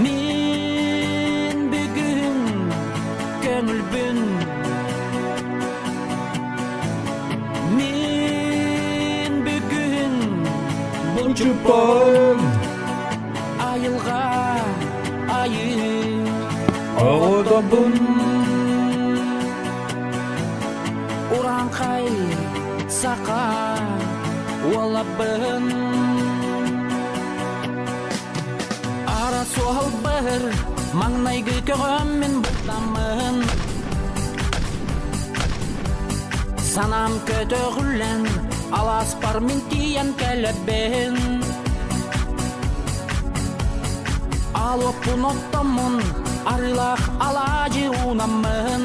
Мин бүгүн көҥүлбүн Мин бүгүн Булчуппун Айылҕа айыы Оҕотобун Урааҥхай саха уолабын Ара суолбар маҥнайгы көҕөммүн баттаммын Санаам көтөҕүллэн алааспар мин тиийэн кэлэбин Алуоппун оттоммун арыылаах алаадьы уунаммын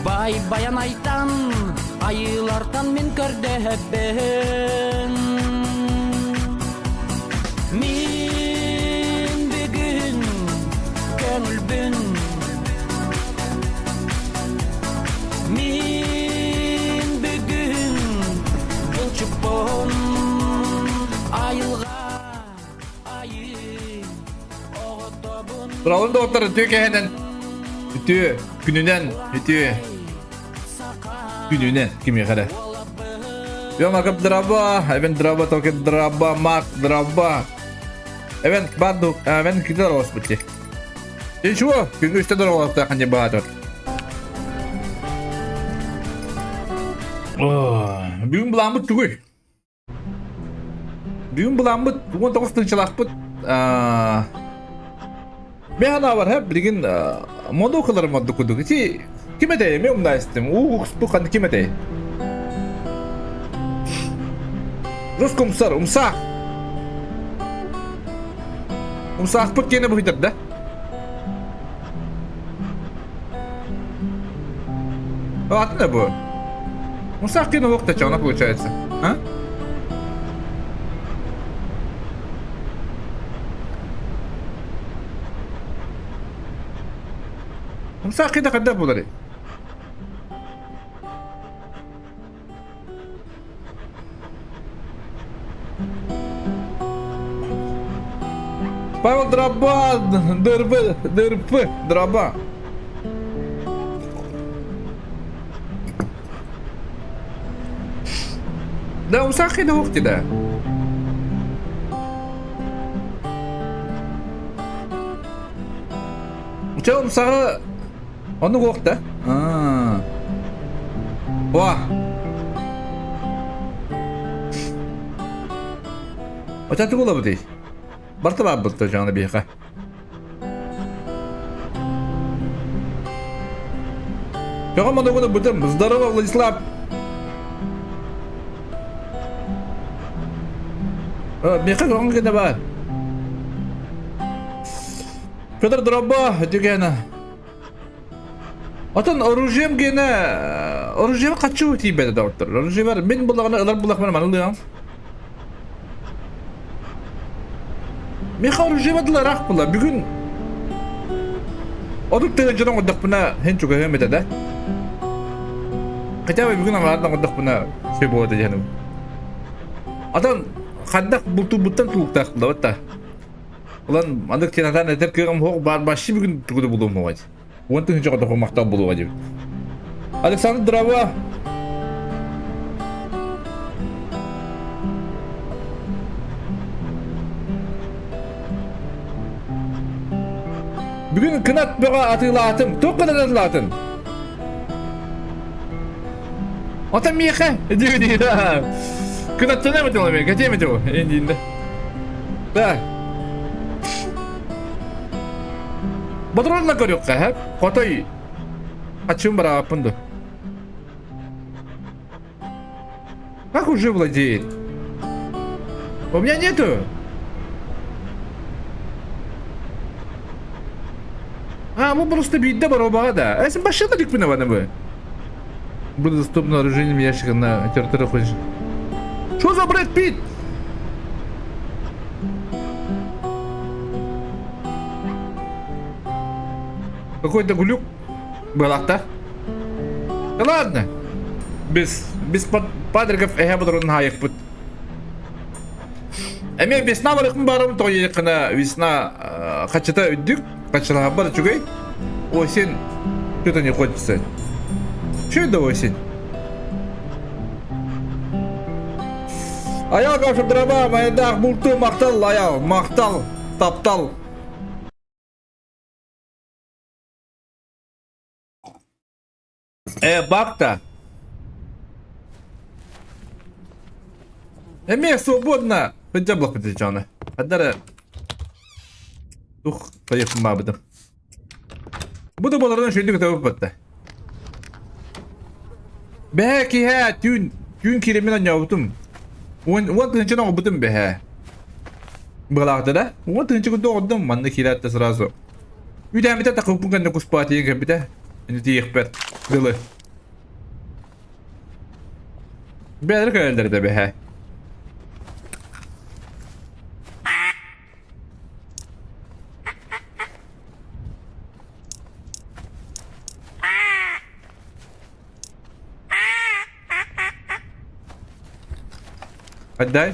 Бай Байанайтан айыылартан мин көрдөһөбүн Мин бүгүн көҥүлбүн Мин бүгүн булчуппун айылҕа айыы оҕотобун Туралын доҕоттор үтүө кэһэнэн, үтүө күнүнэн, үтүө күнүнэн кимиэхэ эрэ. Йомакап драба, эвен драба, токе драба, мак драба. Эвен баду, эвен кидер оспути. Ничего, күнгү үстэ дорогоохтоох не баатыр. Бүгүн былааммыт тугуй? Бүгүн былааммыт 19 тыһыынчалаахпыт Мен санаабар һэ билигин монокаларым ордук курдук. Ити ким этэй? Мен умна истим. Уу укспу ким этэй? Русском умсар, умсаах. Умсаахпыт киэнэ быһыйтар да? Атын да бу. Умсаах киэнэ уох да она получается. А? Умсаах киэнэ хайдах буоларый? Павел Дроба, ДРП, ДРП, Дроба. Да, умсаах киэнэ уох да. Чэ умсаҕы Оннук уох да? Аа. Уа. Оча тугулабытый? Барта баарбыт жаңы биһиэхэ. Көҕө модугуну бытым. Здорово, Владислав. Миэхэ көҕөн гына бар. Федор Дроба, түгэнэ. Отон оружием гиэнэ оружием хаччы тиийбэтэ доҕоттор. Оружиебар мин буллаҕына ылар буллахпына маны ылыам. Миэхэ оружиеба дылы ыраах була. Бүгүн одук тыһы дьон оҥордохпуна һин чугаһыам этэ да. Хотя бы бүгүн аҥаардан оҥордохпуна все буолуо диэхиним. Отон хайдах бултуурбуттан тулуктаах булабыт да. Улан маннык тинатан этэр кыаҕым суох баар башчы бүгүн тугу да булуом суоҕа 10 000 хотоху махтал булуоҕа диэбит. Александр Дрова Бүгүн кынат бөҕө атыылаатым. Туох гынан атыылаатым? Ата миэхэ диэбит. Кынаттана эбит ол эмиэ, кэтиэм этэ ол эндиинде. Да. Ботуруонна көрүөххэ, һэ? Хотой ачым барааппын ду. Как уже владеет? У меня нету. А, мы просто биирдэ боруобаҕа да. Э, син башына дикпин абаны бы. Буду доступно оружейным ящиком на территории хочешь. Что за Брэд Питт? Какой-то глюк был да? Да ладно. Без, без падриков эһэ бодорун хаайыкпыт. Эмиэ весна барыахпын баарым тоҕо диэтэххинэ весна хаччата үрдүк, хаччалаһарбар үчүгэй. Осень что-то не хочется. Что это осень? Аял Кашадраба, майдаах булту махтал, аял, махтал, таптал. Бакта. Эмиэ свободно. Хотя блокпит дьоно. Хаддара тух поехал бабытым. Бу да болардан шөйдүк табып батта. Бэһэ киһэ түүн түүн киремин анньаабытым. Уон уон тыһынчан оҕобутум бэһэ. Быгалаахта да? Уон тыһынча курдук оҕордум манна киирээт да сразу. Үтээммитэ такыппын кэннэ куспаа тиийэн кэлбитэ. Ини тиийиэхпэр дылы. Бэйэлэрэ кэлэллэр да бэһэ. Отдай.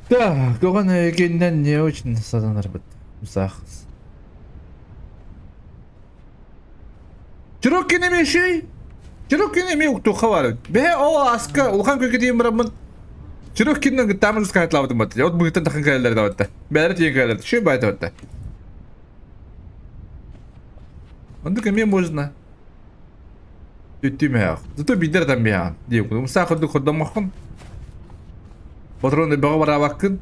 Так, оҕон эйигиннэн не очень сатанарбыт. Сах. Чурок кинеми шүй? Чурок кинеми уктуха бар. Бэһэ ол аска улахан көкетиин бараммын. Чурок киннен гыттаамын ускайтлаабытым батты. От быһыттан тахын кэлэллэр да батта. Бэйэлэрэ тиийэн кэлэллэр. Шүй байта батта. Оннук эмиэ можно. Түттүмээх. Зато биирдэр атан биһаҕын диэбит. Умсаах курдук хордоммоккун. Патрон бөҕө бараабаккын.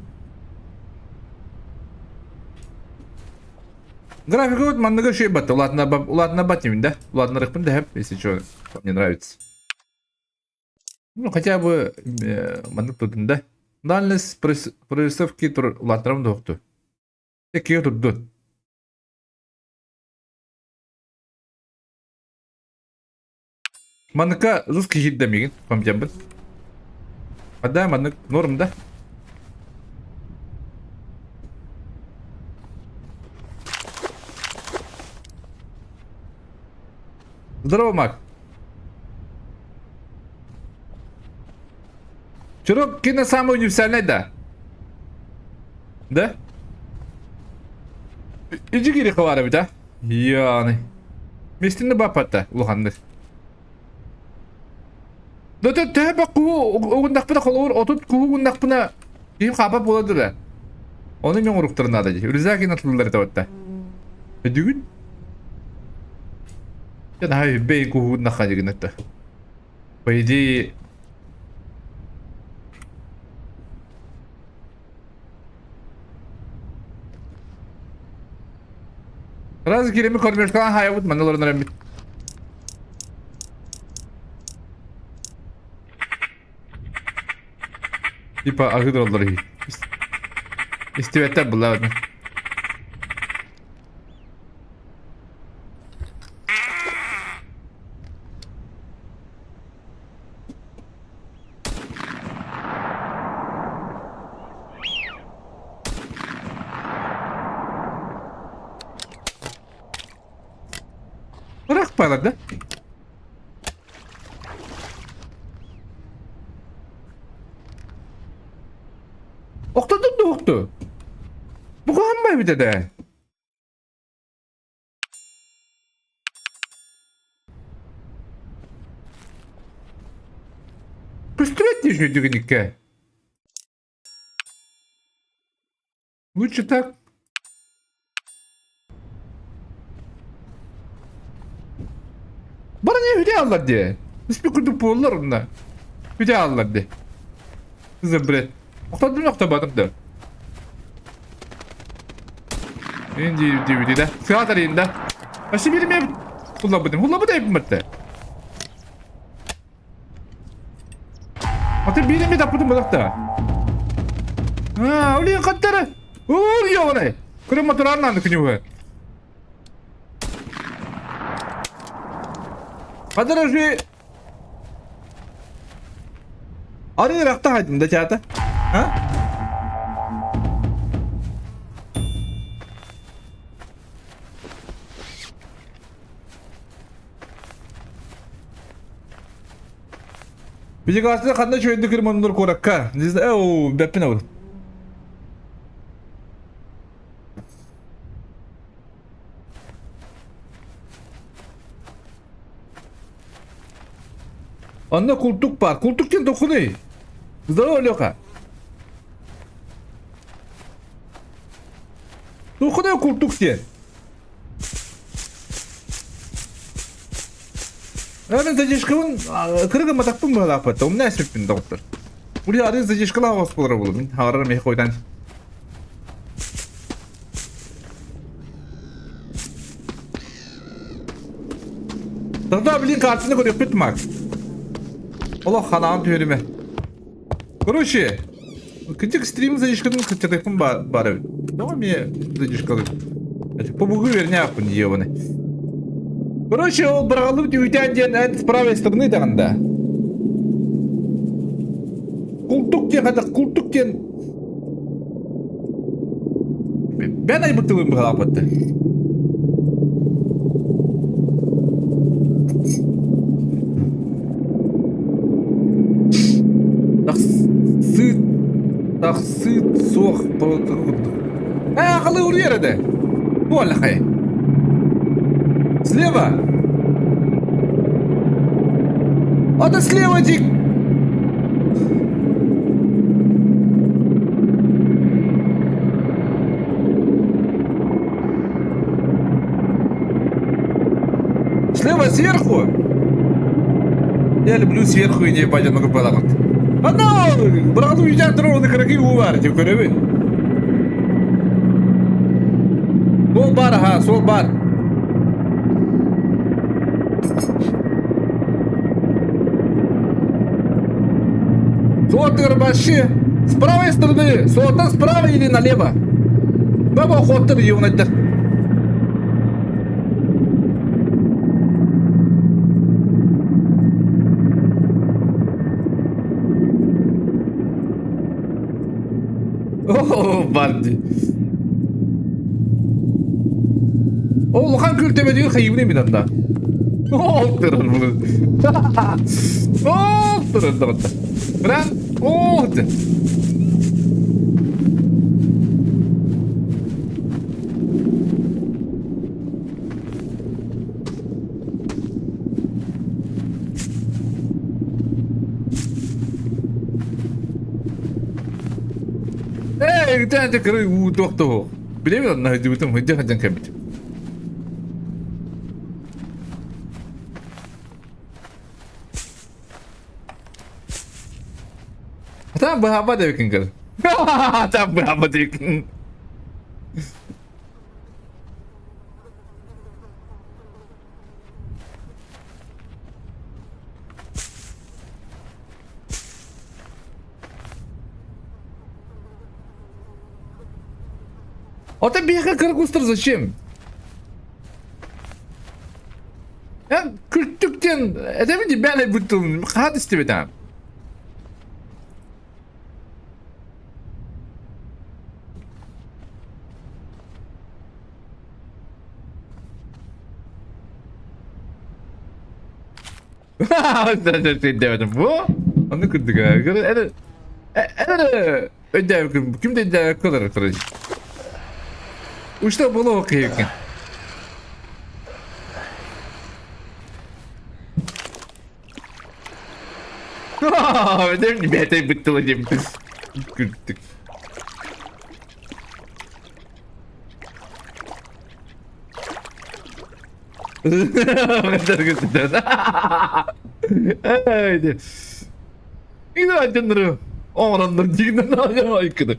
Графика вот манныга үчүгэй батта. Улаатына бат да? Улаатынарыкпын да хэп, если что, мне нравится. Ну, хотя бы маннык турдун да. Дальность прорисовки тур улаатынарым да укту. Эккиге турду. Манныка русский хит мигин, помдембин. А маннык норм да. Здорово, Мак. Чурок кино самый универсальный, да? Да? Иди кири хавара бит, а? Яны. Местини баппатта улаханнык. Да төһө бак куу угундахпына холобур отут куу угундахпына киһим хаапа буола да. Ону мен оруктарын наада дии. Рюкзак атыллар табатта. Өдүгүн? Я наһаа бэй куугуннахха дигинетта. По идее Раз киреми кормежкалаан хаайабыт манна олорон эрэммит. Типа аһыы тураллар үһү. Истибэттэр булла Бырахпалар да? Охтодун да охту. Бу куһаҕан эбит этэ. Көстүбэт дии үчүгэйдик Лучше так. Бара не үтэ аллар дии. Испи курдук буоллар онно. Үтэ аллар дии. Забрет. Охтодум охтобатым да. Инди DVD да. Сыатар да. Вообще билмем. Хуллабытым. Хуллабыт эпмэтте. Аты биир таппытым буолахта. Аа, улиин хаттары. Уур ёбаный. Көрө моторарнан күнүгө. Подорожи. Ары рахта хайдым да чата. А? Видеокартаны ханна үчүгэйдик ремоннуур куоракка? Не знаю, бэппин ол. Онно култук баар. Култук диэн дохуный. Здорово, Леха. Дохуный култук диэн. Мен задержкабын кыргын матахпын быһалаахпат. Умна эспиппин доҕоттор. Ули арын задержкалаах оспулара булу. Мин хаҕарар мех койдан. Тогда, блин, картины көрүөхпүт Макс. Олох ханаан түһөрүмэ. Короче, кытык стрим задержкатын кыччатыахпын бар эбит. Тоҕо эмиэ задержкалыы? Побугу верняхпын ебаный. Короче, ол быраҕыллыбыт үүтээн диэн эн с правой стороны даҕан да. Култук диэн хата култук диэн Бэн айбыт тылын быһалааппатты. Тахсыыт тахсыыт суох курдук. Ээ, халы уруйар этэ. Буоллахай. Слева. Ата слева дик. Слева сверху. Я люблю сверху и не ебать, ону купалаҕыт. Ана, быраҕы үйдән турар оны кыракый уу баар деп көрөбүн. Сол бар, аха, сол бар. Суотыгар вообще с правой стороны, суоттан справа или налево? Баба охоттар юнайдар. О, барди. О, улахан күлтөбөтүгэр хайыбын эмин анда. Ол турар bunu. Ол турар доҕотто. Брат, о, Эй, тәнте кыры уу туох Билэбин онно сылдьыбытым, сылдьа сылдьан кэлбитим. Там быһаба дебикин көр. Там быһаба дебикин. Ото биһиэхэ кыргыстар зачем? Эн күлтүк диэн этэбин дии бээн айбыт тылын хаат истибэтэ. Бу Аны кырдык Өйдөөбүкүн ким да өйдөөбөккө олорор короче. Ушта боло киһикин. Бэтэй быттыла диэм. Күлтүк. Günaydın. Оҥороннор дигинэн айкыды.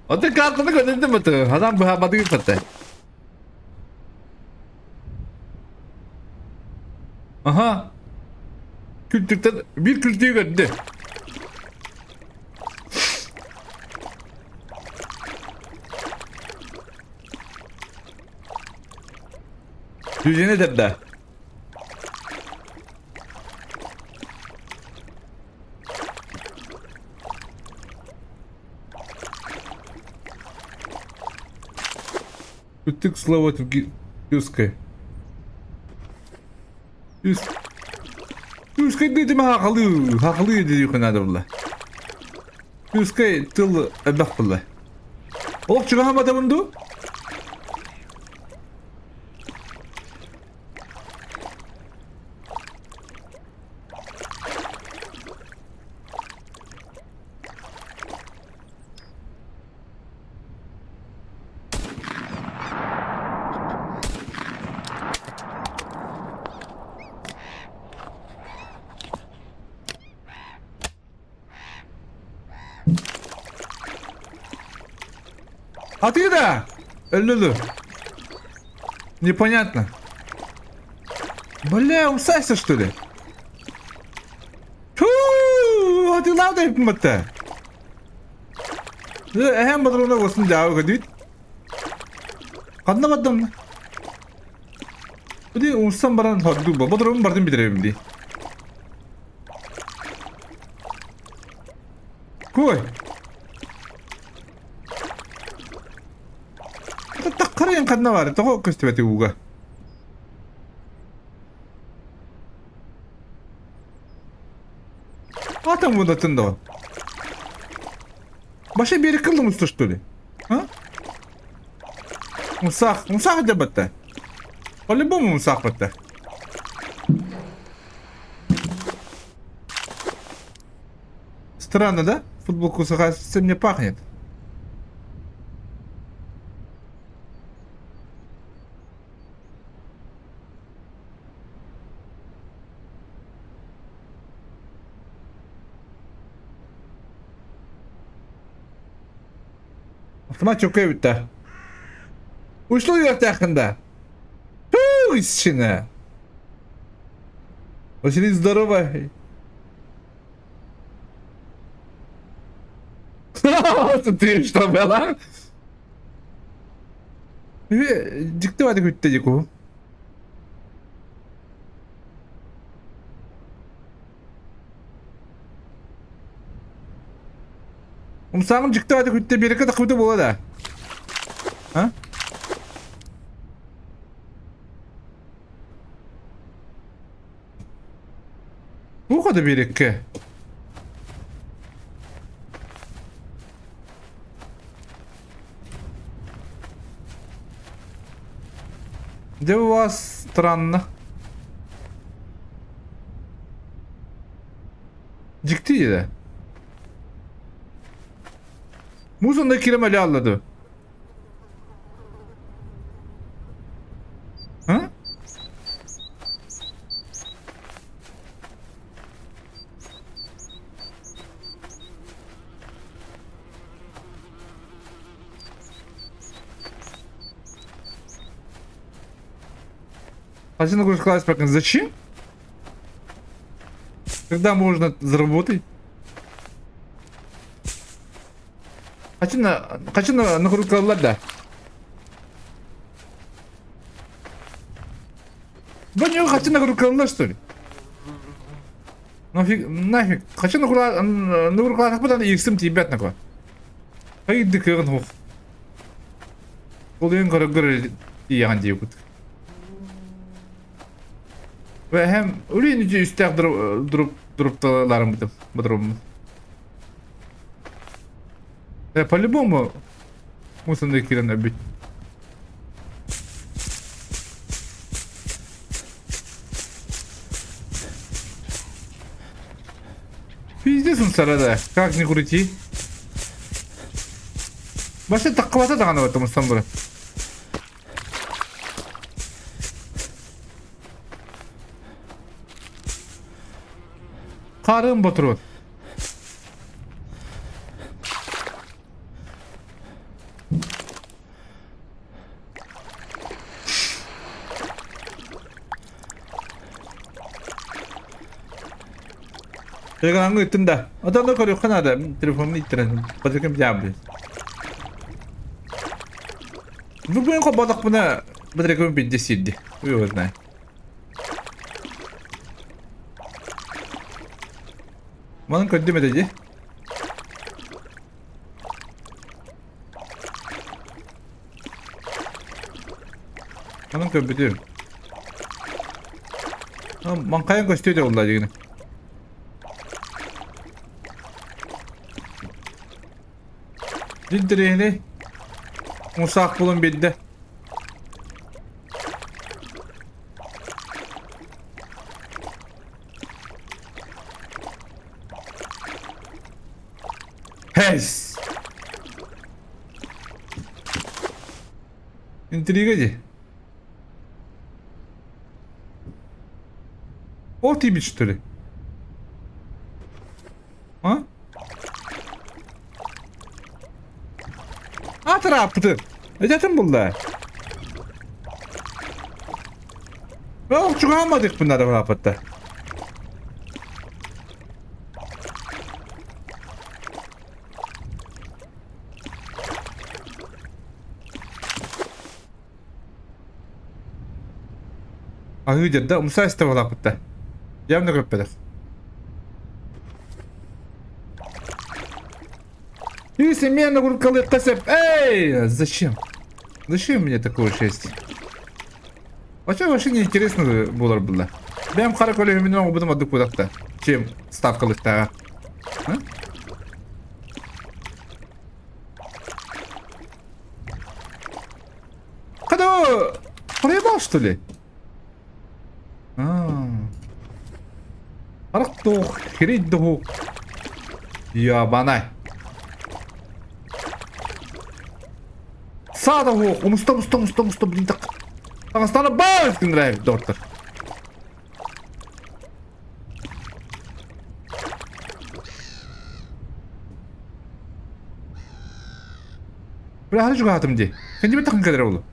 Аты картаны көрдүм аты. Адам быһаабатыгы патта. Аха. Күлтүктен bir күлтүгү көрдү. Düzeni de. Ытык слава Тюскай. Тюскай дыйтыма хахалыы, хахалыы диэххэ наада буолла. Тюскай тыл элбэх буолла. Олох чугаһаабатабын дуу? А ты да? Лүлү. Непонятно. Бля, усайся что ли? Фу, атыылаах да эппин батта. Эһэм батруна болсын дьаабы көдүүт. Ханна бардым? Бу умсан баран хордуу бу. Батрун бардым битеребим дии. Кой. Таххарыйан ханна бар? Тоҕо көстүбэти ууга? Атом мудатын да. Баша берик кылдым что ли? А? Умсах, умсах деп батта. По-любому умсах батта. Странно, да? Футболку совсем не пахнет. Автомат чөкөй бүттэ. Ушлу үөртээххин да? Туу исчинэ. Очень здорово. Ты что была? Дьикти баҕайытык бүттэ дии куһум. Умсааҕым дьикти баҕайытык бүттэ биэрэккэ тахсыбыта буолуо да? А? Туох да биэрэккэ? Где у вас странно? Дьикти диэтэ. Муус онно киирэн өлө алла дуу? А? Один класс Зачем? Когда можно заработать? Хачына, хачына нагрузкалар да. Бу не хачы нагрузкалар что ли? Нафиг, нафиг. Хачы нагрузкалар ииксим тиийбэт наква. Хайды кыаҕын суох. Ол иһин көрөр тиийэҕин диэбит. Эһэм үлүн үстээх дроп дропталарым бутум. По-любому мусорный киирэн өлбүт. Пиздец он сарада. Как ни крути. Башы таққыбата даҕаны баттым устан бұрын. Харым ботуруот. Еган ыттым да. Одан көрүөххэ наада. Телефонун иттэрэн. Батыкым дьаабы. Бүгүн хободохпуна батарейкабын билдэ сиирди. Его знаю. Манан көрдүм этэ дии. Онон көрбүтүм. Маҥхайан көстүө дьэ буолла дьигини. Интэриэһинэй. Мусаах булан биэрдэ. Хэс! Интрига дии. О, тиийбит что ли? А? Атырааппыты. Этэтин булла. Ол чугаһаамадык буннары баапатта. Аһыы дьэрдэ умса истэ буолааппытта. Явно көппөтөх. И семена куркалыкка сөп. Эй, зачем? Зачем мне такое честь? Вообще вообще не интересно буолар булла. Бэм хара көлөһүмүнэн оҥорбутум ордук буолахта, чем ставкалыктааҕа. А? Когда проебал, что ли? А. Арах туох, херей доху. Ябанай. Саада хуох, умуста, умуста, умуста, умуста, блин, так. Таҥастаана баар гыннарай, доктор. Бля, хары чугаһаатым дии. Кэннибин тахын кэлэрэ буолуо.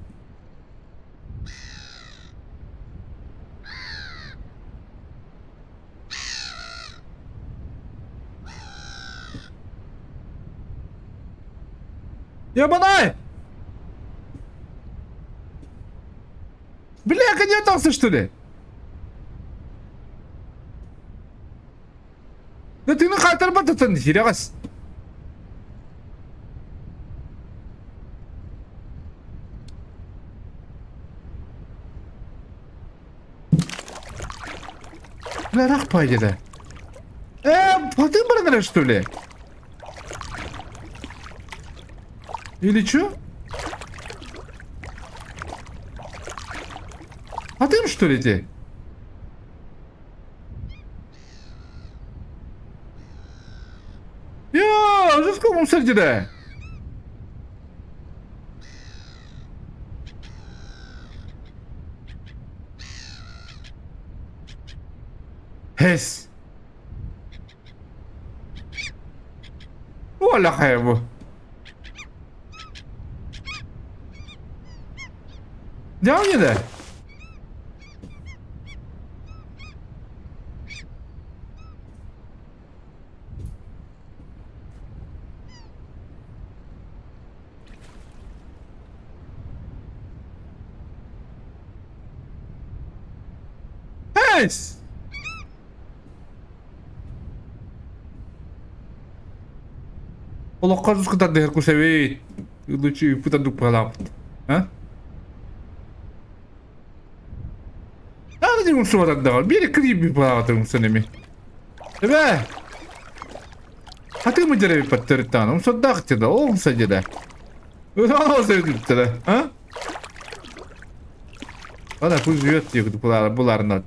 Ебаный! Бля, конец что ли? Да ты хаайтарбатытын хирэҕэс. Бля, ыраах пайдеда. Э, потым баран что ли? Или чё? Атым что ли ты? Я, жестко умсердиде. Хэс. Уоллахай бу. Дьэ да. Эс! Олоххо тускутардыһар кусэбит. Лучше ыппыт дуппалаабыт. А? Аны умсубатардаҕа. Биир кириби баҕатыр умсан эми. Эбэ! Хатыы мыдьарабит паттарыттаан. Умсардаах да, ол умса дьэдэ. Өлө а? Ана пусть живет тихо буларнат.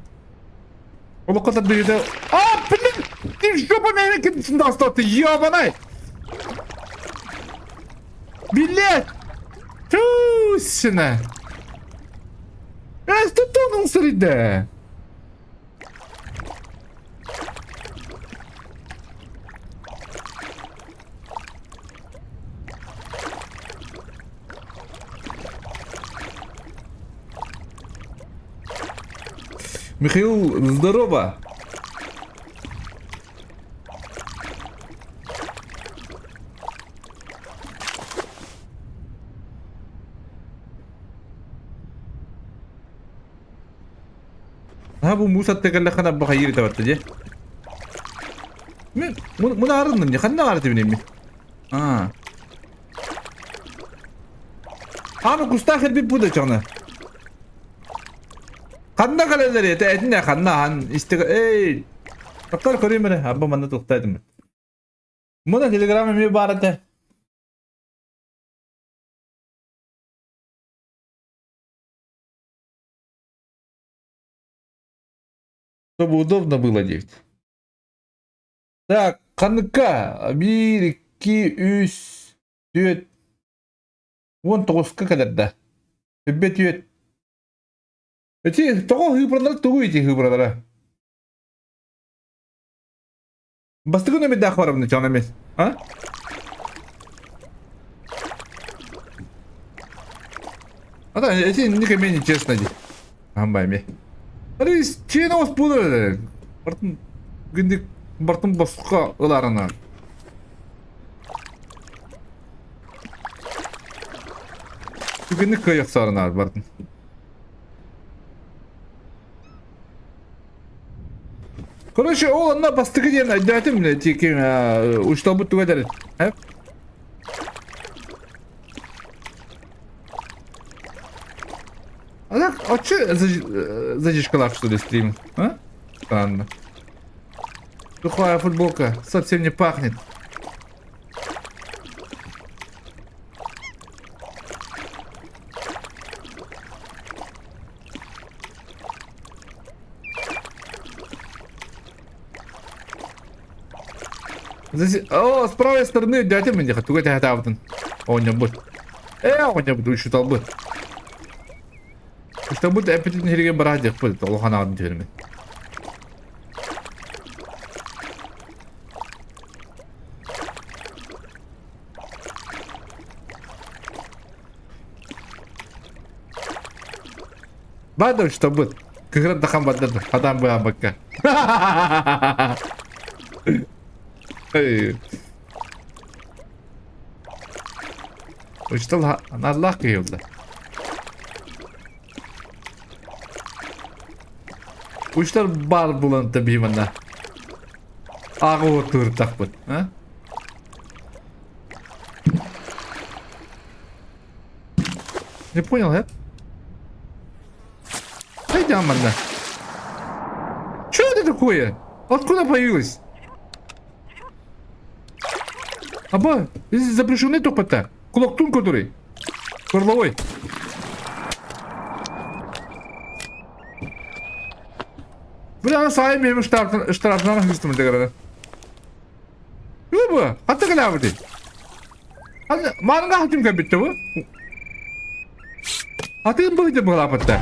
Олоххо тардыыта... А, блин! Ты жопа меня кидсин достал, ты ебаный! Билет! Тусина! Э, тут он среда! Михаил, здорово! Наһаа бу муус атта кэллэххинэ абба хайыыр табатта дьэ. Мин мунаарынным дьэ ханна баар этибин мин? Аа. Ааны кустаах эрбит бу да чаҕына. Ханна кэлэллэр этэ этинэ ханна ахан истэ эй Тоқтар көрейін міне арба манна тоқтайдым. Мұны телеграм эмиэ баар этэ. Чтобы удобно было девять. Так, ханныкка биир, икки, үс, түөрт, 19-ка кэлэр да. Үббэ түөрт. Эти тоҕо хыыбыралара тугу ити хыыбыралара? Бастакы нөмердээх барабын чон эмес. А? А да, эти инник эмиэ нечестно ди. Амбай эми. Ары чиэн оҕус буолар Бартын гиндик бартын босхо ыларына. Түгэнник кыайахсарына бартын. Короче, ол онно бастакы диэн өйдөөтүм тики учталбыт туга этэр. А так, а че задержкалав, что ли, стрим? А? Странно. Сухая футболка совсем не пахнет. О, с правой стороны дядя мне туга тэһэтаабытын. Оонньобут. Э, оонньобут учуталбыт. Учуталбыт эппитин иһиригэр бараа диэхпит, улахан аҕатын түһэрмин. Баада учуталбыт. Кыһыран да хам бардар, хатаан быһаабакка. Учутал наллаах киһи буолла. Учутал баар булан та биһи манна. Ааҕы уоттууртахпыт. А? Не понял, э? Пойдем, манна. Что это такое? Откуда появилось? Аба, здесь запрещенный топота. Кулактун который. Горловой. Бля, саайым эми штрафынан хыстым дегерде. Бу, хатта кэлээбити. Маанга хатым кэлбитте бу. Атыым быһыйды быһалаапытта.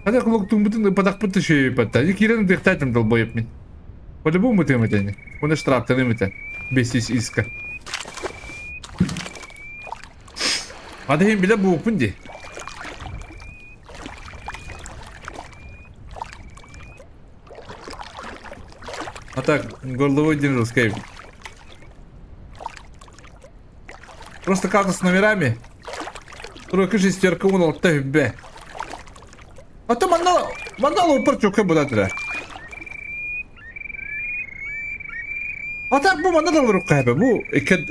Хата кулуктуҥбутун ыппатахпыт түшүөйүппатта. Киирэн ытыахтаатым долбоеб мин. По-любому ытыам этэ Уна штрафтаным этэ. Бесис иска. Хата иһин билэ бууппун дии. А так, горловой день русский. Просто карта с номерами. Тройка шестерка он алта б. А то манна манна упар чөкө була А так бу манна да олорук хайба. Бу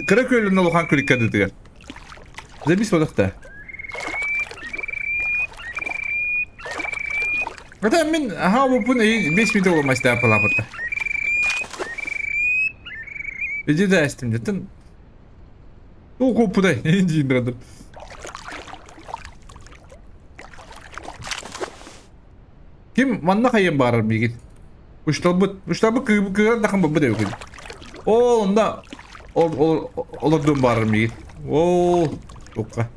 кыра көлүн улахан күлүккэ дытыгар. Забис бодохта. Это мин аха бупун 5 минут оламайста палапыта. Иди да эстим деттин. О, коппудай. Дейін Ким манна хайын баарар миигин? Учталбыт, учталбыт кыыран да хамбабыт эбикин. Ол онда ол олордун баарар миигин. Ол укка.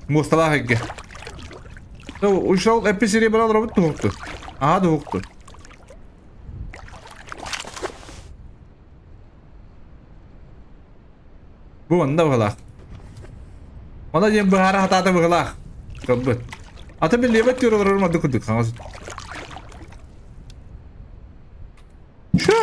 Муосталаах эргэ. Учтал эппи сири баран олоробут туһукту. Аа туһукту. Бу онно быһылаах. Онно диэн быһаара хатаата быһылаах. Кылбыт. Ата биллибэт түөр олорор мадды курдук хаҥас. Что?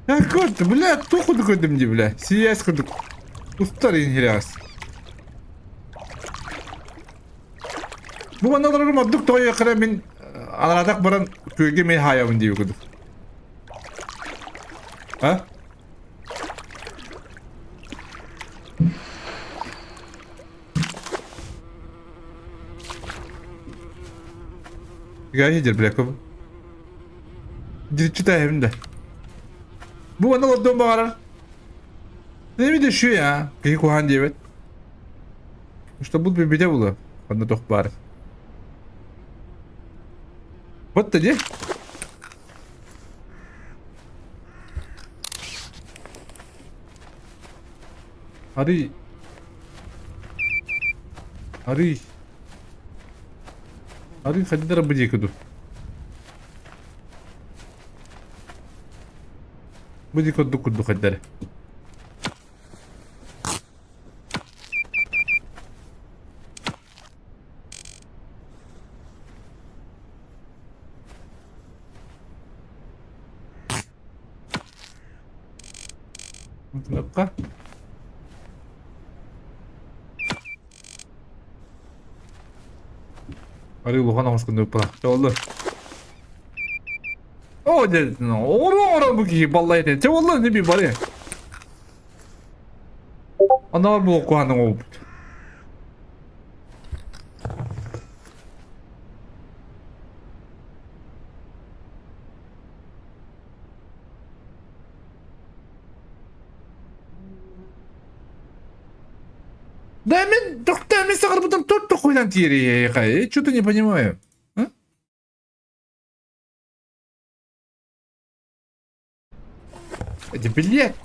Кот, бля, туох курдук көрдүм дии, бля. Сийээс курдук. Устар иһирээс. Бу манна олорорум ордук тоҕо мин анаратах баран күөлгэ мин хаайабын дии курдук. А? Гайдер, бля, кого? Читаем, да. Бу манна олордуон баҕарар. Не видишь я? Киһи куһаан диэбэт. Что бу билбитэ буолуо. Онно туох баар. Вот дии. Арый. Арый. Арый хайдара бу диэки ду. Бу диэки ордук курдук хайдара. Кнопка. Арыы улахан оҥос кнопка. Чоллу. О, дед, оро оро бу киһи баллай этэ. Чэ болла не би бары. Анаар буолуох куһаҕан оҥоһбут. Да мен тоқта мен сағырбытым тот тохуйдан тиэрийэ что-то не понимаю. А? Это блядь.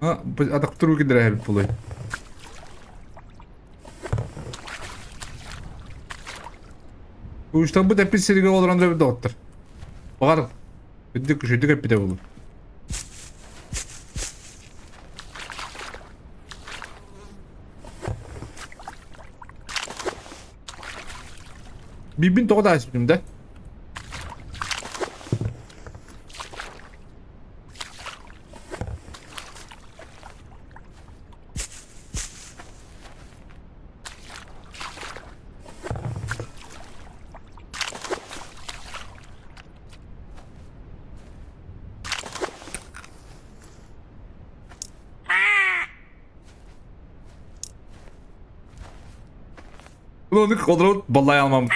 А, атах туругин дэрэ буолуой. Уустарбыт эппит сиригэр олорон да доҕоттор. Баҕар, үрдүк үчүгдүк эппитэ буолуо. Бибин тоҕо да ааспытым да? Bunu kontrol vallahi almam.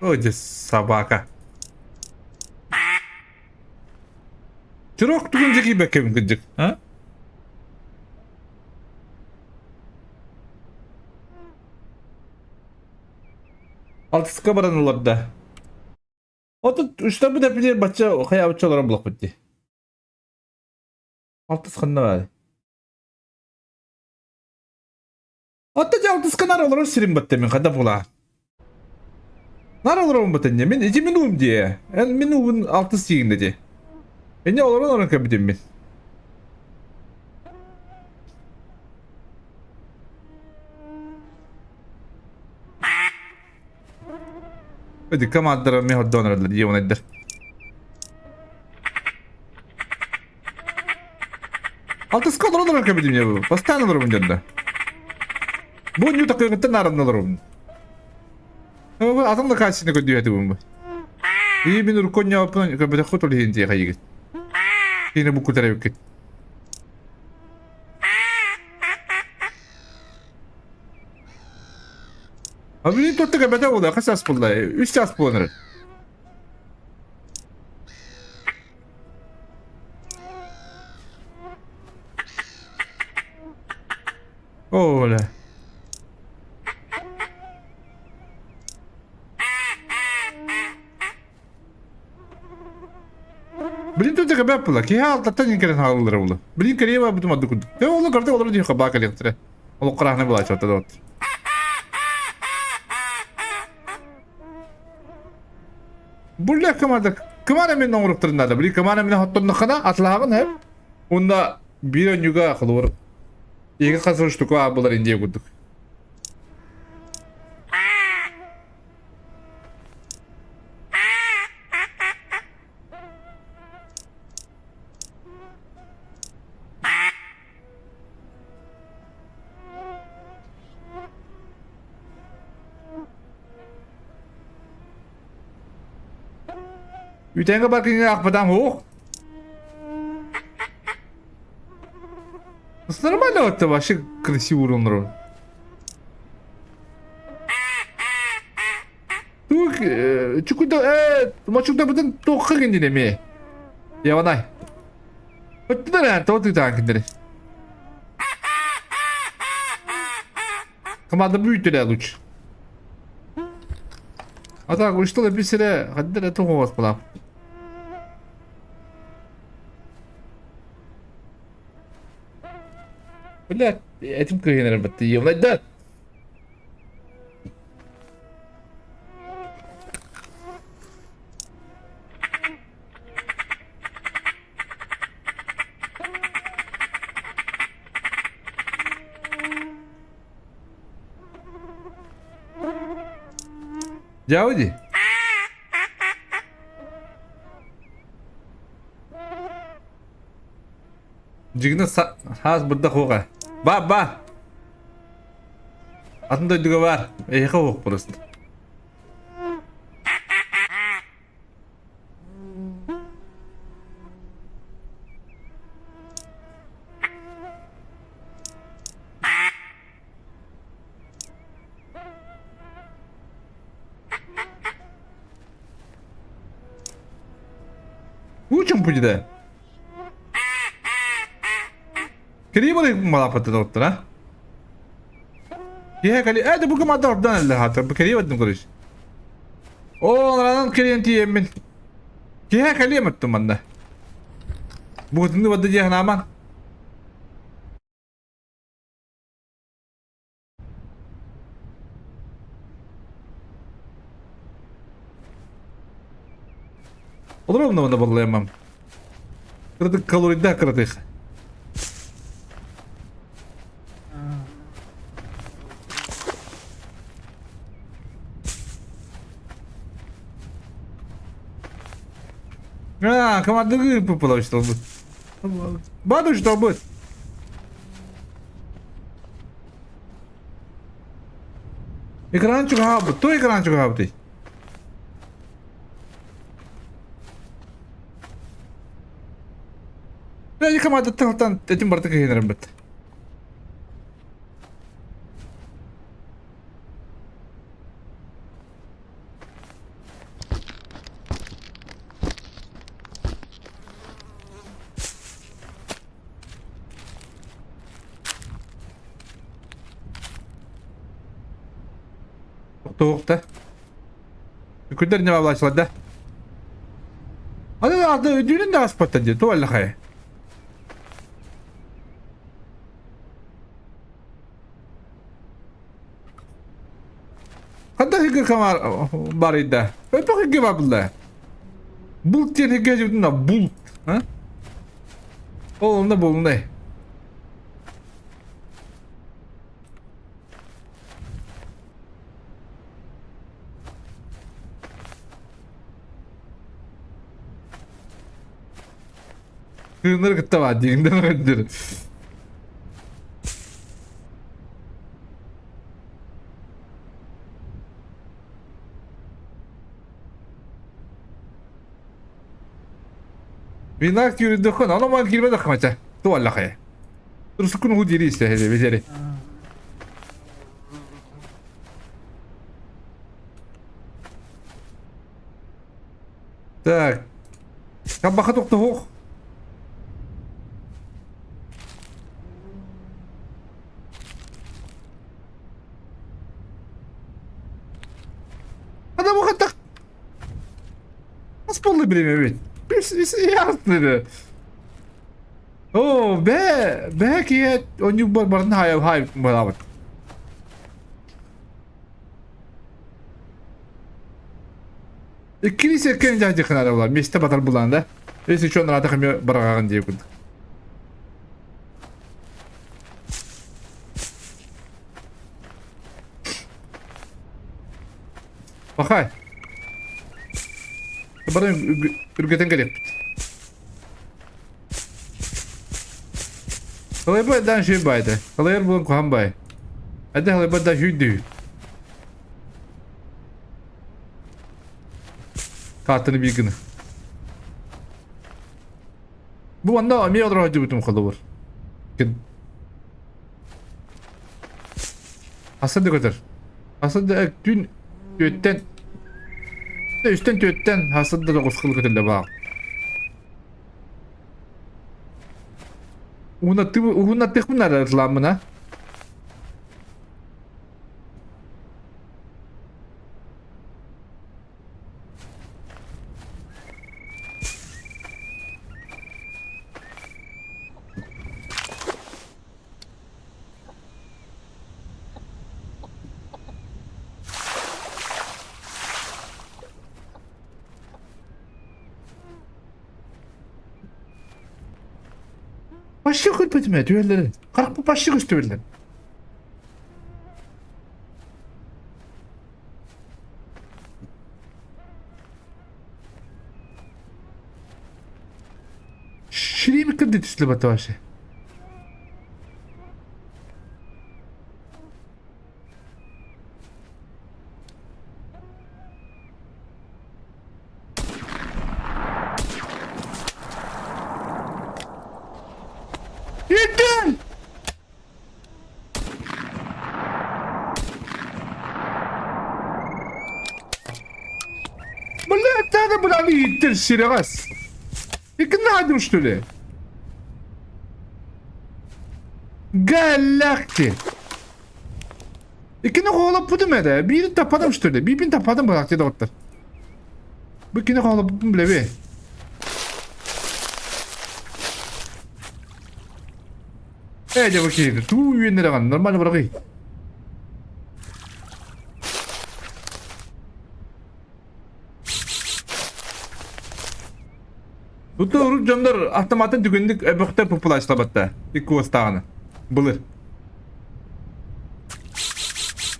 Ой, собака. Чурок тугун дьэки бэккэбин кырдьык, а? Алтыска баран ыларда. Отут үстэрбит эппитигэр бачча хайаабычча олорон булахпыт дии. Алтыс ханна баар? Отто дьэ алтыска нар олорор сирим батта мин хада була. Нар олорорум батанньа мин ити мин уум дии. Эн мин уубун алтыс тиигинде дии. Эне олорон олорон кэбитим мин. Эди командара ми hoddoon эрэллэр дьиэ Алтыска олорон олорон кэбитим дьэ бу. Постоянно олоробун дьонно. Бу нью такыгыттан нааран олоробун. Атын да кассины көрдүү этибин бу. И мин урукку ньооппун көбөтөххүт ол иһин тиэхэ ийигит. Кини бу кутар эбиккит. А билин тотта көбөтө буолла, хас час буолла? Үс час буолан эрэр. Оля. Блин, тут көбөп була. Киһи алтаттан иҥкэрэн хааллара була. Блин, кэрийэ барбытым ордук курдук. Э, ол көрдө олору дии хабаа кэлиэхтэрэ. Ол кыраһына була чота да. Бу команда команда мен оҥоруктарын наада. Били команда мен хоттонноххана атлааҕын хэп. Уонна биир онньуга холобур иги хас штука булар индия курдук. Үтэҥҥэ баркыҥҥа аахпатаам суох. Нормально вот вообще красиво урон. Тук чукуда мочукда бутын туохха гендин эми. Яванай. Өттүнэр тоҕо тыытаан киндери. Команда бүйтүлэ лучше. А так, что бисере хаддер это голос была. Бля, этим кыһынар бытты да. Дьэ, Дьигинэ саас бырдах уоҕа. Ба, ба! Атын дойдуга бар. Эһиэхэ уох просто. Учим будет. Кириибали малапаты доттара. Киһэ кали, э, бу кымада ордан эллэ хата, бу кирииб адым көрүс. О, онранан кириэн тиийэммин. Киһэ калием аттым манна. Бу тынны бадды дии ханааман. Олоромна манна баллайамам. Кыратык калорийдаах кыратык. А, командыгы попала что Баду что будет? Экран чугаабыт, то экран чугаабытый? Бля, командаттан этим барыта киһинэрим бит. Туохта? Күндер не баблачылар да? Аны ады өдүүнүн да аспаттан дии, туалла хайа. Ханна хигге камар барыйда? Өпө хигге бабылла. Булт диэн хигге жыбытына булт. А? Ол онда болундай. Кыыннар кытта баар диигинден өндүр. Винак юридыхын, аны ман кирбе дахмача. Туаллахай. Турсукун ху дири исте бетери. Так. Табаха тохтоһуох. Адам хаттак Нас полный время ведь. Ясно. О, бэ, бэ кие онньук бар барын хай хай балабыт. Иккини серкен дьаһдьыххына буолар, миэстэ батар булан да. Если что, наратах эмиэ бараҕаҕын диye курдук. Пахай. Бары үргэтэн кэлиэхпит. Халайба дан шүй байды. Халайар булан кухан бай. Әдә халайба да хүйдүү. Каатыны биир гына. Бу манна эмиэ олоро сылдьыбытым холобур. Хаса да көтөр. Хаса да түүн түөттэн үстэн түөттэн хаса да тоҕус кыл көтөллө баал. Уһунаттыхпын арыламмына. Başka көрбөтүм ээ түһэллэрин. Харахпын почти көстүбүллэр. Шириби кырды түслі бата вообще. Yedin! Блядь, надо было ииттэр сирэҕэс. Икки что ли? Галакти. Иккини хоолоппутум эрэ. Биирин таппатым что ли? Биирин таппатым быраактыы доҕоттор. Бу иккини хоолоппуппун билэбин. Ээ дьэ бу киһи туу үөннэрэҕин нормально быраҕый. Бутта урут дьоннор автоматын түгэнник өбөхтөр популаачтабатта икки уостааҕына. Былыр.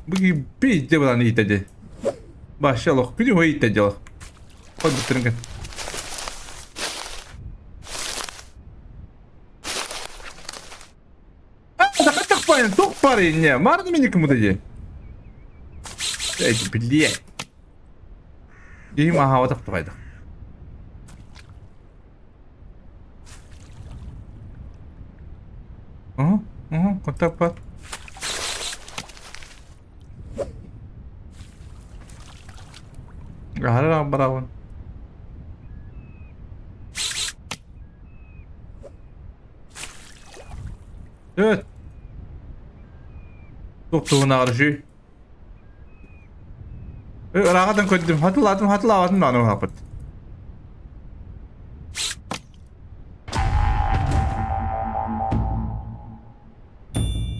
Бу киһи пиздец былаан иитэ Вообще олох күнү хой иитэ дьолох. Хой бүттүрүн Туох баар инньэ? Маарны миниким бу дии. Эй, блядь. Киһим аһаабатах тугайдах. Уһу, уһу, контакт Аһара барабын. Evet. Туохтугун аҕарышыы. Ырааҕатан көрдүм. Хатылаатым, хатылаабатым даҕаны уһааппыт.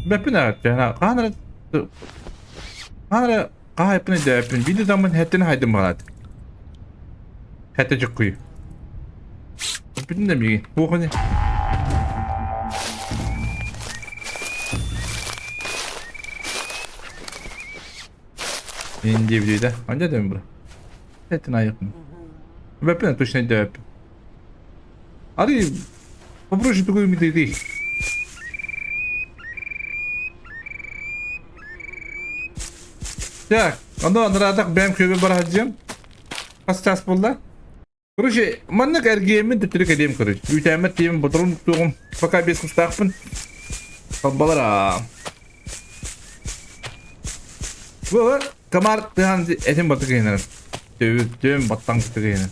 Бэппин аҕатты. Хаан эрэ хаан эрэ хаһайпын өйдөөппүн. Биир да даммын хэттэн хайдым баҕалаат. Хэттэ чуккуй. Бүтүн да миигин. Буохуни. Инди билиде. Анжа дөм бура. Хэттэн айыкмын. Бэппин точно өйдөөппүн. Ары попроще тугу митыйдый. Так, онно анараатах бэйэм күөбэ бараһадьым. Хас час буолла? Короче, маннык эргиэммин төттөрү кэлиэм короче. Үүтээммэр тиийэн боторун туоҕум. Пока без кустаахпын. Балбалара. Бу комар тыһан этим баты кыйынар. Төбүм баттаң кыйынар.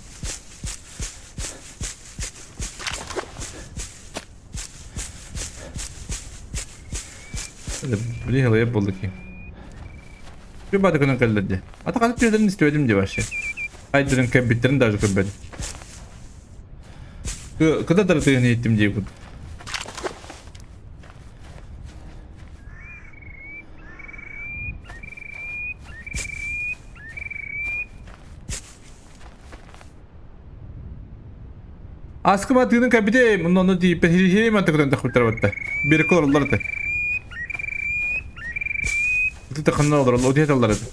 Били хылайып болды ки. Şu бады күнін кэллэрди. Ата хата түөдэрин истибэтим дии вообще. Айдырын кэлбиттерин даже көрбөтүм. Кыта тырытыгын иһиттим дии курдук. Аскыма тыынын кэлбитим, онно ону тиийбэт хириһиэм антыкытын тахпыттар Бииркэ олороллор этэ. Ытыта ханна олороллор, утуйаталлар этэ.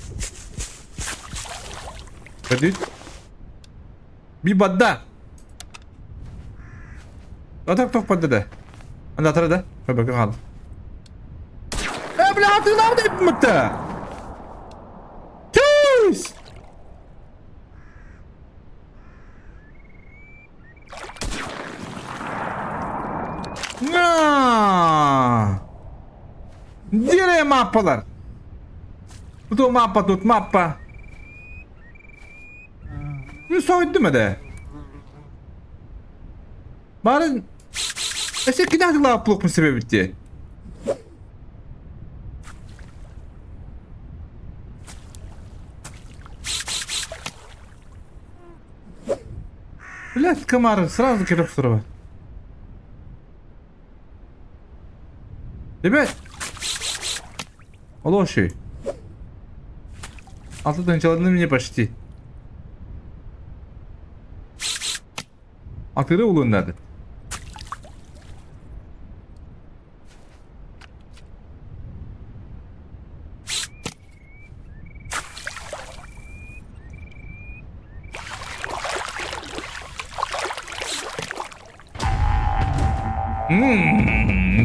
Көрдүт? Би бадда! Атак тох бадда да. Анда атара да. Көбөкө хаал. Э, бля, атыылаабыт эппиммитте! Түс! Где маппалар? Тут маппа, тут маппа. Ну, соһуйдум этэ. Бары Өссө кини атылааппылыкпын себебит дии. Блядь, комары сразу кирок сұрап. Ребят! Олоши. А тут начало на меня почти. Атыры улуннады.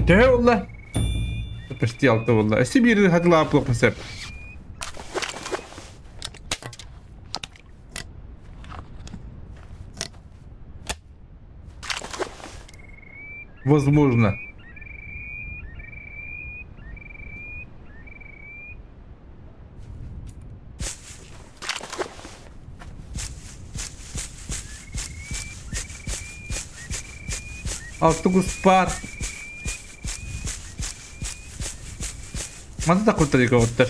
Төһө буолла? Почти алта буолла. Өссө биир хатылааппылыахпын сөп. Возможно. Автобус пар. Маны да куртарык оҕуттар.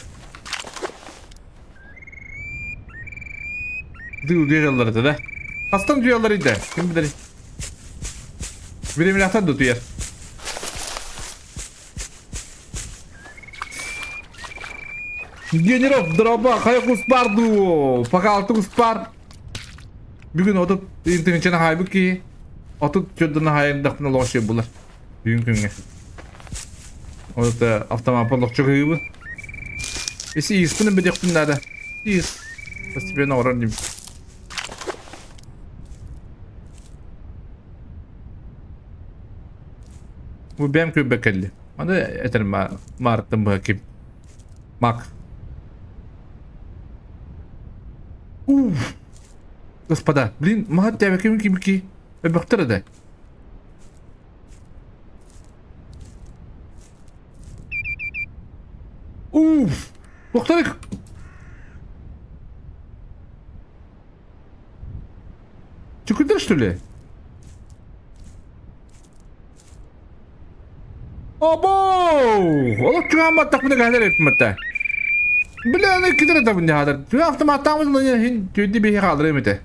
Дыы да. Хастан дүйаллар иде. Ким билер. Биремилахтан да туйар. Генеров дроба хайа куспар дуу. Пока алты куспар. Бүгүн отут интернетчен хайбыт киһи. Отут чөддөн хайындахпына лош булар. Бүгүн күҥҥэ. Вот автомат лохчу кыыбын. Если испин бедехпин надо. Ис. Постепенно оран дим. Бу бэм күбэ кэлли. Аны этер мартын быһа ким. Мак. Уф. Господа, блин, махат тәбе ким ким ки. Өбөктөр да. Уф. Во-вторых, Чукудар, что ли? Обо! Олох чугаамматтахпына кэһэлэр эппимэтэ. Бля, аны китер этабын дьаһадар. Тү автоматтаамын хин түйді биһи хаалырым этэ.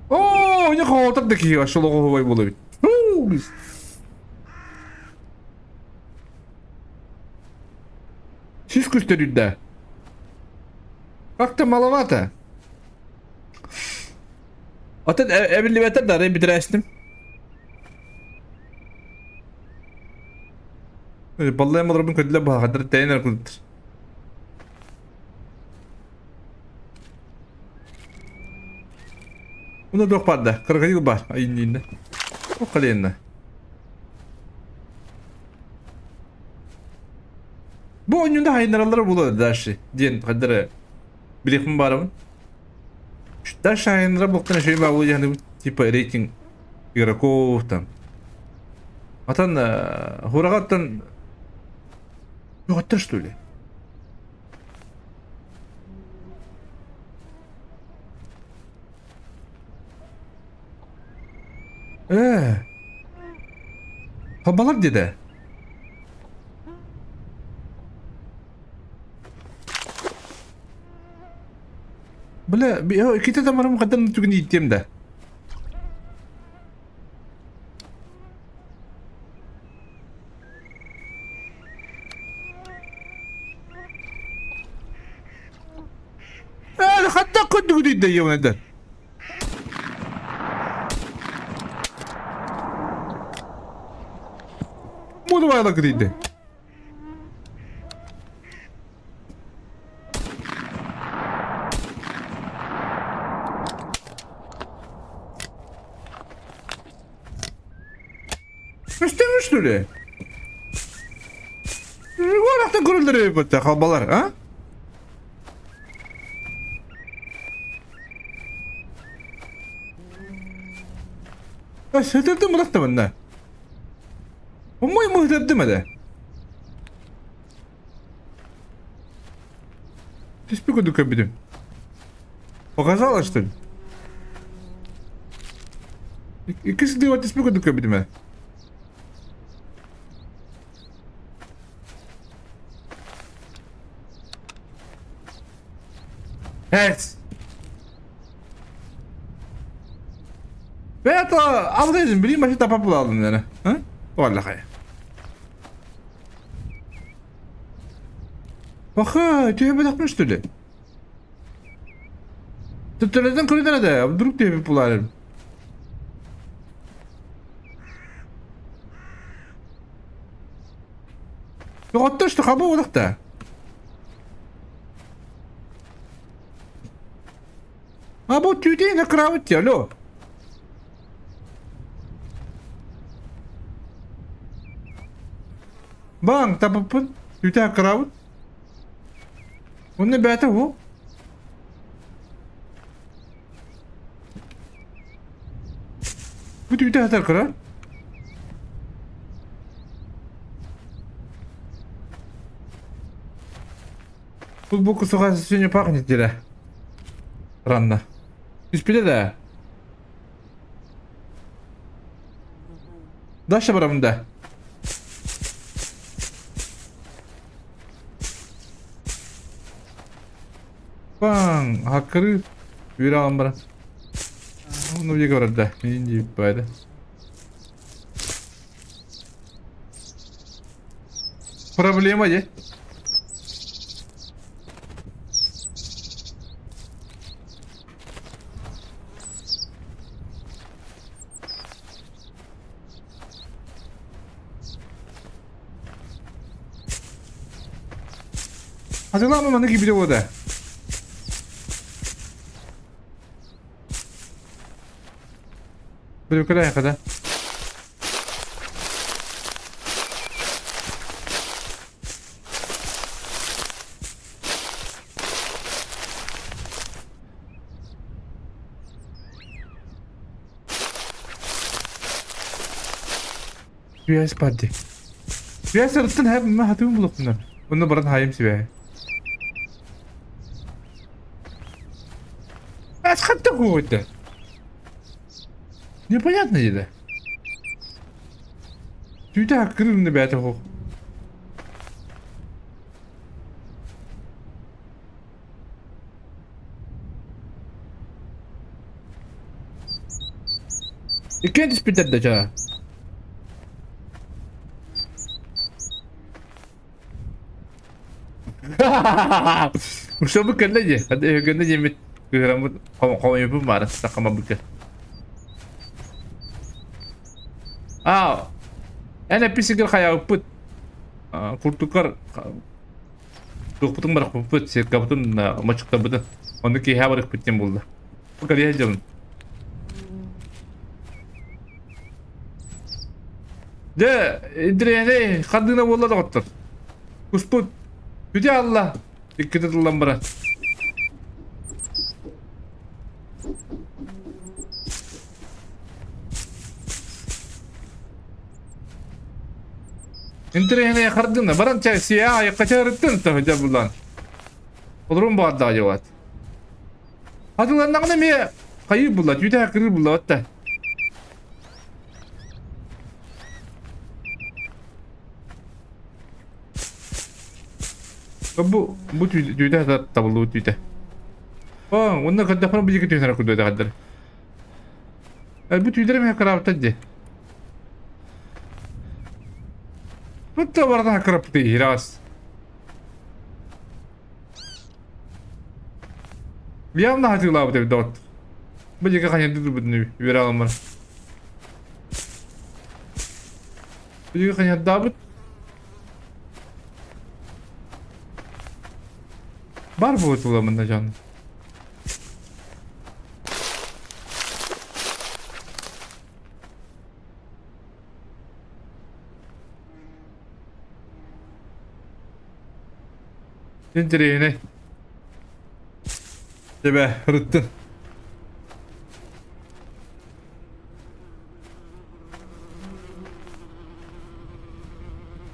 Оо, не хоотар да киһи шолоҕо хубай буолабит. Сис күстөрүдэ. Как-то маловато. Атын эбиллибэтэр да бүтэрээстим. Баллайым олорбун көдүлэ баһаҕадар тэйэн эрэ курдуктар. Уна туох баар да? Крокодил баар айыннииннэ. Туох халиэннэ? Бу оонньууну хайыннараллара буолуо дальше диэн хайдары билиэхпин баарабын. Дальше хайыннара буолтан үчүгэй баа буолуо диэн типа рейтинг игроков там. Атан хураҕаттан Жоҕоттор что ли? Ээ. Хабалар деді. Бля, ките тамарым қадан түгін иттем да. Ээ, хатта көрдүгүт да Буду байлак дейді. Көстөмү что ли? Горохтан көрөлдөр эбит халбалар, а? Сытырдым бырахта манна. По-моему, ытырдым этэ. Түспүт курдук көрбүтүм. Показалось, что ли? Икки сыдыыба түспүт курдук көрбүтүм ээ. Evet. Veyahut da avlayacağım bileyim başı tapa bulalım yani. Ha? Vallahi. Баха, төһө бөтөхпүн что ли? Төттөлөтөн көрүнэр да, вдруг төһө буларым. Доҕоттор, что хаба буолуохта. А бу түүтэ накыраабыт дии, алло. Баҥ, тапыппын. Түүтэ аккыраабыт. Онно бэйэтэ уһу. Бу түүтэ хатар кыра. Футболка суха сегодня пахнет дире. Странно. Түспүтэ да. Дальше барабын да. Баң, хаккыры үөрэ аҕам баран. Ну, диэки барар да. Мин диэбит баайда. Проблема дии. Хатылаама маннык киирбитэ буолуо Бүрүкүлэ хада. Связь падди. Связь арыттан хэп ма хатыым булуктунар. Онно баран хайым сибэһэ. Асхатта какой-то. Непонятно деді. Түүтэ хаккырын бээтэ хох. Иккиэн түспүттэр да чаа. Ушабы кэллэ дии. Өһүгэнэ диэммит кыыһыраммыт хомойбут баара сахамабыкка. Аа, эн эпписигэр хайаабыппыт. Куртукар Туохпутун бырахпыппыт, сеткабытын мочуктарбытын. Онно киэһэ барыахпыт диэн буолла. Бу кэлиэ дьонун. Дьэ, интириэһинэй хардыына буолла доҕоттор. Куспут бүтэ алла иккитэ тыллан баран. Интэриэһинэй хардыына баран чэ сиэ айыкка чарыттын таһырдьа булан. Олорун баҕардаҕа дьуот. Хатыланнаҕына эмиэ хайыы булла, түүтэ кырыы булла отта. Бу бу түүтэ табыллыбыт түүтэ. О, онно көрдөхпүнэ бу диэки түһэн курдук этэҕэрдэр. Бу түүтэрим эмиэ кыраабыттар дии. Бутта барда кырапты раз. Явно хатыылаабыт эбит доҕот. Бу диэки ханьырды турбутун үөрэ аламмар. Бу диэки ханьырдаабыт. Бар буолула мында дьон. Интэриэһинэй. Дьэбэ, ырыттын.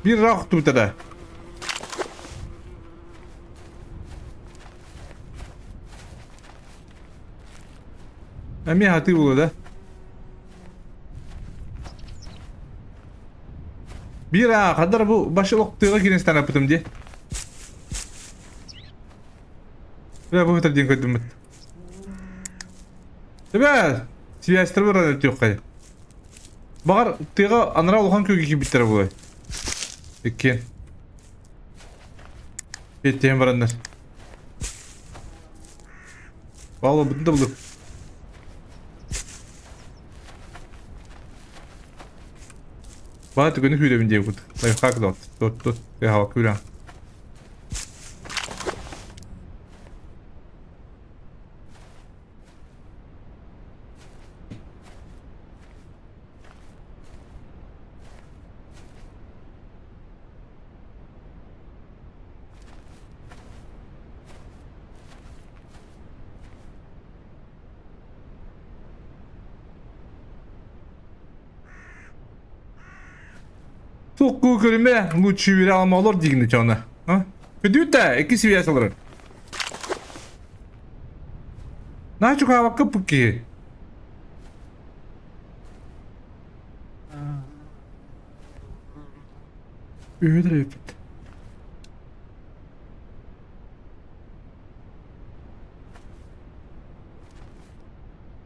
Биир ыраах охтубута да. Эмиэ хатыы буолуо да. Биир аа, хаддар бу башы тыаҕа киирэн станаппытым дии. Бля, бу диэн көрдүммүт. Төбө, связьтары баран өтүөххэ. Баҕар тыаҕа анараа улахан күөлгэ киирбиттэрэ буолуой. Иккиэн. Еттиһэн бараннар. Валла бутун да булук. Баа түгэни күүрэбин диэбит. Лайфхак да тут тут я күүрэн. Туохку көрүмэ, лучше үөрэ алма олор диигин чона. А? Көдүүтэ, икки связь олорор. Наачу хаабакка пукки. Үһүдэр эппит.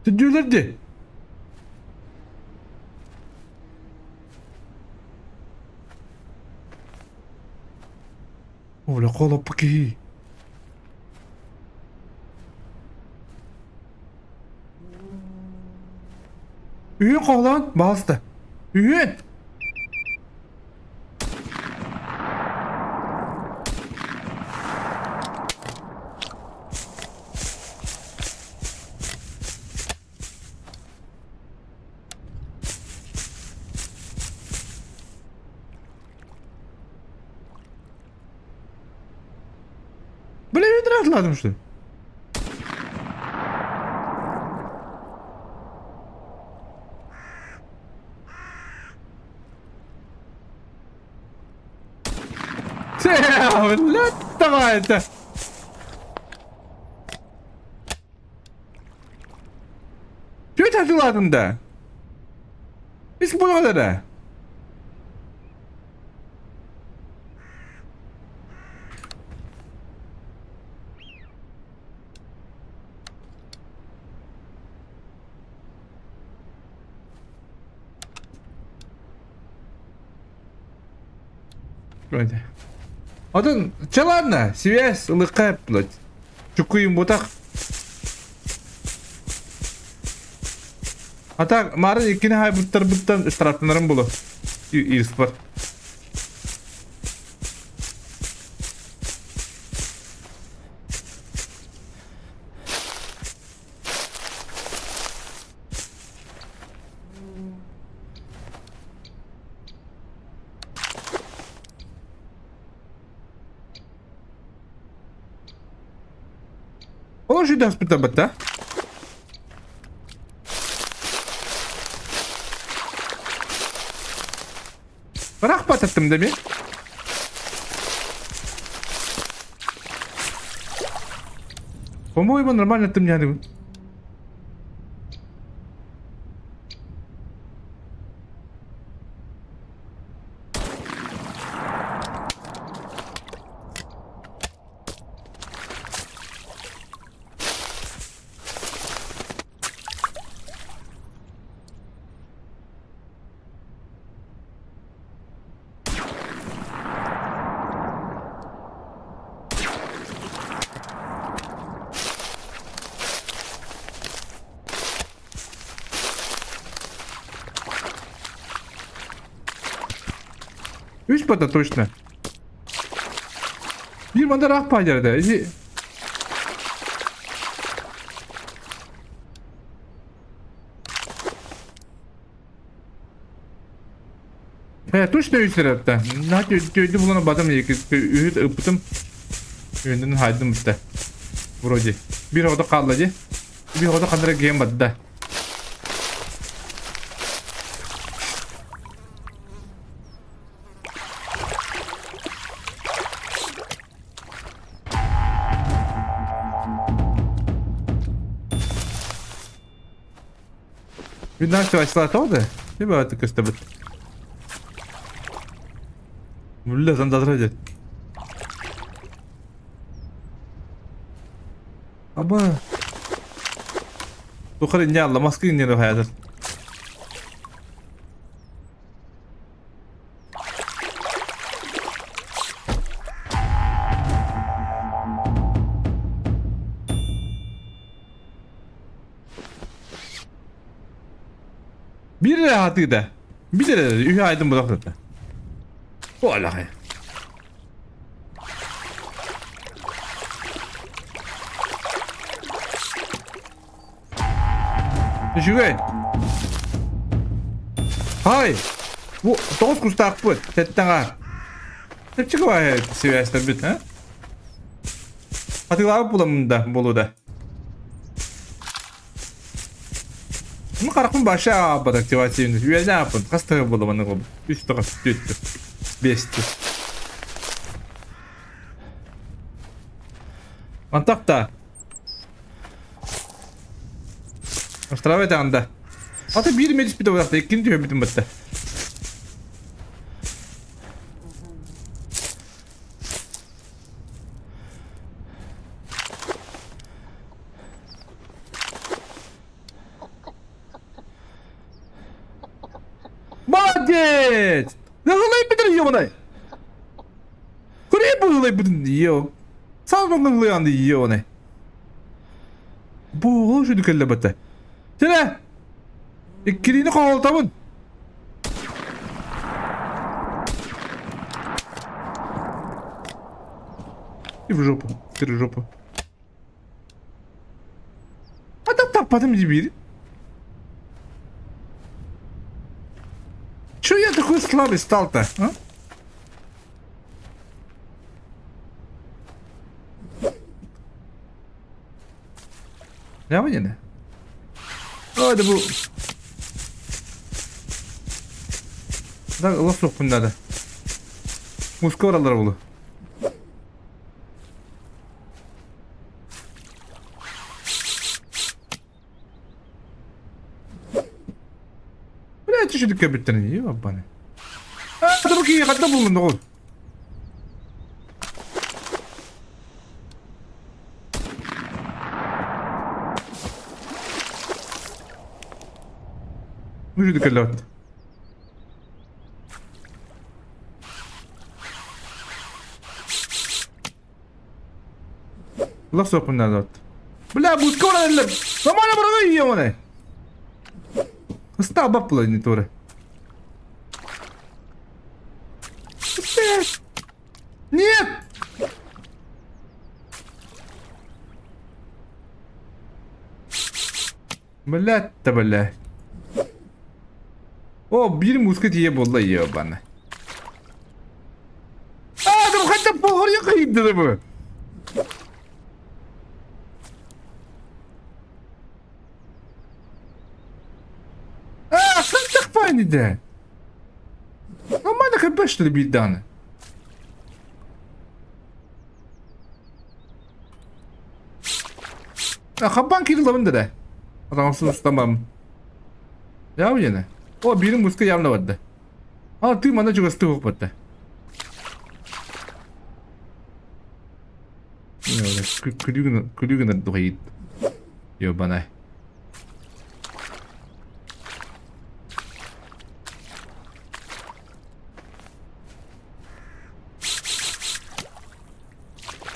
Түдүүлэр ди. Оля холопки. Үһүн хоһулаан баҕаста. Үһүн! Бля, үһүн атладым что? Давай это! Чё это да? Ис буолара. Вроде. Атын, чэ ладно, связь ылыкка блядь. Чукуйум бутах. А так, марын иккини хайбыттарбыттан штрафтанарым булу. Ирспор. Ол жүдә хоспитал да? Ыраах бататтым да мен. По-моему, нормально ты меня. Үс бата точно. Биир мандар ах паадьарда. Ити Э, точно үстеретте. Наһаа төйдү булан батым үһүт ыппытым. Үйүнүн хайдым битте. Вроде. Биир оҕото хаалла дии. Биир оҕото ханна эрэ гиэн барда. Күннээх да? Не баҕа көстөбүт. Бүллэ сандалра дед. Аба. Тухар инне алла маска инне хаятыр. Биир эрэ аһатыыта. Биир эрэ үһү айдын буолахтата. Буолахай. Үчүгэй. Хай! Бу тоҕус кустаахпыт, тэттэҕэ. Чэпчэки баайа сибээстэрбит, а? Атыылаабыт буламмын да буолуо да. Ну харахпын баша аабат активация үөнэ ааппын хас тыһы буола маннык буолбут үс тоҕус түөрт биэс Антах да Штраф анда. Ата биир эмэ түспүтэ буолахта иккини түһэрбитим батта. Молодец! Нахылайбытын ёбаный! Курей быһылайбытын ё. Салмаңылыянды ёбаный. Бу шүді кэллэ батта. Тene! Иккилиини хоһолтабын. И в жопу. Ты в жопу. А так таппатым дебил. Чё я такой слабый стал-то, а? Не не? Ой, да бу... Да, олох суохпун надо. Муска бараллар булу. Бля, түшүдүк кэбиттэрин дии баббаны. А, да бу киһи хатта буллун доҕор. Мүжүдүк кэллэбит. Лох суохпун наада. Бля, будка баран Нормально баран ебаный. Ыстаа баппыла не тура. Нет! Блядь, да бля. О, биир муска тиийэ буолла ебаный. А, да хотя полгорья кыйды бу. А, хантах да. Нормально хп что ли бейданы? Хабан кирилабын да. Атамсыз ұстамам. Яв ене. О, бирин муска явно барда. А, ты мана чугасты батта. Күлүгүн күлүгүн духайыт. Ёбанай.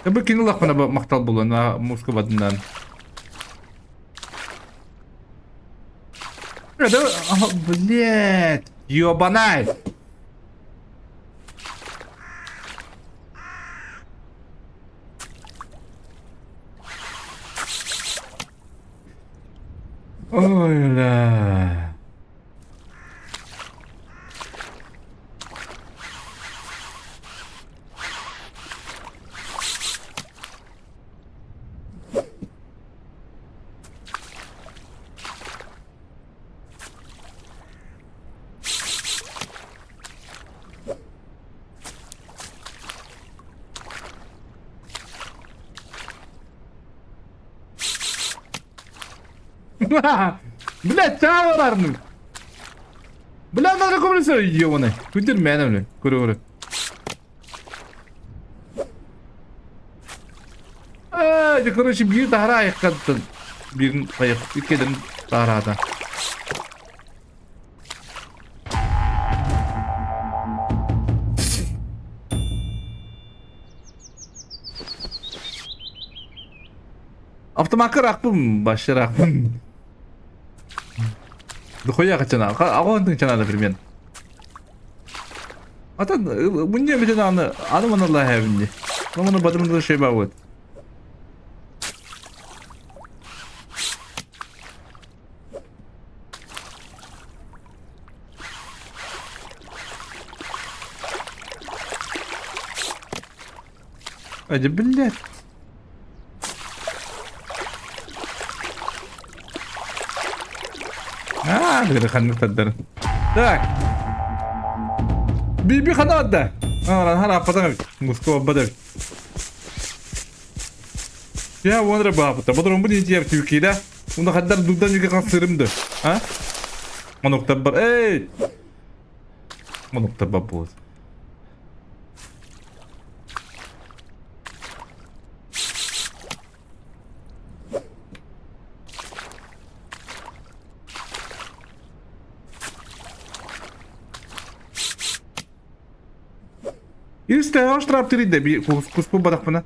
Бу кини лахпана мактал булан муска бадынан. Да, блядь, ёбанай. Ой, бля. Блядь, чааларны. Бля, надо компрессор ебаный. Күндер мәне блин. Көрө көрө. Ээ, короче, биир таһара айыққаттан. Бирин айық, иккеден таһараата. Автомакка рахпын, башы рахпын. Дохуя хачана, аҕа чана например. Atan bunca bir tane anı anı bana Allah hebindi. Bunu badımda şey var. Hadi блядь. Аа, ханнык тардарын. Так. Би хана да. А, хана аппатан Москва бадар. Я вонра баапыта. Бодорон бу диэн түйкида. Уна хаддар дудан юге кансырымды. А? Монуктар бар. Эй! Монуктар бар болот. Ирсте штраф тиридде би куспу бадахпына.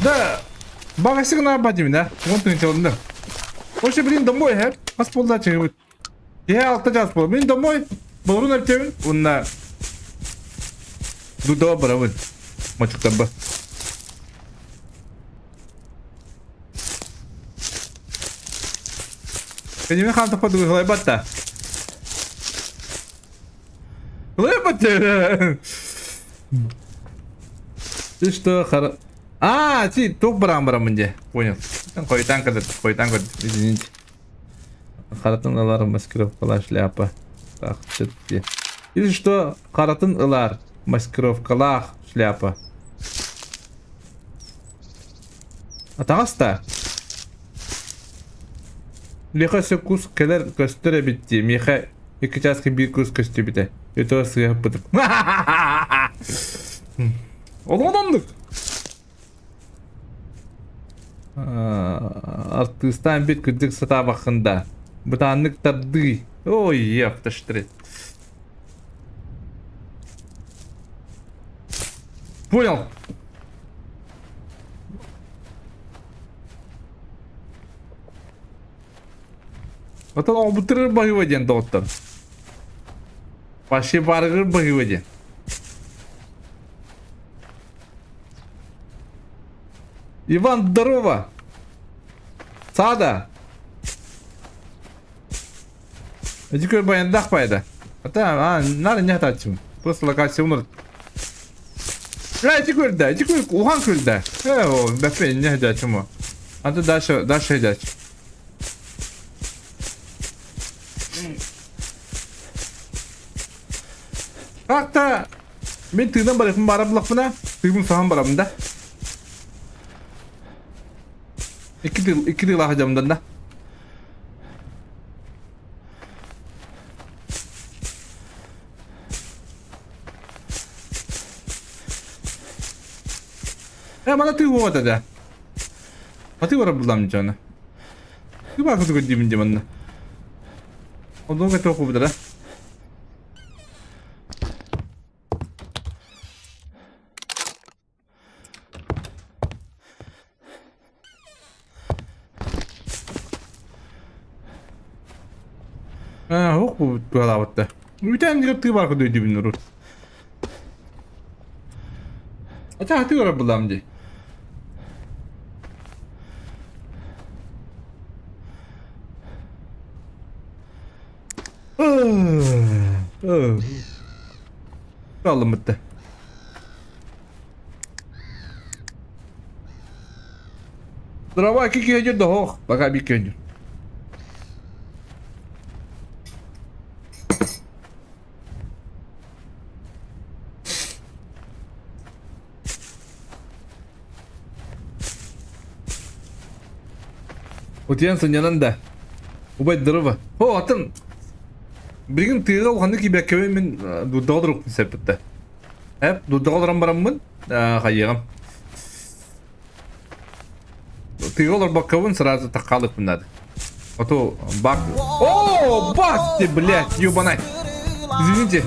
Да, багасыгына бадим да. Вон ты да. Вообще, блин, домой, хэ? Хас полда чыгыбыт. Я алта жас бол. Мен домой. Болрун өптебин. Унна. Дудова барабын. Мачуктаба. Кенеме хан тапа дугылай батта. Гылай батта. Ты что, хоро... А, ти, тух барам барам де. Понял. Койтан кадыр, койтан кадыр, извините. Харатын ылар маскировкалаах шляпа. Так, все-таки. Или что, харатын ылар маскировкалаах шляпа. Атаҕаста. Миэхэ өссө кус кэлэр көстөр эбит дии. Миэхэ икки чааска биир кус көстүбүтэ. Өтө сыыһаппытым. Олоҕун оннук. Артыыстаан бит кырдьык сатаабаххын да. Бытааннык тардыы. Ой, ефташтрит. Понял. Оттон оҕобутырыр баһыыба диэн доҕоттор. Вообще барыгыр баһыыба диэн. Иван, здорово! Сада! Эти көр баяндах пайда. Ата, а, нары не атачым. Просто локация умыр. Ля, эти көлдө, эти көл, ухан көлдө. Э, о, бәпе, не хадачым о. Ата дальше, дальше хадач. Как-то мен тыынан барыппын бара булахпына, тыыбын сахан барабын да. Икки тыл, икки тыылаах дьамдан да. Э, мана тыы буолбата да. Аты барар булам дьоно. Тыы баар курдук диибин дии манна. Оннук этэ окуубутара. Аа, ох бу туһалаабытта. Үтээн диэки тыы баар курдук диибин урут. Ата аты барар булам дии. Алыммытта. Дрова 2 киһи да Пока bir киһи. Утуйан сынньанан да. Убай дрова. О, атын билигин тыыга улаханнык киирбэккэбин мин дурдаҕа олорукпун сэппиттэ. Эп дурдаҕа олорон бараммын хайыаҕым. Тыыга олорбоккобун сразу таххаалыкпын надо. А то бак... О, бак ты, блядь, ёбанай. Извините.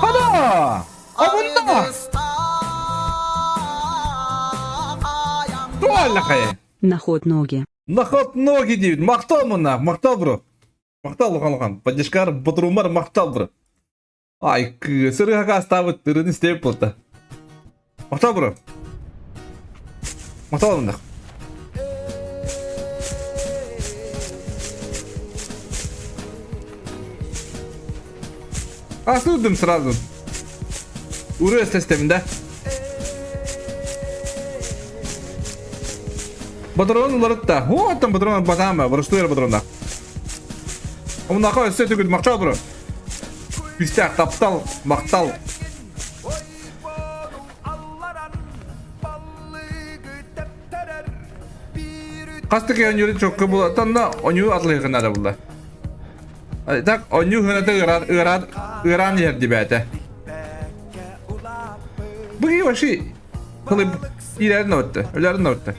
Хада! Абында! Туаллахай! Наход ноги. Наход ноги диэбит. Махтал мына, махтал бро. Махтал улахан Поддержкар бодрумар махтал бро. Ай, сырыга астаабыт ырыны истээбит буолта. Махтал бро. Махтал мындах. Асылдым сразу. Уры системин да. Патрон уларытта. О, там патрон батаама, вручную патронда. Оннаха өссө түгүл махтал бро. Күстээх таптал, махтал. Хас да киһи чокко була. Танна оню атлыгы надо булла. Так оню хыната ыраан ыраан ыраан иһэр дибээтэ. Бу вообще хылып иилэрин өттө, өлөрүн өттө.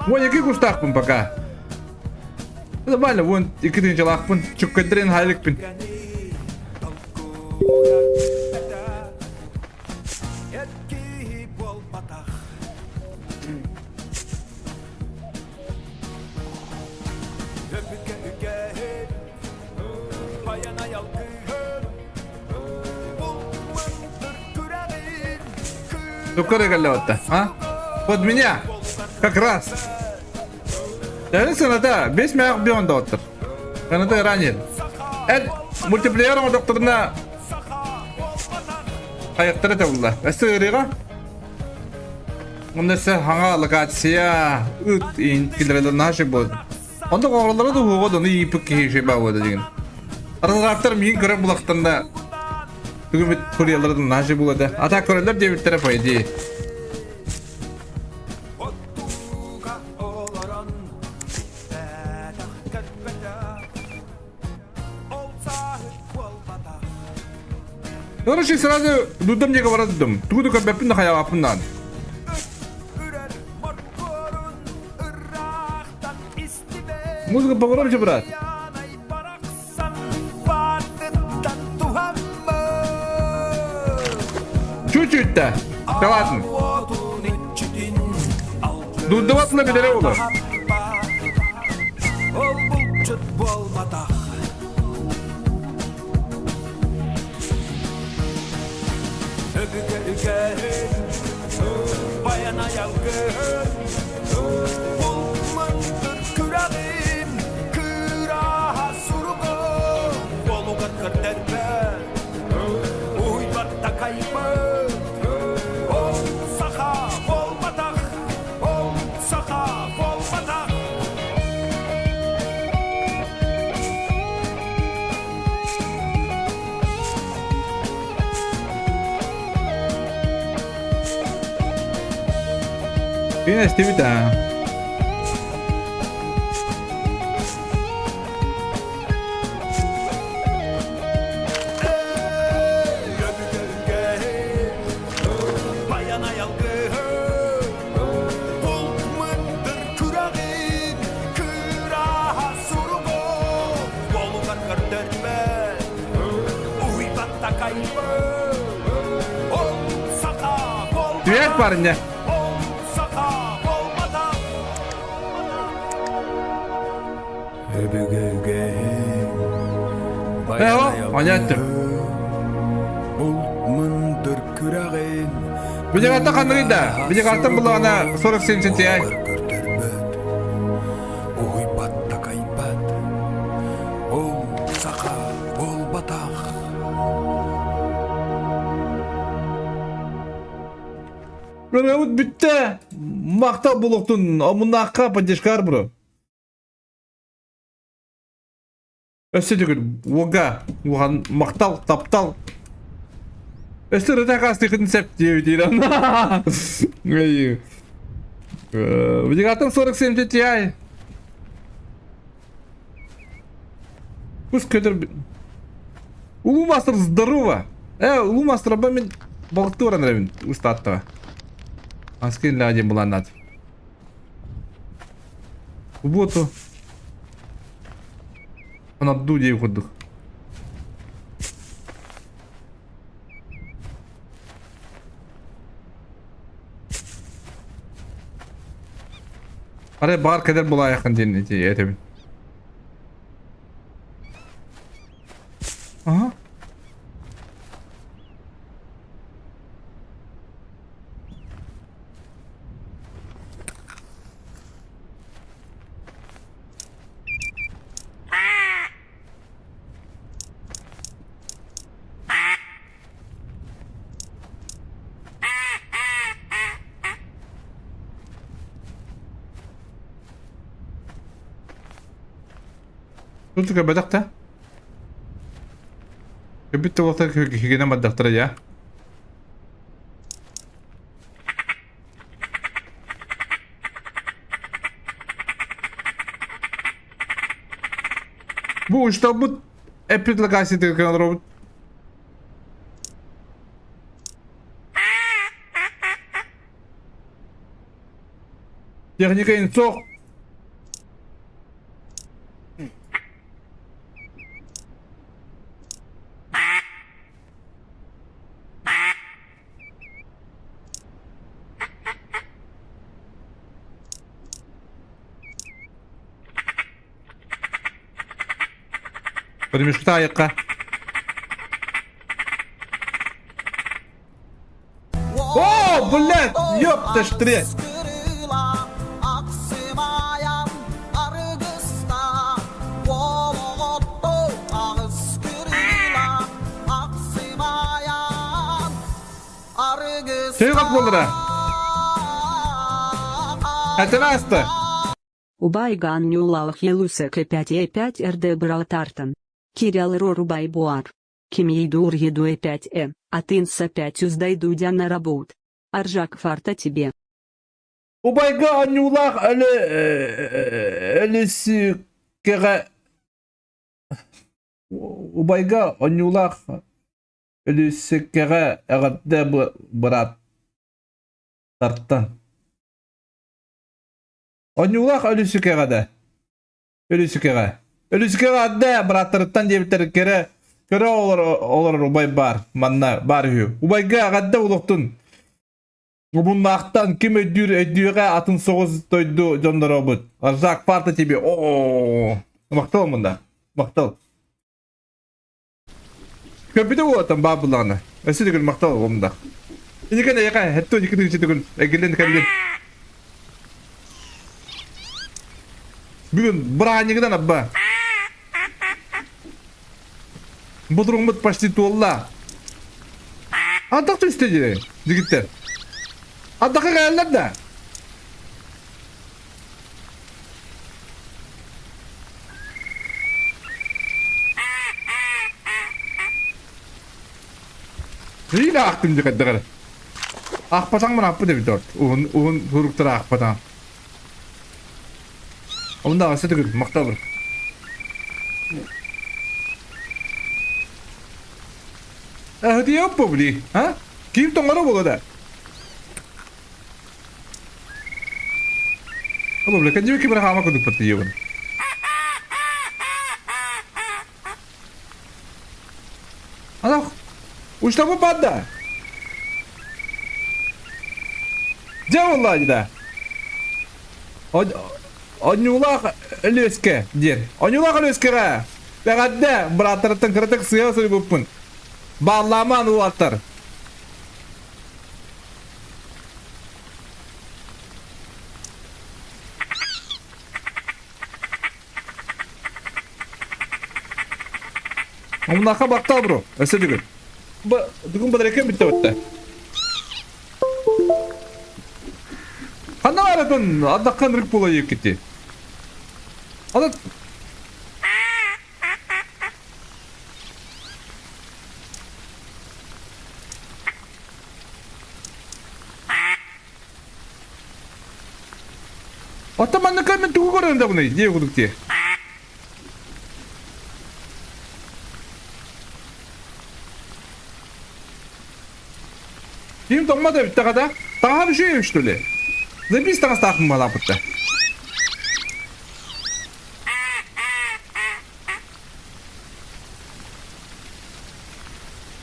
Вон екі кустаахпын пока. Нормально, вон екі тыһыынчалаахпын, чуккайдырын хайлыкпын. Туккары кэллэбэтта, а? Под меня! Как раз! Тэри сыната 5 мээх бион доҕоттор. Сыната ранее. Эн мультиплеер оҥордохторуна хайыктара табылла. Өссө ыарыыга Онно өссө хаҥа локация ыт иин киллэрэлэр наша буолла. Онно оҕолоро да уһуга да ону ииппит киһи үчүгэй баа буолла деген. Аралаахтар миигин көрөн булахтарына тугу эмит суруйаллара да наша буолла. А так көрөллөр диэбиттэрэ по идее. Короче, сразу дудам диэки бара дудум. Тугу да көрбөппүн да хайаабаппын даҕаны. Музыка погромче, брат. Чуть-чуть да. Да ладно. Дуддубатына билэрэ буолар. Күн эстибит аа. Привет, парни! Э, понятно. Видеоҕа ханныгый да? Видеоҕаттан буллаҕына 47 сентябрь. Көрдөрбөт, уһуйбат такайбат, ол саха буолбатах. Ырыабыт бүттэ. Махтал булуохтун омуннаахха поддержкаар бро. Өссө төгүл уога ухан махтал таптал. Өссө ырыта хаастыхын сеп диэбитиирэн. Видеогаттан 47 Ti. Пусть көтөр... Улуу мастер здорово! Э, улуу мастер аба мен балыкты баран эрэбин устааттаҕа. Аскин ла диэн былааннаат. Субботу. Анадду диэн курдук. Арай баар кэлэр булаайаххын диэн этэбин. Ага. Тут көрбөтөх да. Көрбүт да буолтар киһигинэн бардахтара я. Бу учталбыт эппит олоробут. Техника инсох. Перемешка айыққа. О, блядь, ёпта штрек. Төйгат буолара. Этэн Убайган Нюлалах Елусек 5Е5 РД Братартан. Кирилл Рорубай Буар. Кимейдур еду Е5Э, а тынса 5 уздайдудя на работ. Аржак фарта тебе. Убайга оонньуулаах өлө өлүсүкэҕэ Убайга оонньуулаах өлүсүкэҕэ эҕэрдэ бырааттартан. Оонньуулаах өлүсүкэҕэ да Өлүсүкэҕэ. Өлүсүкэҕэ адда бырааттарыттан диэбиттэр кэрэ көрө олорор убай баар манна баар үһү. Убайга эҕэрдэ улуохтун. Муннаахтан ким өйдүүр өйдүөҕэ атын соҕус дойду дьонноробут. Аржак парта тебе. О, махтал мында. Махтал. Көппүтэ уотан баа буллаҕына. Өссө төгүл махтал уомда. Иникэн эйэхэ хетту икки төгүл эгилен кэллин. Бүгүн бырааһынньыгынан абба. Ботуруҥмут почти туолла. Антах түстэ дии, дигиттэр. Антахха кэлэллэр да. Сиин аахтым дии хайдах эрэ. Аахпатаҥ аахпыт эбит орт. Уһун уһун суруктары аахпатаҥ. Онда өссө төгүл махтал. Э, бли, а? Ким тоҥоро буолуо да? Бля, кадиме кибер хаама кудук паттыйыбын. Анах, учтабы падда. Дьэ буолла да. Онньуулаах Өлүөскэ диэн. Онньуулаах Өлүөскэҕэ эҕэрдэ бырааттарыттан кыратык сыа суруйбуппун. Бааллаамаан уолаттар. Омунаха баттал бро. Өссө бүгүн. Бүгүн батарейкам бүттэ бутта. Ханна баратын ардаққан ырык буола кити. Аны Оттон маннык мен тугу көрөн да буный дии кудук дии. Ким тоҥмот эбит да Таҥаһа үчүгэй что ли? Запись таҥастаахпын балааппытта.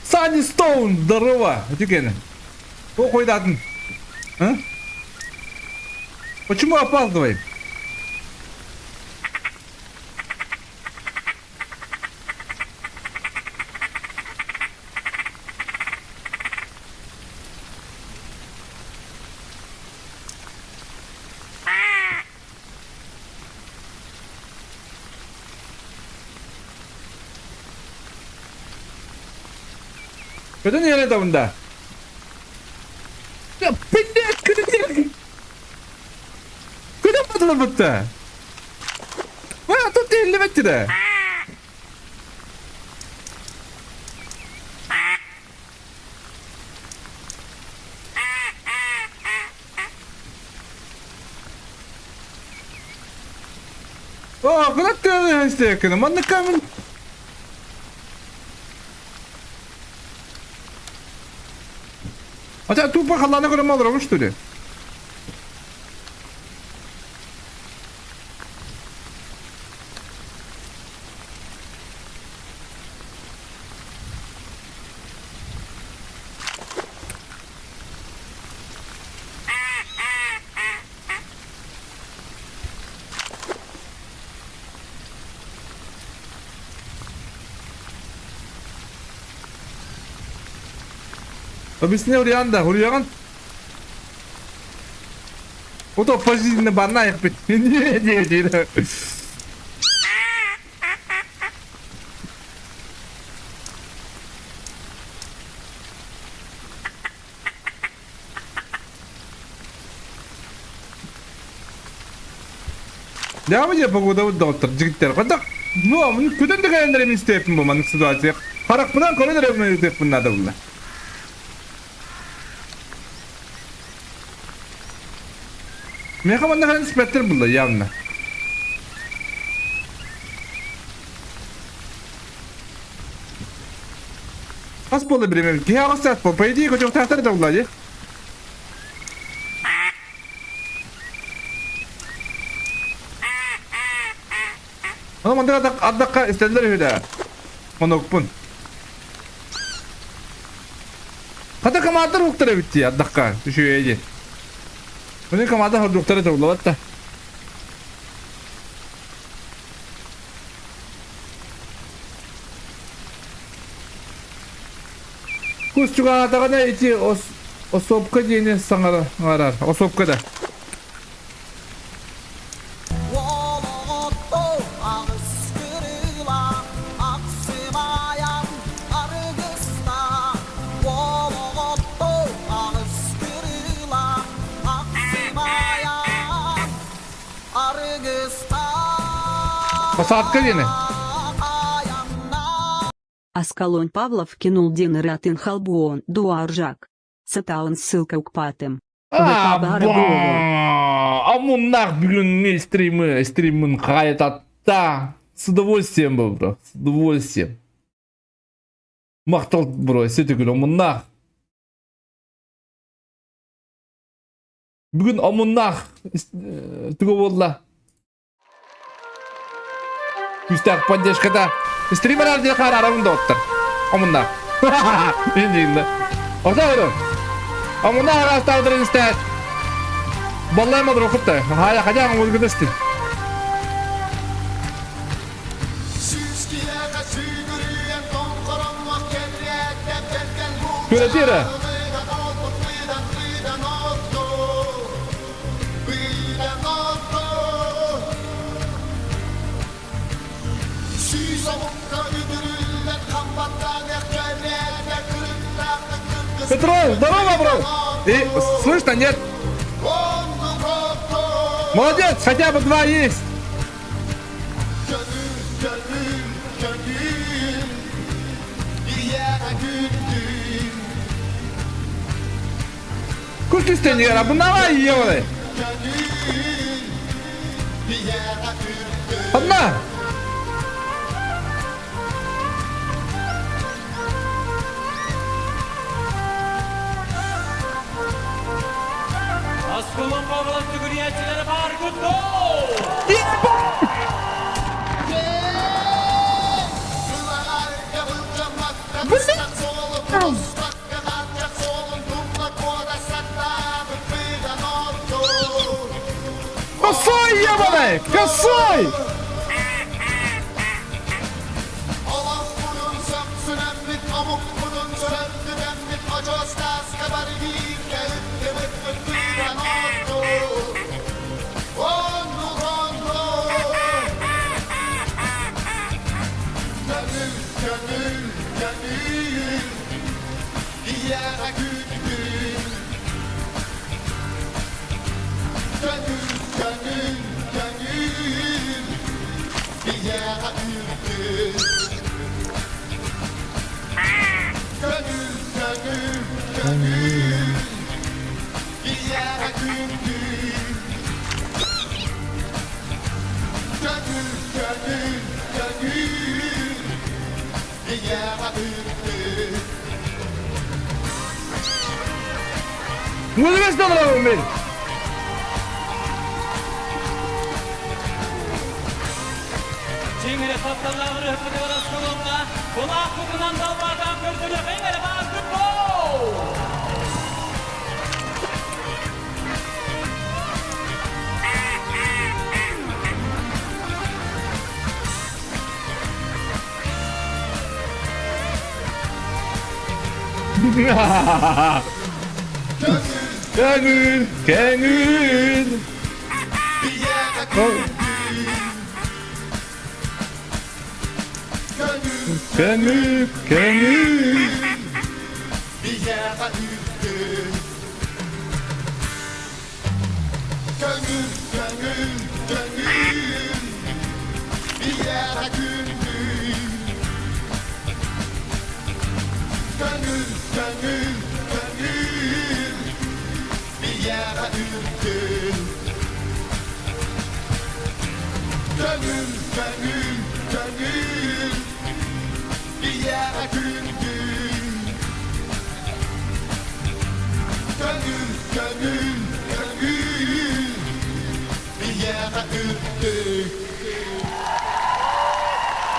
Санни Стоун, здорово! Үтүкені. О, қойдатын. А? Почему опаздываем? Көтөн иһэрэ да мында. Блядь, көтөн Көтөн батылар Ва, тут иһиллибэт О, куда ты истекин? Манна камень. А тебя тупо халана көрөм олоробун что ли? Объясни Урианда, Уриан. Ото пожизненно банна их бит. Не, не, не. Devam ediyor погода доктор жигиттер. Кадак, ну, муну көтөн да кэлэн эмин истеппин бу маннык ситуация. Харахпынан көрөн эрэ өтөппүн надо булла. Меха манна кэлэн испэттэр булла явно. Хас буолла бириэмэ? Киһи аҕыс саат буол. По идее, көтүөхтээхтэр да булла дии. Ону мандык ардахха истэллэр үһү да. Монокпун. Хата командыр уктар эбит дии ардахха үчүгэй дии. Муну команда хордуктара табыллыбат да. Кус чугаһаатаҕына ити осопка диэни саҥарар. Осопка да. Посадка диэни. Аскалон Павлов кинул Динер атын халбуон дуаржак. Сатаун ссылка укпатым. А, Амуннах бүгүҥҥү стримы, стримын хаайтатта. С удовольствием был, бро, с удовольствием. Махтал, бро, сөтүгүл омуннах. Бүгүн омуннах тугу буолла? Күүстээх поддержката. Стример ардыга хаарарабын доҕоттор. Омуннаах. Иннинэ. Орто ору. Омуннаах араастаабытарын истээт. Баллайым одурукутта. Хая хадян омулгутастын. Күрэтиэрэ. Петров, здорово, бро! И слышно, нет? Молодец, хотя бы два есть. Кус түстэнигэр абынаҕа ийэҕэ. Одна! Асколон Павлов түгүрүйээччилэрэ баар Косой, ебаный! Косой! Мудрец долларов мин! Чиҥэрэ тапталлаах ырыһыппытыгар осколоҥҥа кулаахпытынан далбаатаан көрдөрүөххэ эрэ бааргыт буол! Көҥүл, көҥүл. Көҥүл, көҥүл.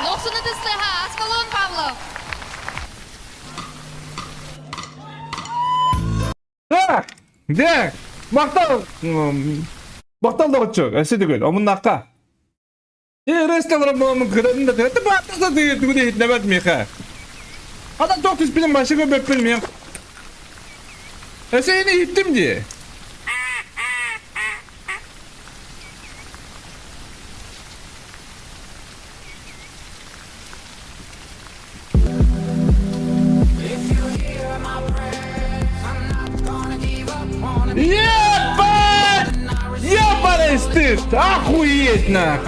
Лохсуну тыстыха, Аскалон Павлов. Так, так, махтал, махтал доҕоччук, өссө төгүл, омуннаахха. Ресторан буоламмын кыратын да тыгын бааттаса тыгын иһитнэбэт миэхэ. Ата туох түспүтүн вообще көрбөппүн мен. Өссө иһиттим дии. Ебать! Ебаный стыд! Охуеть нах!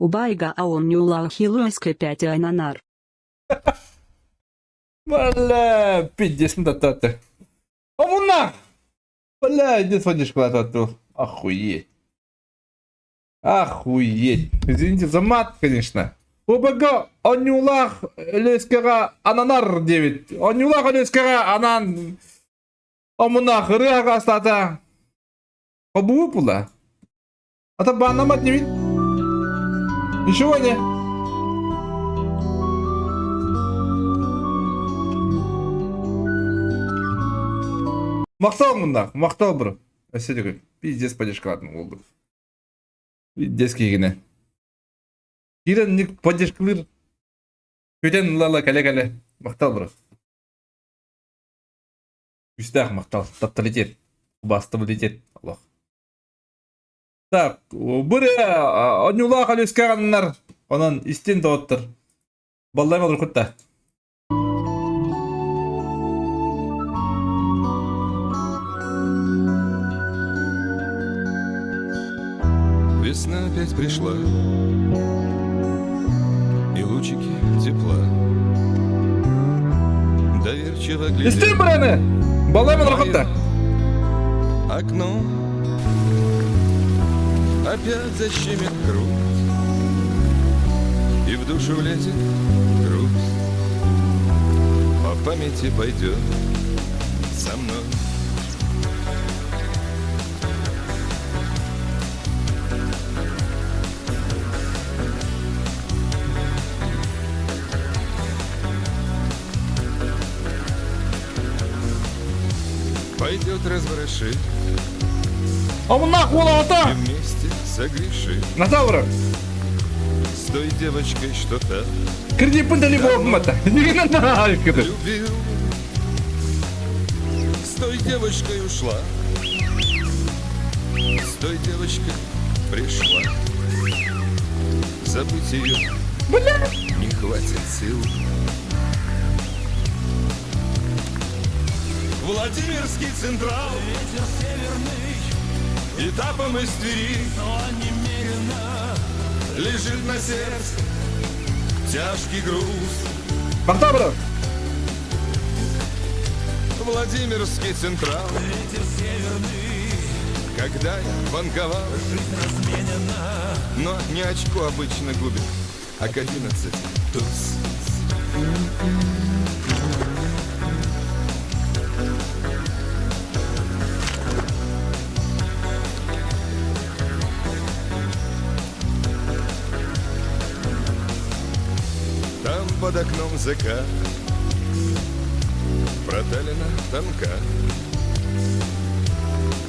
Убайга аонньуулаах ХСК-5 ананар. Бля, пиздец, мтатата. Омуна! Бля, иди сводишь куда-то. Охуеть. Охуеть. Извините за мат, конечно. ОБГ оонньуулаах Өлүөскэҕэ ананар диэбит. Оонньуулаах Өлүөскэҕэ анаан омунах ырыа астаата. Хобуу була. А то баннамат не Ничего не. Махтал мындах, махтал бро. Өссө төгүл. Пиздец поддержкалатын болду. Пиздец киигинэ. Киирэн ник поддержкалыыр. Күтэн ыла-ыла кэлэ-кэлэ. Махтал бро. Күүстээх махтал. Тапталитет. Убаастабылитет. Олох. Так, бу онньуулаах Алүскэ аҕаннар. Онон истин доҕоттор. Баллайм олоркутта. Весна опять пришла, и лучики тепла. Доверчиво глядя Истин быраны! Баллайм олоркутта. окно, опять защемит грудь, и в душу влезет грусть. По памяти пойдет со мной. Пойдет разворошит Омуннаах уолаҕата! и вместе согрешит Натавра! с той девочкой что-то Кредиппин дали буолбата. любил. С той девочкой ушла, с той девочкой пришла. Забыть ее не хватит сил. Владимирский Централ, ветер северный, этапом из Твери, лежит на сердце тяжкий груз. Махтал Владимирский Централ, ветер северный, когда я банковал, жизнь разменена, но не очко обычно губит, а к 11 туз. Там под окном ЗК Проталина тонка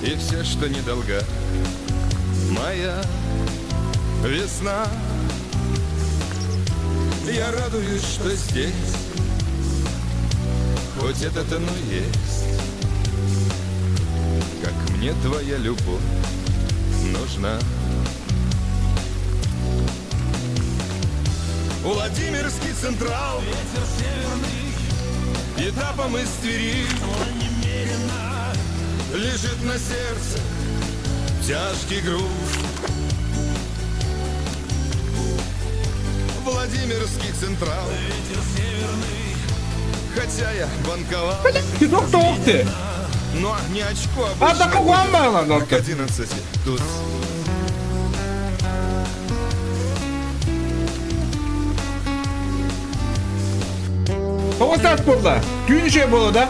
И все, что недолга Моя весна Я радуюсь, что здесь Хоть это-то, но есть Как мне твоя любовь нужна Владимирский Централ Ветер северный Этапом из Твери Лежит на сердце тяжкий груз Владимирский Централ Ветер северный Хотя я банковал Туох ты! Но не очко А обычно так губит, а к 11 туз. Тоҕо саас буолла? Түүн үчүгэй буолуо да?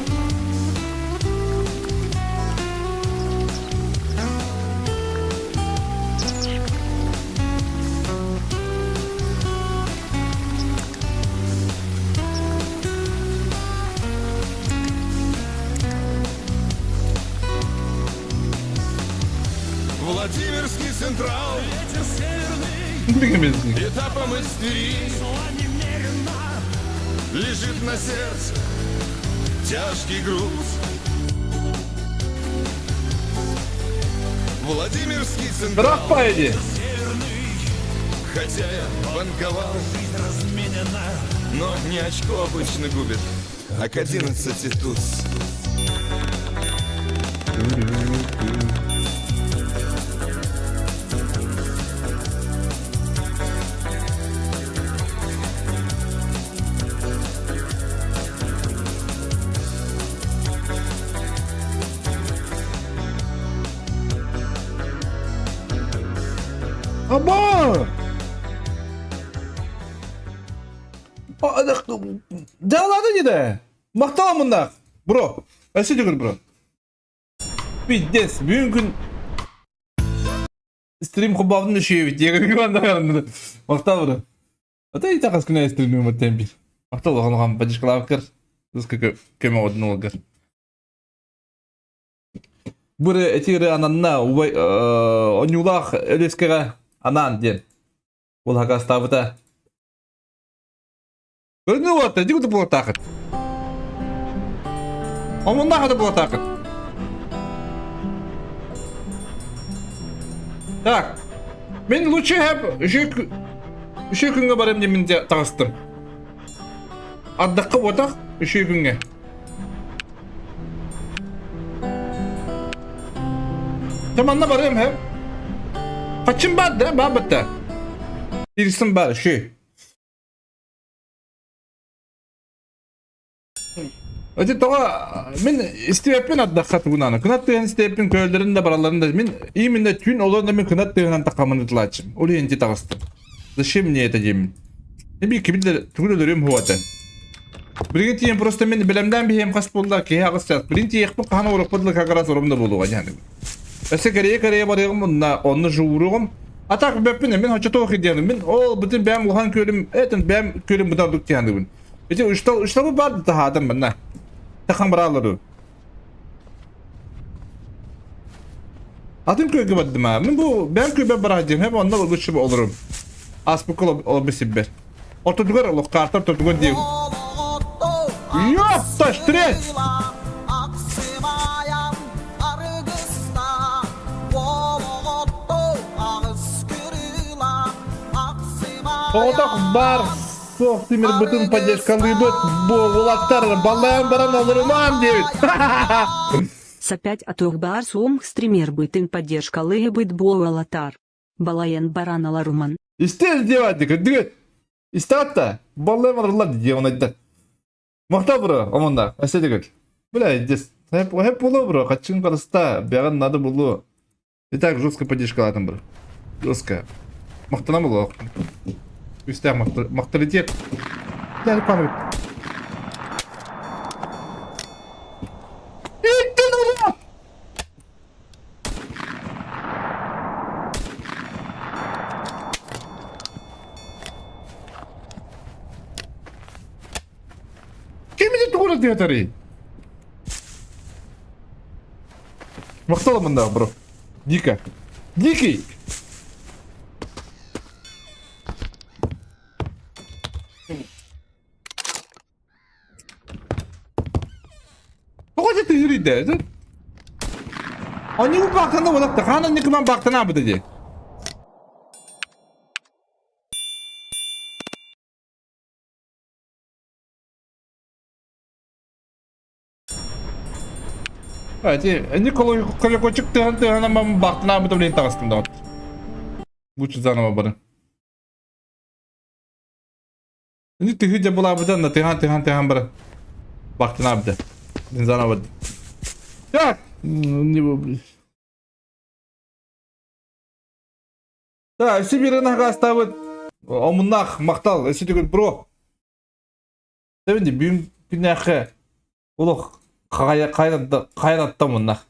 Владимирский Централ Ветер северный Этапом из Твери Лежит на сердце тяжкий груз Владимирский Централ Бырахпа иди! Хотя я банковал Но не очко обычно губит А к 11 туз Аба! Дьаалаата дии Махтал муннаах. Бро. Өссө төгүл бро. Пиздец. Бүгүн күн стрим хубаабын үшүйэбит диэн Махтал бро. Ата итакас күнэ стримим темпи. Махтал улахан поддержкалаабыккар. Көмө одун Бу этири ананна убай онньуулаах Өлүөскэҕэ анаан диэн. Ол хакастаабыта. Көрүнүү уолаттар, ити курдук буолуохтааххыт. Омуннаах да буолуохтааххыт. Так, мин лучше хэп үчүгэй күҥҥэ барым диэн таҕыстым. Ардахха буотах үчүгэй күҥҥэ. Дьэ манна барыам хэп. Хаччым баар да, баар батта. Ирсим бар, үчүгэй. Ити тоҕо мин истибэппин ардахха тугунааны. Кынат тыаһын истибэппин көөллөрүн да баралларын да мин именно түүн олорон да мин кынат тыаһынан таххаммын ытылааччым. Ол иһин ити таҕыстым. Зачем мне это диэммин. Эби кими да тугу да өлөрүөм хуа этэ. Билигин тиийэн просто мин бэлэмнээн биһиэм хас буолла киһи аҕыс чаас. Билигин тиийиэхпин хаһан оҥоруохпут дылы как раз орум да буолуоҕа дьаһаныгым. Өссө кэрийэ-кэрийэ барыаҕым онно онно жууруоҕум. А так бэппин мин хочотуох идеяным. Мин ол бүтүн бэйэм улахан күөлүм этин бэйэм күөлүм быдан ордук тиһаныгын. Ити үштал үшталы бар таһаатым манна. Тахан бараалары. Атын күөлгө бардым аа. Мин бу бэйэм күөлбэр бараа диэм хэм онно лучше олорум. Аспыкка олорбу сиббэр. Ортотугар олох карта ортотугар диэм. Ёпта, штрек! Соҕотох баар суох тимирбытын поддержкалыыбыт буолаттар баллайан баран олорумаам диэбит. Сапять атох баар суом стримербытын поддержкалыыбыт буолалатар. Балайан баран олоруман. Истер диэбэт кырдыгыт. Истэҕит баллайан бараллар диэҕин Махтал бро, омунна, өссө төгүл. Бля, здесь хэп хэп булу бро, хаччын карыста, бэҕин надо булу. И так жестко поддержкалаатым бро. Жестко. Махтанам булу. Үстээх махталитет. Дәл память. Иттин урод! Ким ити тугура тыатарый? Махтал мында, бро. Дико. Дикий! Тоҕо ити тыһырыйда? Они баактана болатта. Хаана никыман баактана абыта дии. Эти Николай колокольчик тыһан тыһан баактана абыта блин таҕыстым да. Лучше заново бары. Ини тыһы дьэ булаабыта на тыһан тыһан тыһан бара. Бактынаабыта. Заново. Так. Да, өссө биир нагаастаабыт омуннаах махтал өссө түгүл бро. Тэбинди бүгүн күннээххэ олох хайратта муннах.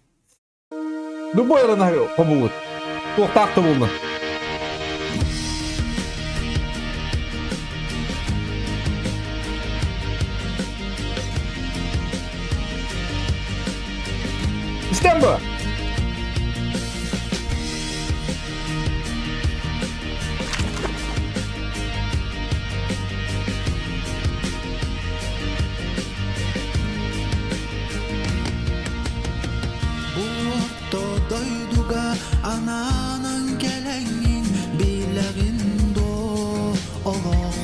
Любой рана хобулут. Туохтаах да буоллун. Истэн бу? Бу орто дойдуга анаанан кэлэҥҥин билэҕин дуо олох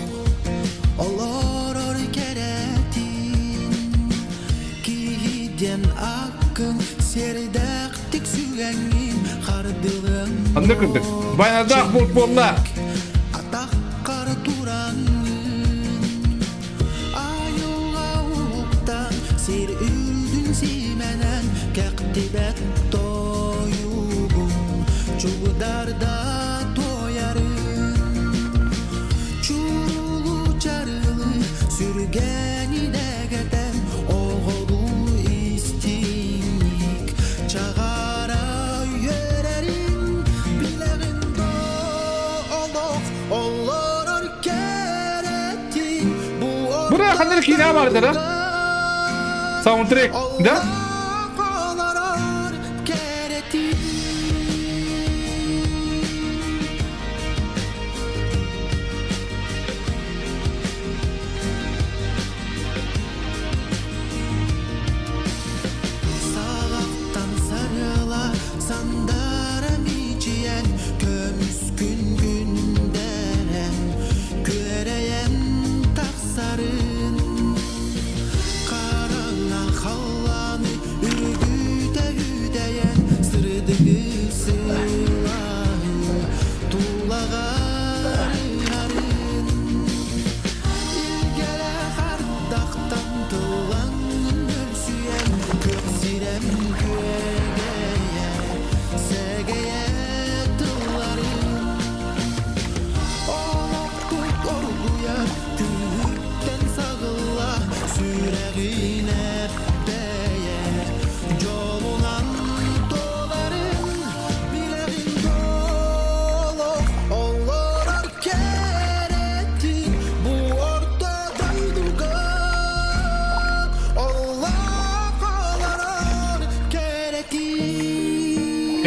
олорор кэрэтин киһи диэн аккын сиэрдээхтик сүгэҥҥин хардылыаҥ Ханна кырдык? Байадаах булт буолла. атаххар тураҥҥын Айылҕа уһуктан, сир үрдүн симэнэн кэхтибэт тойугун чугдарда туойарын. Чурулу чарылы сүргэни дэгэтэн оҕолуу истиҥник чаҕара үөрэрин билэҕин доо олох олорор кэрэтин бу Buraya kadar kine vardır ha. Soundtrack, да? Олорор кэрэтин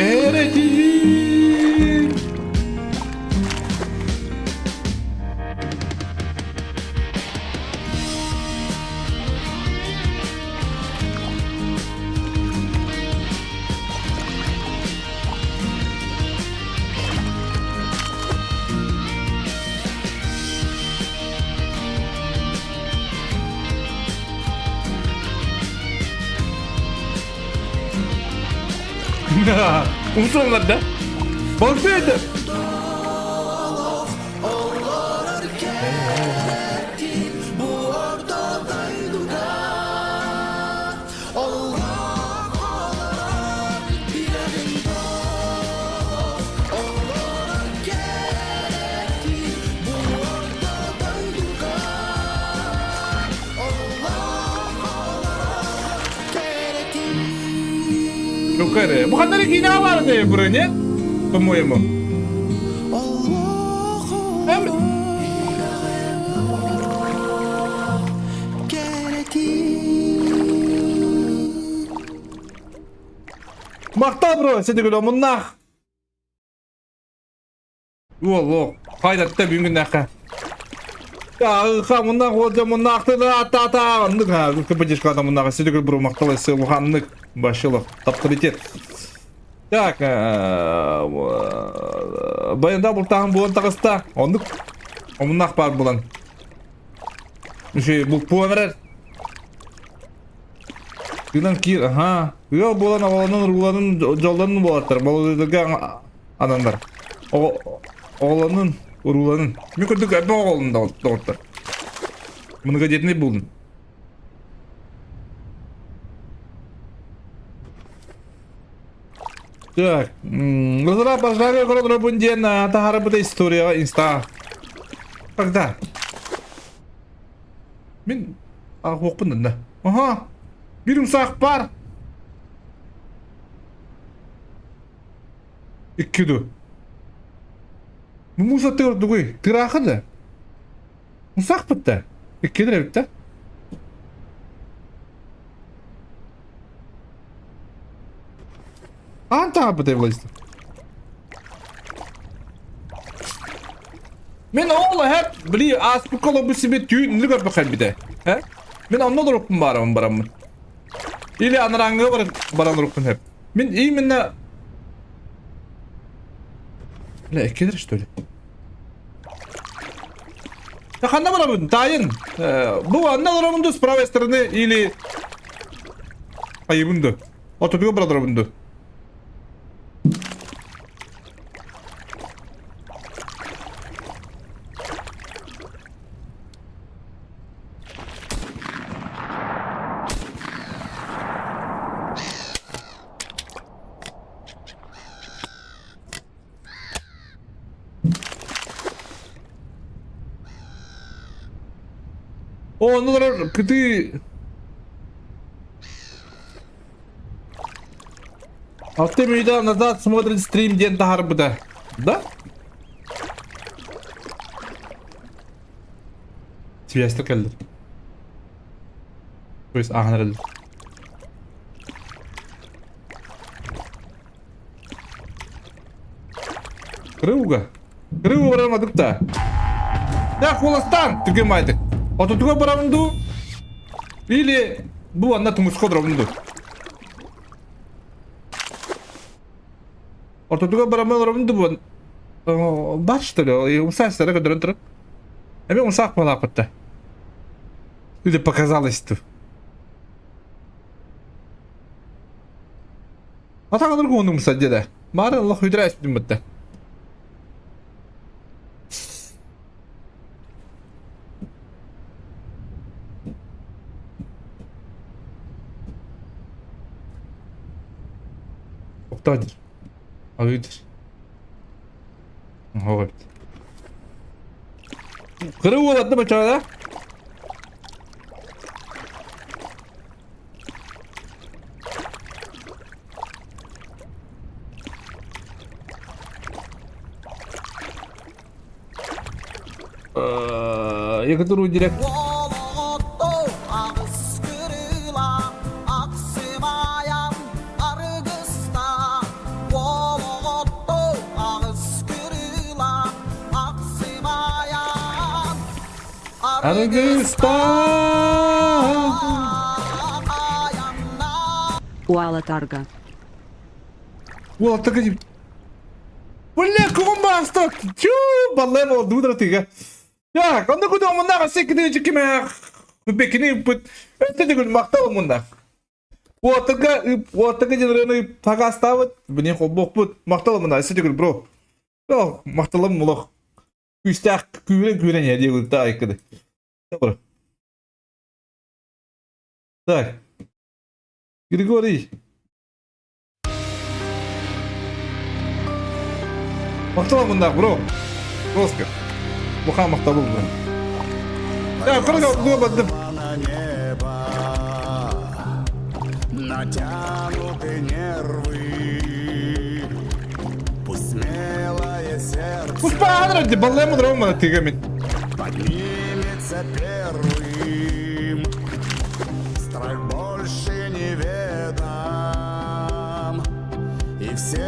Кэрэтиин! Умсуллар да. Балкыйды. Ну-ка, бу ханна киинэҕэ баар этэ бро, нет? По-моему. Махтал бро, сен муннах. Уол, хайдатта бүгүннэххэ. Ха, муннах уолдьа муннахтына ата-ата аннык ха, кыбыдишката муннаха сидигил бро махтал сылуханнык башылов авторитет. Так, баянда бултаан буолан таҕыста. Оннук омуннах баар булан. Үчүгэй булпуан эрэр. Тыынан киир, аха. Ыал буолан оҕолонун, урууланын, дьоллонун буолаттар. Болударга ананар. Оҕолонун, урууланын. Мен курдук элбэх оҕолонун доҕоттор. Многодетный булдум. Так, Лазара пожаря город диэн таһаарбыта историяҕа инста. Когда? Мин ааҕыахпын да. Аха. Биир умсаах баар. Икки ду. Муса тыырдугуй. Тыраахы да. Умсаахпыт да. Иккилэр эбит да. Аан таһаарбыт эбилайсты. Мин ол эһэп били ааспыкка олорбут сибит түүн инник көрбөх кэлбитэ. Э? Мин онно олоруппун баарабын бараммын. Или анарааҥҥыга баран баран олоруппун хэп. Мин именно Бля, эккелер что ли? Да ханна барабын, тайын. Бу анна олоробун ду с правой стороны или айыбын ду. Отутуга бар олоробун ду. О, онно кытыы Алты минута назад смотрит стрим диэн таһаарбыта. Да? Связьтар кэллэр. То есть ааһан эрэллэр. Крыуга. Крыуга барамадык да. Да, холостан, түрген майдык. Отутуга барамын ду? Или бу анна тумуско барамын ду? Ортотуга барамын барамын ду бу? Бар что ли? Умсаастара көдөрөн турар. Эми умсаах балаапытта. Или показалось ту. Атаҕалар куонумса диэдэ. Маары Аллах үдүрэ эспитин бытта. Октадыр. Агыдыр. Оҕо эбит. Кыра уолатты бачаада. Якутуру директ. Аргыстаах Уалатарга. Уолаттарга диэбит. Бля, кугун бааста! Чуу, баллайм олду тыга. Так, онно куду омуннаах өссө кини кимээх бекини ыппыт. Өттө төгүл махтал омуннаах. Уоттарга уоттарга дьонраны пагастаабыт, бини холбуохпут. Махтал омуннаах өссө төгүл бро. О, махталым улах. Күүстээх күүрэн күүрэн иһэ диэбит айкыды. Добро. Так. Григорий. Махтал омуннаах бро. Роска. Буха махтал бро. Так, короче, бардым. Натянуты нервы, пусть смелое сердце Успааныр ди баллайм дрома тыгамин. поднимется первым. Страх больше не ведом, и все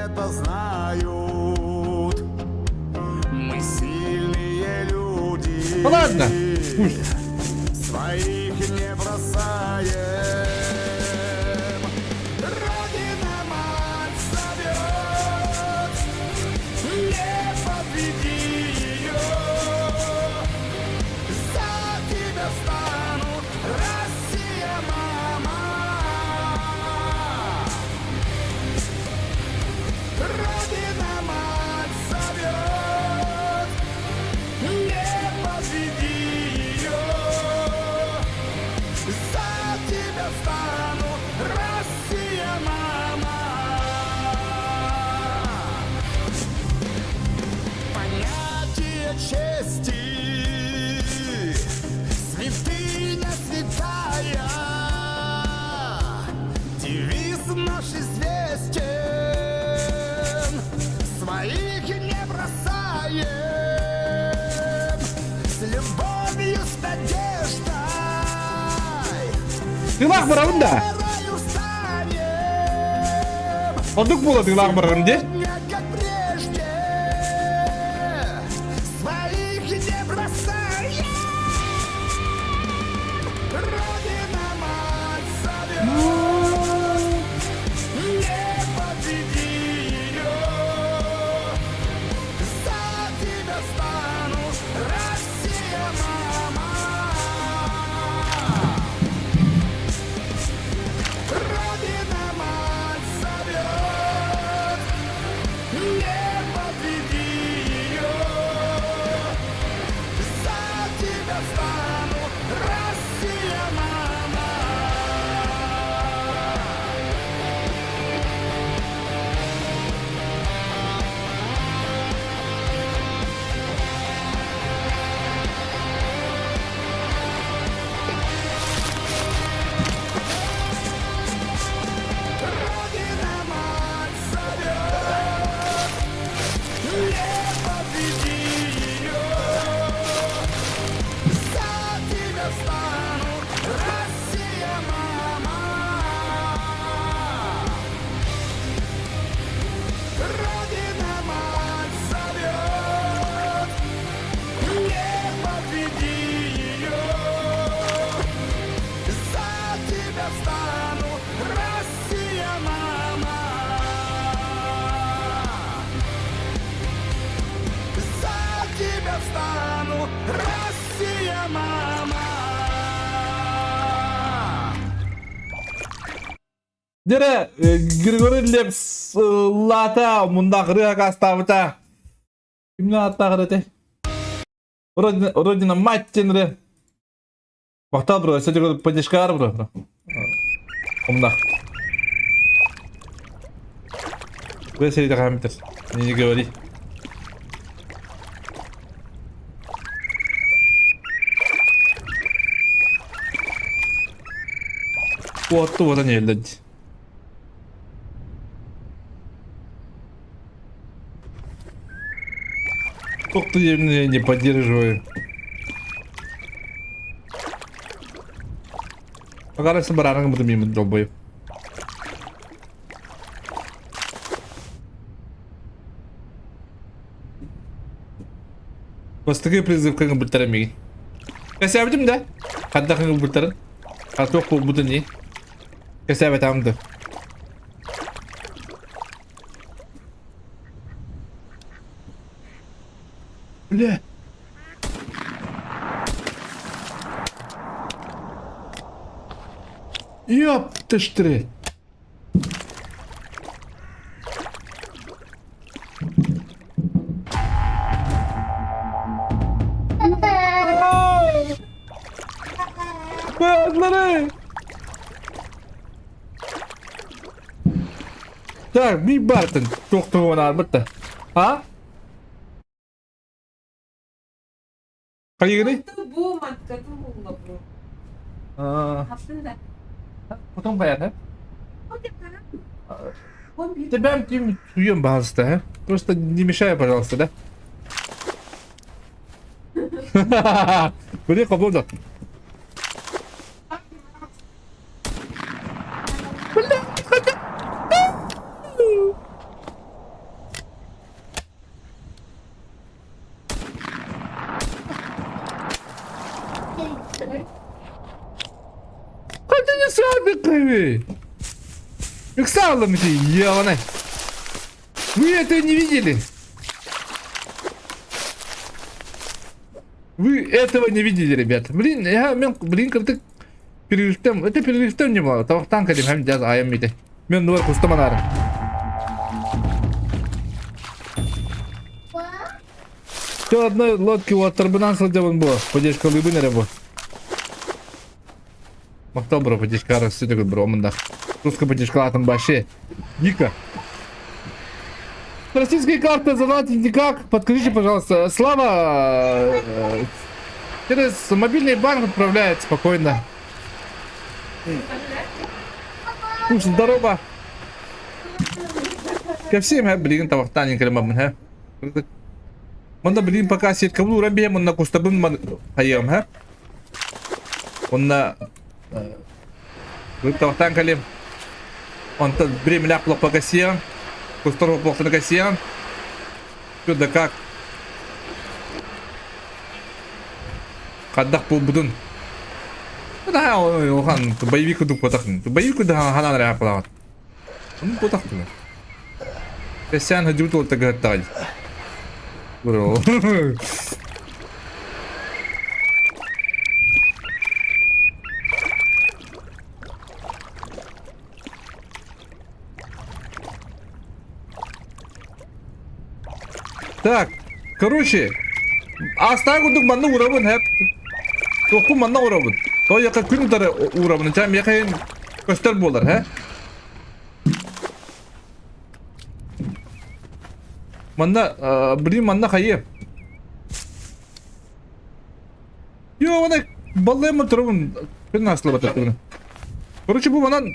это знают. Мы сильные люди. Ну ладно. Пусть. Своих не бросаем. Родина мать зовет, не подведи ее. За тебя стану, Россия, мама. Родина мать зовет, не подведи ее. За тебя стану, Россия, мама. Понятие чести, святыня святая, девиз наш известен, своих не бросаем, с любовью, с надеждой. Тылах барабын да. Верою встанем. Одук була тылах барабын де. Сегодня, как прежде, своих не бросаем. Родина мать зовет, не подведи ее. За тебя стану, Россия, мама. Родина мать зовет, не подведи ее. За тебя стану, Россия, мама. Родина мать зовет, не подведи ее. За тебя встану, Россия, мама. Родина мать зовет, не подведи ее. За тебя встану, Россия, мама. За тебя встану, Россия, мама. Дere Григорий Лепс лата мундаах ырыа астаабыта. Кимнэ ааттаах этэй? Родина, Родина мать диэн Махтал бро, кстати, поддержка бро. Умнах. Вы сидите Не говори. Вот, вот они, блядь. Только ты меня не поддерживаю. Пока бараның буду мимо долбоеб. Бастакы призывка бүттэрэ миигин. Кэсээбитим да. Хайдах ылбыттарын. Хатуох буолбутун дии. Кэсээбэтэҕим да. Бля. Ёп ты ж ты. Бадлары! Так, би бартын. Тоқтуғын арбытты. А? Хайыгыный? Бу манткатын булла бу. Хаптын да. Потом баян, Тебя тем суем, пожалуйста, а? Просто не мешай, пожалуйста, да? Бери кобылда. Хантан саабыккый? Ыксаалым ити ебаный. Вы это не видели? Вы этого не видели, ребят. Блин, я мен блин кырдык перерывтем. Это перерывтем не было. Тавақтан кәдем хәм жаз айым мите. Мен нуар кустаман ары. Все одной лодки уоттарбынан сылдьабын бу. Поддержкалыыбын эрэ бу. Махтал бро, поддержка растет бро, мындах. Русская поддержка атын вообще. Дико. Российские карты задонатить никак. Подскажите, пожалуйста. Слава через мобильный банк отправляет спокойно. Уж здорово. Ко всем, блин, тавахтанин кэлэмабын, һэ. Манна билигин пока сеткабын ууран биһэн манна кустабын хайыам һэ. Онна тавахтаан кэлиэм. Онтон бириэмэлээх буоллахпа кэсиэҕим. Кустар буоллахтарына кэсиэҕим. Что да как. Хайдах буолбутун. Да, улахан боевик курдук буотах. Боевик курдук ханаан эрэ ааппалаабат. Оннук буотахтына. Кэссээн сылдьыбыт уолта кыһаттаҕай. Бро. Так, короче, астаа курдук манна уурабын хэп. Туохпун манна уурабын. То яка күн утары уурабын. Чам яка көстөр буолар, хэ? Манна, блин, манна хайы. Йо, аны баллайма турабын. Күн аслабата турабын. Короче, бу манан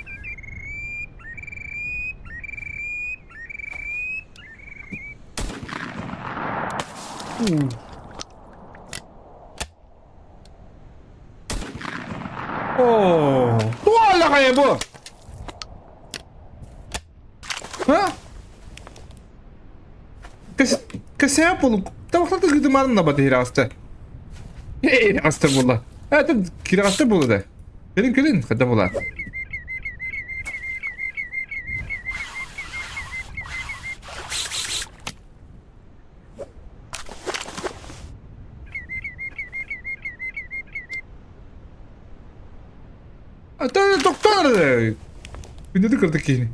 Оо, туаллаҕай бу? Ха? Кэсээн буолуҥ. Табахтар гыдымаарын да бат иһирэҕэстэ. Иһирэҕэстэ буолла. Это кирэҕэстэ буолла да. Кэлин кэлин хата буолар. Тохтоор эрэ. Күндүтүк кырдык киһини.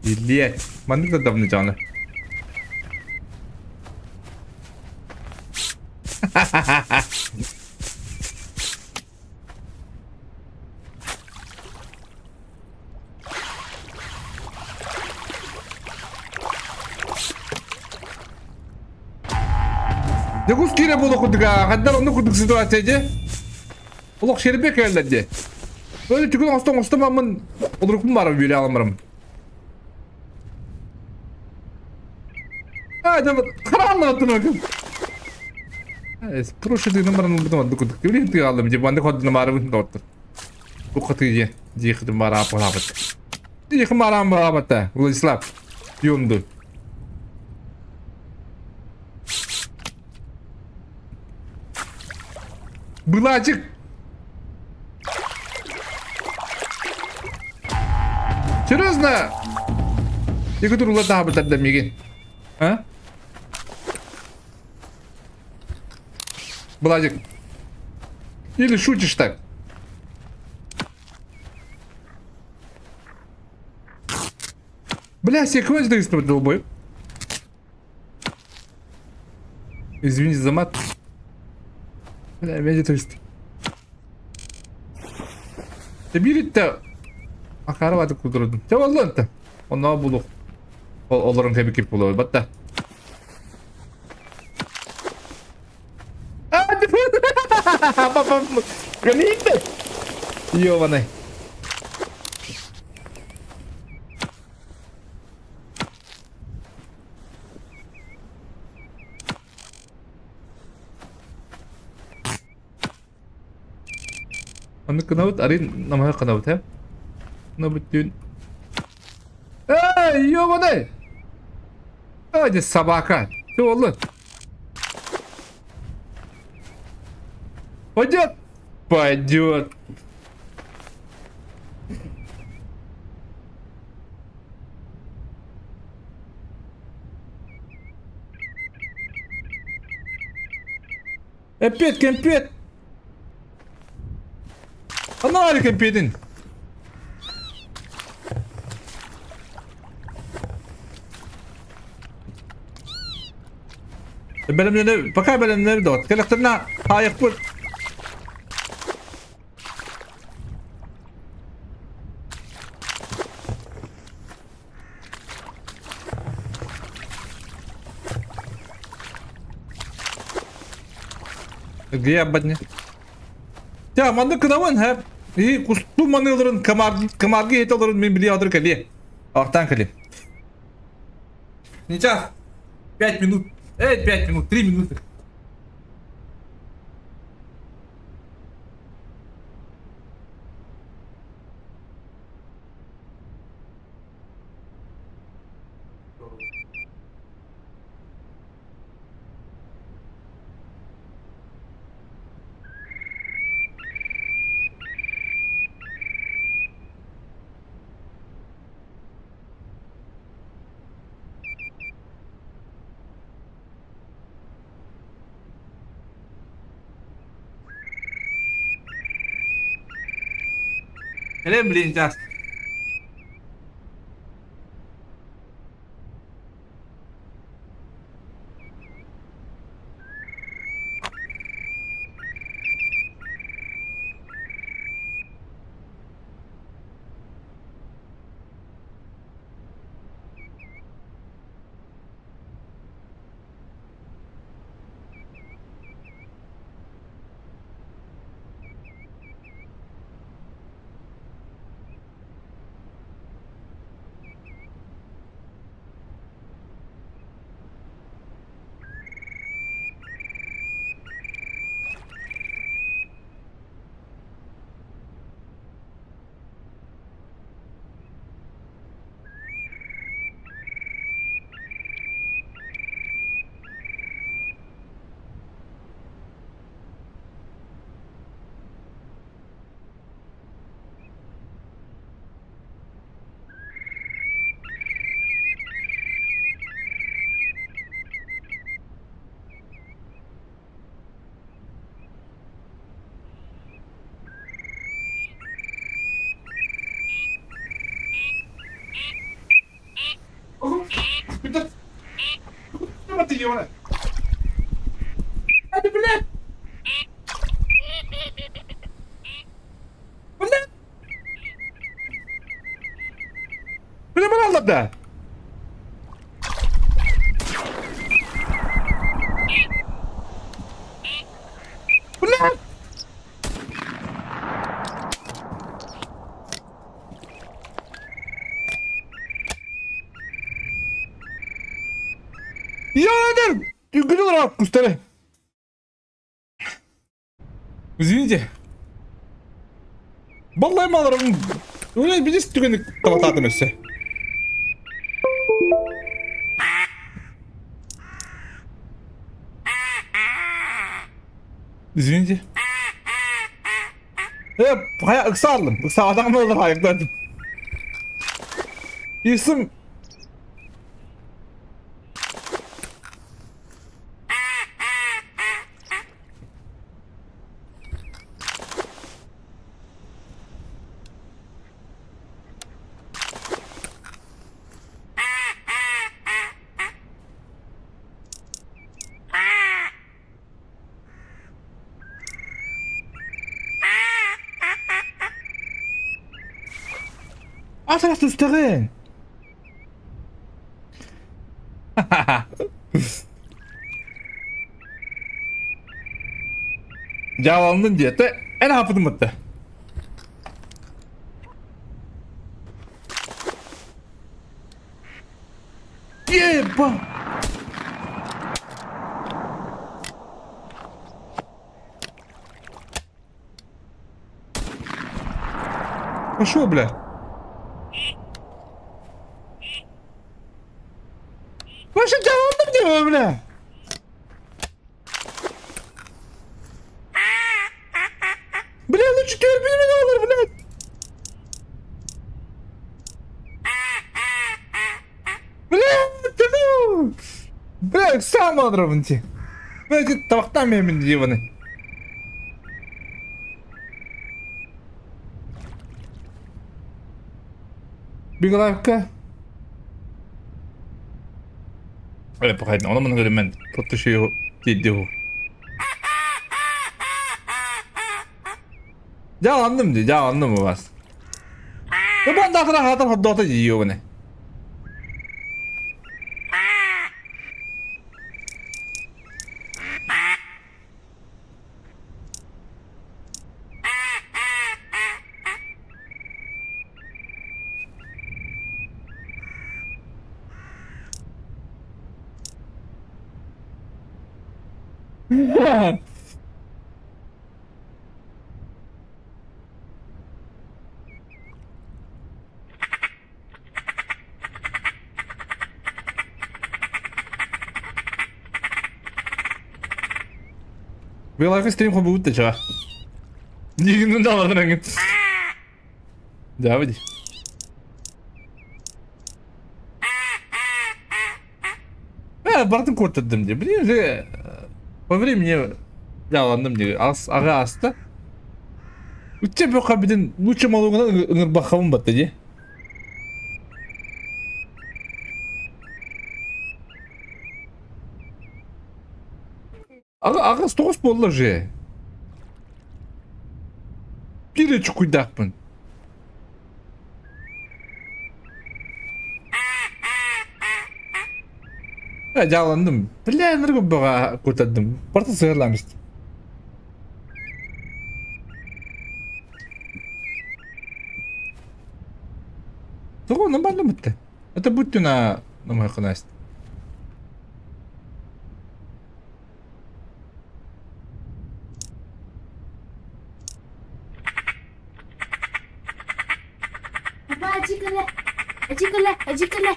Билиэт. Маннык да давно дьаҕаны. Дьокуус киирэ буолуох курдук хандар оннук курдук ситуация дьэ. Олох шербе кэллэр дьэ. Öyle түгін оңостон оңостомаммын олорукпун барам бүле аламарым. А, это харааллабаттын окум. Проще тыгынан баран ылбытым ордук курдук. Билин тыгаллым дии, маннык хордуна баарыбын доҕоттор. Бу хатыы дии, дии хытым баар ааппалаабыт. Их марам баабата, Владислав. Юнду. Былаачык! Серьезно? Екі турула таабытар да мигин. А? Владик. Или шутишь так? Бля, секвенс дайыстыбыт долбой. Извините за мат. Бля, меня то есть. Тэбириттэ акаарабаты кудурдум. Те боллон Онно булух. Олорон кэбикип булур батта. Калинте! Ёбаный. Оннук гынабыт, арыый намыһах гынабыт ээ. Ну бүттүүн. Эй, ёбаный! Эй, дьэ собака. Ты оллун. Пойдет? Пойдет. Эппиэт, кэмпиэт! Анаары кэмпиэтин! Бэлэмнэнэ, пока бэлэмнэнэ доҕот. Кэлэхтэринэ аайахпыт. Где абатне? Тя, манны кынабын, хэ. И кусту маныларын, комарги еталарын мен биле адыр кали. Артан кали. Сейчас. 5 минут. Эй, 5 минут, 3 минуты. Кэлэн блин час. Да. Бля! Я Күстәрі. Извините. Баллай маларым. Уля билис түгэни талатаатым өссө. Извините. Э, хайа ыксааллым. Ыксаатаҕым олор хайыктадым. Исым Ата түстэҕин. Дьааланнын диэтэ, эн аһаппытым бытта. Еба! Пошел, бля. Вообще дьааланным диэ, бля. Бля, лучше терпи доллар, блядь. Бля, ты ну. Бля, сам адырабын ти. Бля, табақтан мен ебаный. Беглавка. Э, похайдын, оны мұны көрем Тотты шею дейді ол. Жаланным ди, жаланным у вас. Бу андатына хатыр ходдота жиyo бу не. Быйыларга стрим хобуут да чаҕа. Дигинин даларын эҥин. Дьаабы ди. Э, бардым куоттардым ди. Блин, же по времени дьааланным ди. Ас аҕа аста. Үччэ бөкка бидин лучше малугунан ыҥырбаххабын батта ди. Аҕыс тоҕус буолла же. Биир чукуйдаахпын. Э, дьааланным. Бля, бөҕө кутардым. Барыта сыһыарламмыт. Тоҕо нормально бытты. Это будь на намайханасть.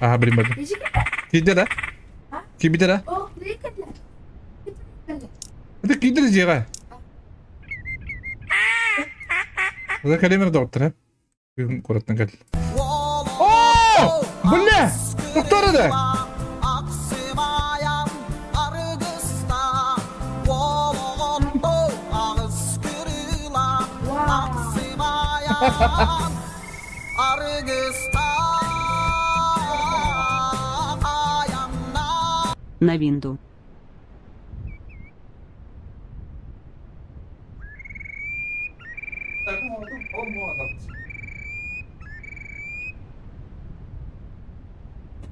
Aha bilmedim. Киирдэ да? Киирбитэ да? Это киирдэ дьиэҕэ. Это кэлимэр доҕоттор, Бүгүн куораттан кэл. О! Бля! Тохтор да! На винду.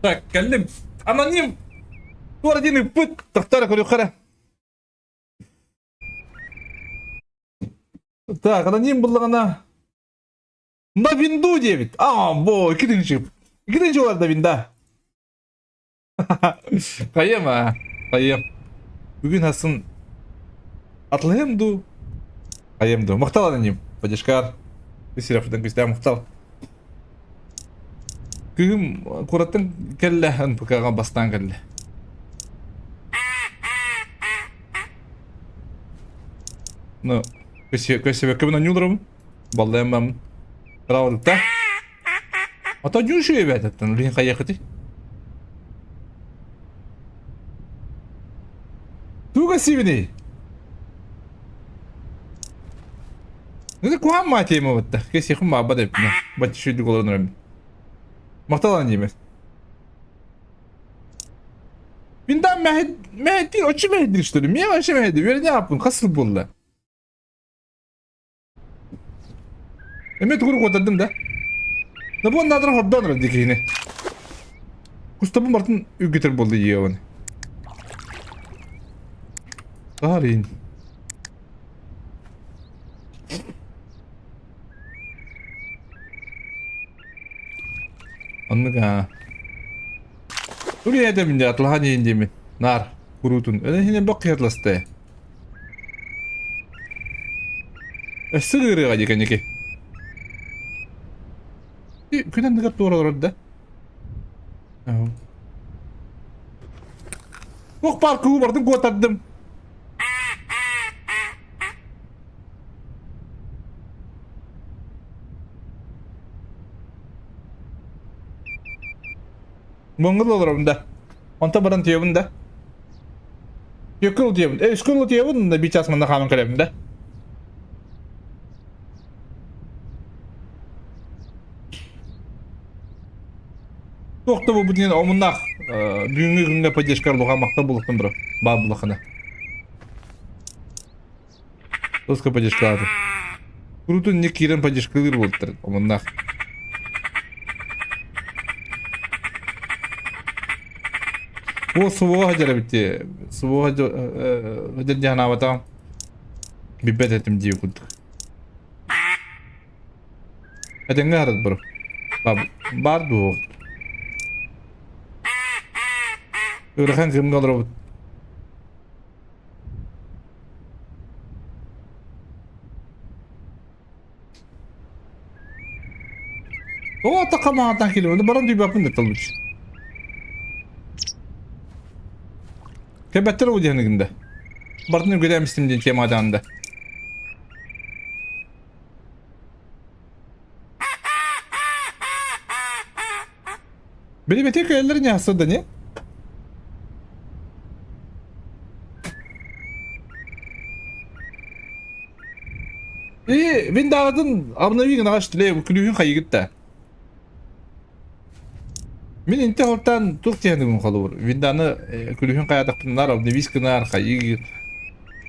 Так, кэллим. Аноним. Туора диэн ыппыт. Тохтор көрүөххэ Так, аноним буллаҕына на винду диэбит. А, бо, иккитинчи. Иккитинчи олар да винда. Хайыам аа, хайыам. Бүгүн асын атылыам дуу? Хайыам дуу. Махтал аноним. Поддержкаар. Сирафтан күстээх махтал. Кыыһым куораттан кэллэ, НПК-ҕа бастаан кэллэ. Ну, көссөбөккөбүн онньууларым, баллайан баммын. Правда. Ата дьүүшү эбээтэттэн, үлүһүн хайыахыты. Туга сибини? Это куһаан маа тема бытта. Кесихым баабат эппинэ. Бачча шүйдүк олорон өрөмүн. Махталан диэмэр. Миндан мэһэт оччу мэһэддир что ли? Мен вообще мэһэддир. Үөрэнэ аппын хас сыл буолла? Эме тугур куотардым да. Да бу надра хордон ра дикини. Кустабын бартын үгүтер болду иеван. Саарин. Оннук аа. Тули этемин дэ атлахан иин диэмин. Нар куруутун. Өнө хинен бок кыятласты. Өссө ыарыаҕа дии кэнники. Күн анныгар туора олорор да. Туох баар куу бардым куотардым. Монгол олоробун да. Онтон баран тиэбин да. Түөккүн тиэбин. Э, үскүн тиэбин да биир чаас манна хааман кэлэбин да. Туох да буолбут диэн омуннаах бүгүҥҥү күҥҥэ поддержкар луха махтал булуктун бро. Баар булахына. Тоска поддержкалааты. Курутун не киирэн поддержкалыыр буолтар омуннаах. О, суоҕа сылдьар эбит Суоҕа сылдьар дии санаабатаҕым. Билбэт этим дии курдук. Этэҥҥэ аһарат бро. Баар дуо? Ыарахан кэмҥэ олоробут. О, такамаатан килибин баран дүйбэппин да талбыч. Кэбэттер ол диэн гында. Бартын үгүдэмистим диэн темадаанда. Били бете кэллэр не да не? И мин даҕатын обнови гынаҕаш тиле күлүүһүн хайыгыт да. Мин инте хортан тух тиһэныгын холобур. Винданы күлүүһүн хайатахпыннар обновись гынар хайыгыт.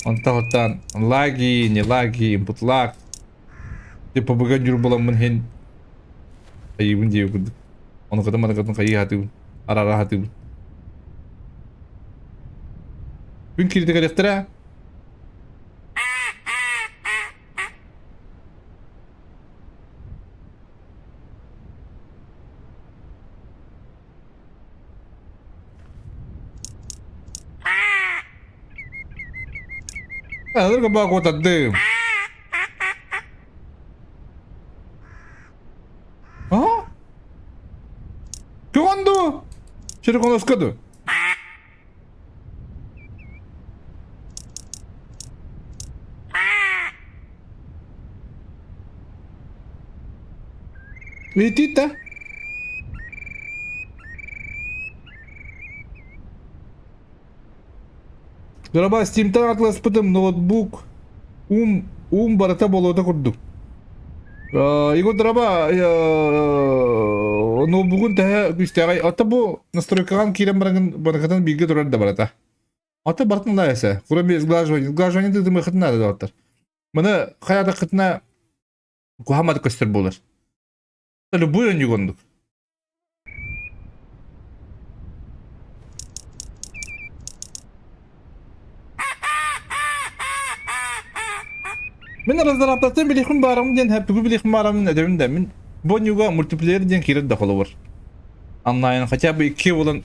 Онта хортан лаги, не лаги, input lag. Типа быга дьүр буламмын хин хайыыбын диэ курдук. Ону кытын маныкатын хайыы хатыыбын. Арара хатыыбын. Күн киирдэ кэлиэхтэрэ. Алырга баакотардым. А? Көҕөн Черконоска ду? Летит-то? Дороба Steamтан атласпытым ноутбук ум ум барыта болуота курдук. Егор дороба ноутбугун тэһэ күүстээҕэй. Ата бу настройкаҕан киирэн бараҥын баракатын бииргэ турар да барата. Ата бартын да эсэ. Кроме сглаживания. Сглаживание тытымыхытын надо доҕоттор. Маны хайаатаххытына куһааматы көстөр буолар. Любой өнньүк оннук. Мин разработчан билихим баарым диэн тугу билихим баарым эдэбин да мин бу онньуга мультиплеер диэн киирэр да холобур. Онлайн хотя бы икки буолан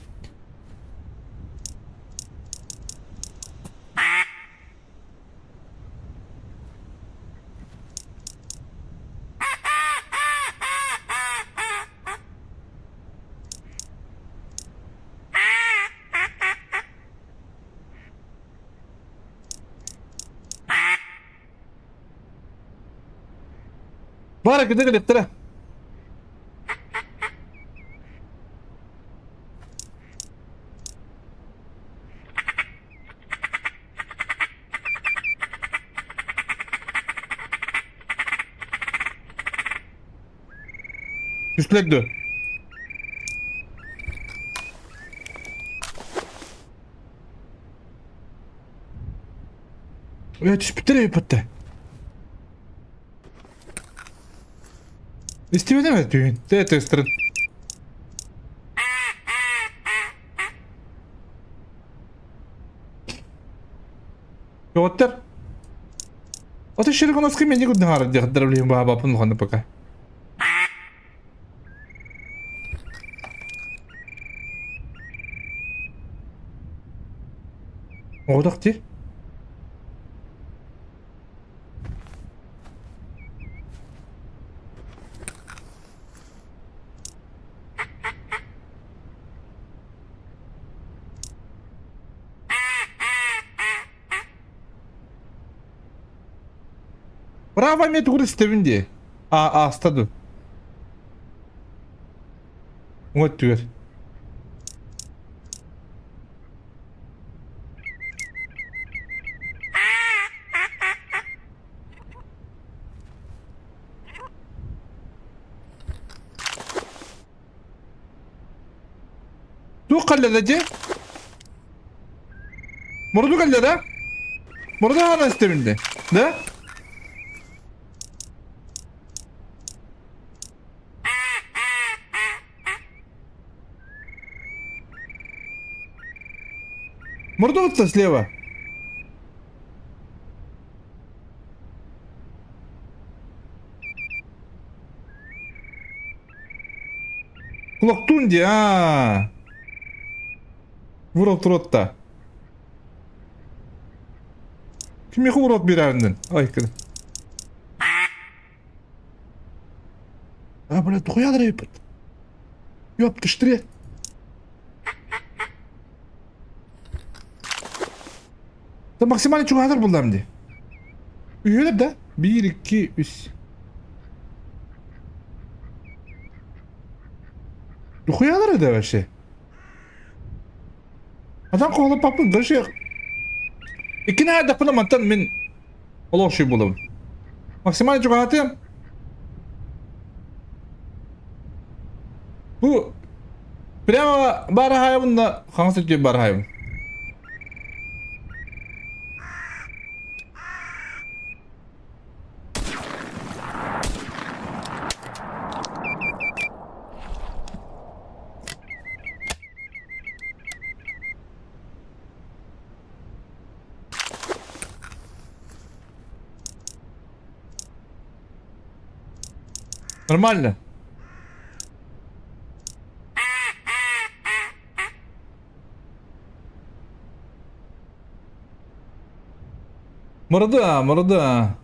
Бара кыды кылыктара. Түстүлэр дуо? Ээ түспүттэр эбит Истибэтим ээ түүн. Тэ тестарын. Көҕөттөр. Аты Широконоский мени курдук диэхтэр билигин баабаппын улаханнык пока. Оҕотох дии. Браво эмиэ тугу истэбин дии. А ааста ду. Уҥа өттүгэр. Туох кэллэ дии? Мурду кэллэ да? Мурду хаана истэбин дии. Да? Мордовца слева. Кулактун дии, аа. Вурал туротта. Кимиэхэ уруок биэрэринэн? Ай, кини. А, блядь, дохуя дрейпит. Ёпта, штре. Да максимально чугаһатар буллам дии. Үһүөлэр да? Биир, икки, үс. Дохуялар да вообще? Атан хоһулаппаппын, короче, иккини аайдахпына мантан мин олох үчүгэй буолабын. Максимально чугаһатыам. Бу прямо баар аһаайабын да хаҥас өттүгэр баар аһаайабын. Нормально. Морда, морда.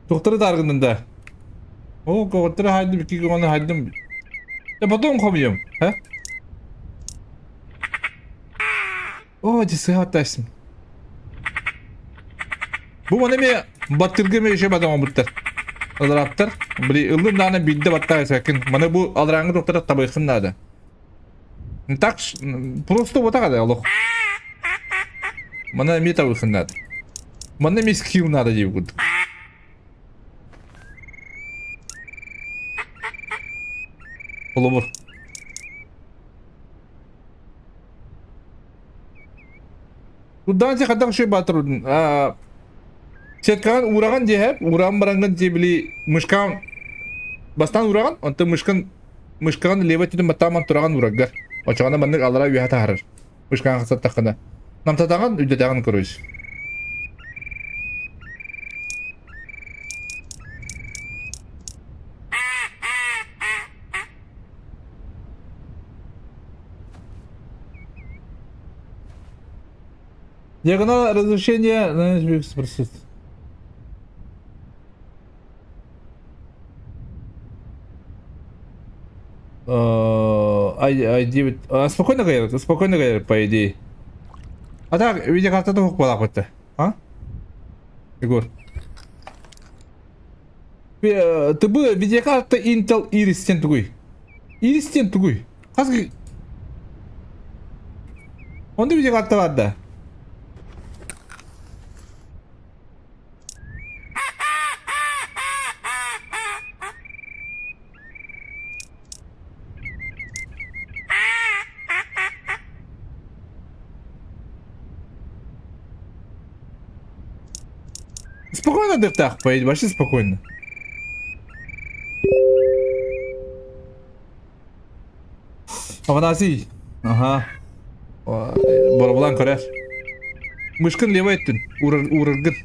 Тухтары тааргыннын да. О, көҕүттэрэ хаайдым, икки көҕөнү хаайдым. Я потом хомуйум, а? О, дьэ сыһааттаайсым. Бу маны эмиэ баттырга эмиэ еще батан оҥорбуттар. Аларааттар. Били ыллым даҕаны биирдэ баттаа сакын. Маны бу аларааҥҥы туохтара табыаххын наада. Так просто вот так олох. Маны эмиэ табыаххын наада. Манна эмиэ скилл наада диэбит курдук. Холобур. Курдаан хайдах үчүгэй баатыр сеткаҕын уураҕын диэһэп, уураҕын бараҥҥын дии били мышкаҕын бастаан уураҕын, онтон мышкан мышкаҕын левый өттүнэн баттаан тураҕын уураргар. Оччоҕуна маннык аллара үөһэ таһаарар. Мышкаҕын хасаттаххына. Намтатаҕын, үрдэтаҕын короче. Диагонал разрушения спросить. i9 спокойно говорит, спокойно говорит, по идее. А так, видеокарта туох буолаахпыт а? Егор. ТБ видеокарта Intel Iris диэн тугуй? Iris диэн тугуй? Хас Онда видеокарта бар да? Спокойно дыктаах поедь, вообще спокойно. Афанасий. Ага. Боробулан көрөр. Мышкын левый өттүн. Уураргын.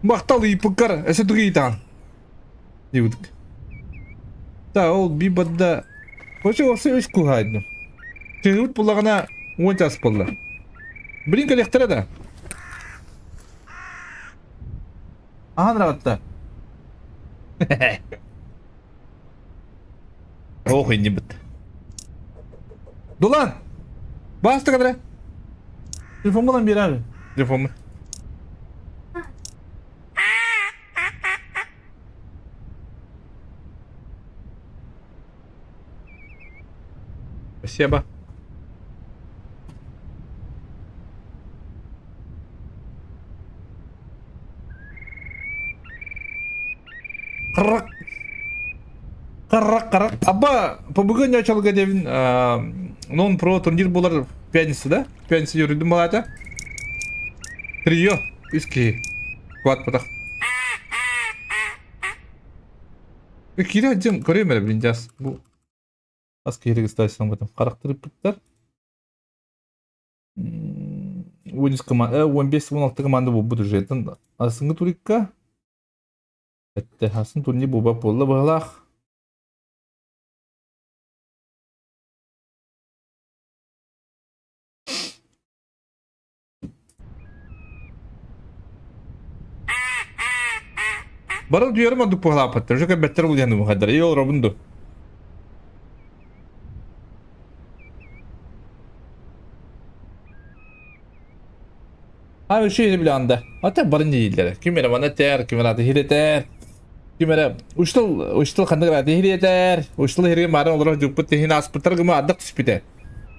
Махтал ыйыппыккар, өссө тугу ыйытаҕын? Диэбит. Да, ол би бадда Короче, осы үс куһаайдым. Тыһыбыт буллаҕына уон час буолла. Блин, кэлиэхтэрэ да. Аһан ыраатта. Ох, иннибит. Дулан! Басты кадра. Телефонмун биэрэр. Телефонмун. Спасибо. Қырық. Қырық, қырық. Абба, бүгін началга девин нон про турнир болар в пятницу, да? В пятницу юридим балата. Трио, үс киһи. Куат потах. Кире дьон көрүөм эрэ блин дьас бу ас киһи регистрацияны бытым харахтырыппыттар. 13 команда, 15-16 команда буолбут уже. Асыҥҥы турикка эттэ асын турнир буолбат буолла быһалаах. Барыл дүйэрим ордук быһалааппаттар. Уже көрбөттөр бу диэн быһадар. И олоробун ду. А үчүгэй биланда. Ата барын дииллэр. Ким эрэ мана этэр, ким эрэ аты иһирэтэр. Ким эрэ уштул уштул ханнык эрэ аты иһирэтэр. Уштул иһиргэ маарын олорор дьуппут иһин ааспыттар гыма ардах түспүтэ.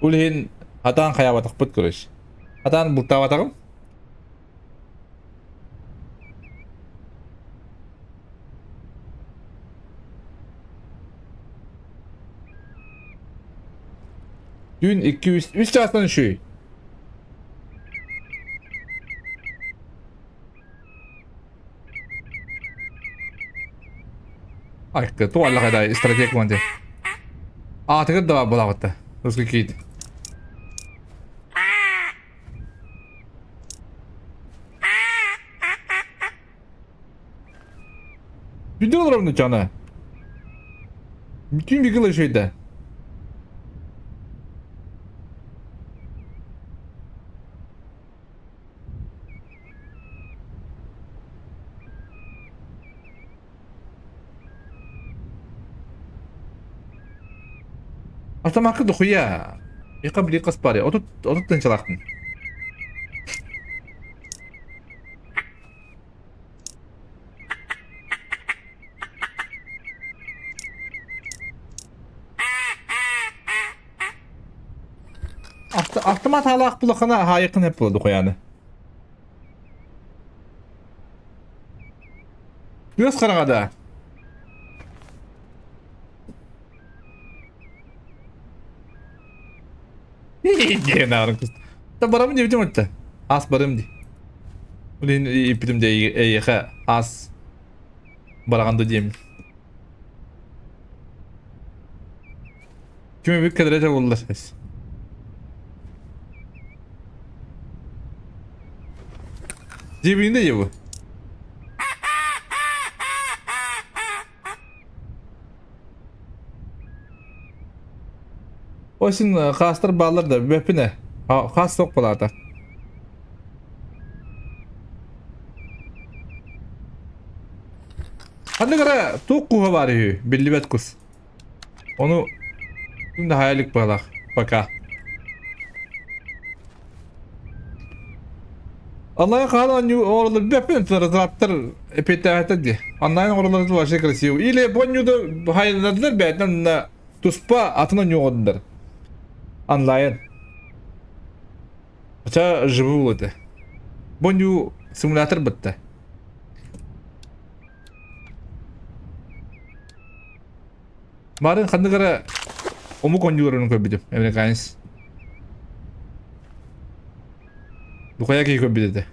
Ол иһин атаан хайаабатахпыт короче. Атаан бултаабатаҕым. Түүн 2 3 чаастан үчүгэй. Айка, туаллаха да стратег монде. Аатыгыр да булаҕытта. Русский киит. Бүтүн олоробун чана. Бүтүн бигил үчүгэй Автомакка дохуя. Яка били каспари. Отут отут тынчалаахтын. Автомат халаах булахана хаайыкын хеп була дохуяны. Күөс хараҕа да. Диэн аарым кыыс. Та барабын диэбитим этте. Ас барым ди. Блин, иппитим де эйиэхэ ас бараҕан да диэмин. Ким эбит кэдэрэтэ буолла эс. Дебинде его. Осин хаастар баалар да бөппүнэ. Хаас суох балаата. Ханнык эрэ туох куһа баар үһү, биллибэт кус. Ону да хаялык быһалаах пока. Онлайн хаһан оонньуу оҥороллор билбэппин, разраптар эпиэттээбэттэр дии. Онлайн оҥороллор вообще красиво. Или бу оонньууду хайыннардылар бэйэтинэн онно туспа атын оонньуу оҥордулар. Онлайн. Хотя живу это. Бу оонньуу симулятор бытта. Марын ханнык эрэ омук оонньууларын көрбүтүм, американец. Духая киһи көрбүт этэ.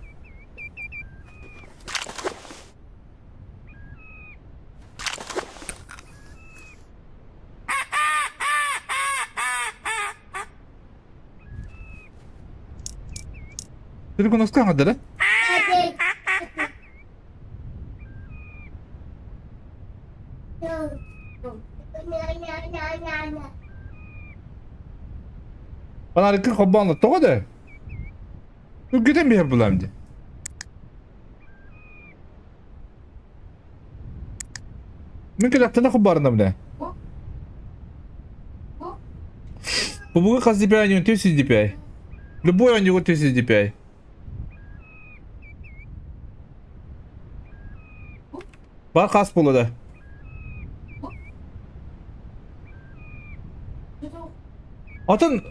Телефон оҥордо да? Фонарикы холбоон тоҕо да? Үргүтэн биһэр булам дии. Мин кэлэхтэнэ холбоорунам да. Бу хас DPI, 1000 DPI. Любой оонньууга 1000 DPI. Бар хас буолла да? Атын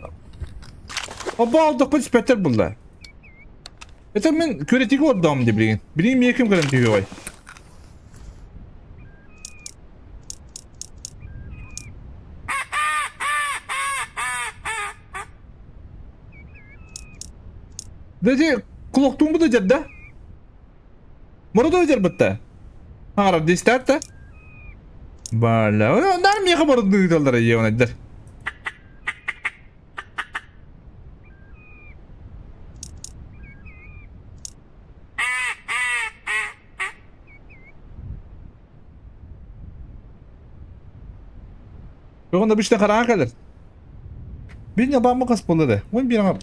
Оба алдахпын испэттэр булла. Это мин күрэтиги ордоом дии билигин. Билигин миэ ким кэлэн түһүөҕэй? Дэти кулуктуун да дьэрдэ. Мурду дьэрбитте. Аар дистэрте. Бала, нар миэхэ мурду ыыталлар иеванайдар. Бүгүн обычно хараҥа кэлэр. Бин ябаммы кас буолла да. Уон биир аҥар.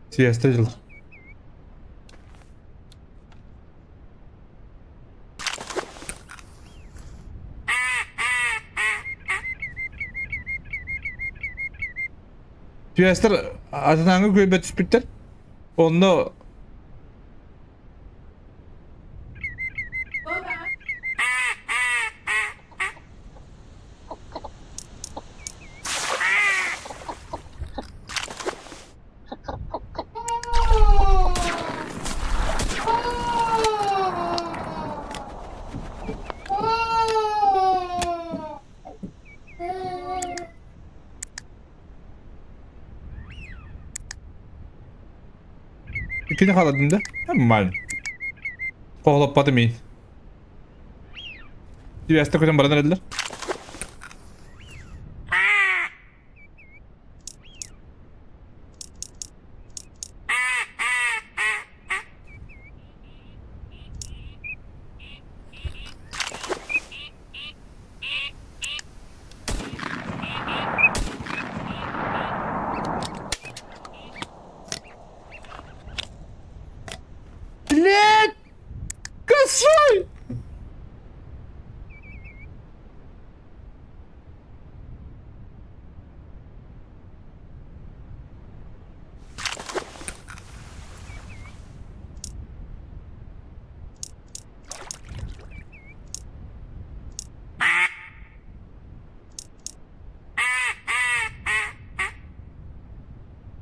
Сиэстэ дьыл. Түөстэр атынааҥы күөйбэт түспүттэр. Онно Иккини халадым да? Нормально. Хоһолоппатым иин. Түбэстэ көтөн баран эрэллэр. Блять! Косой!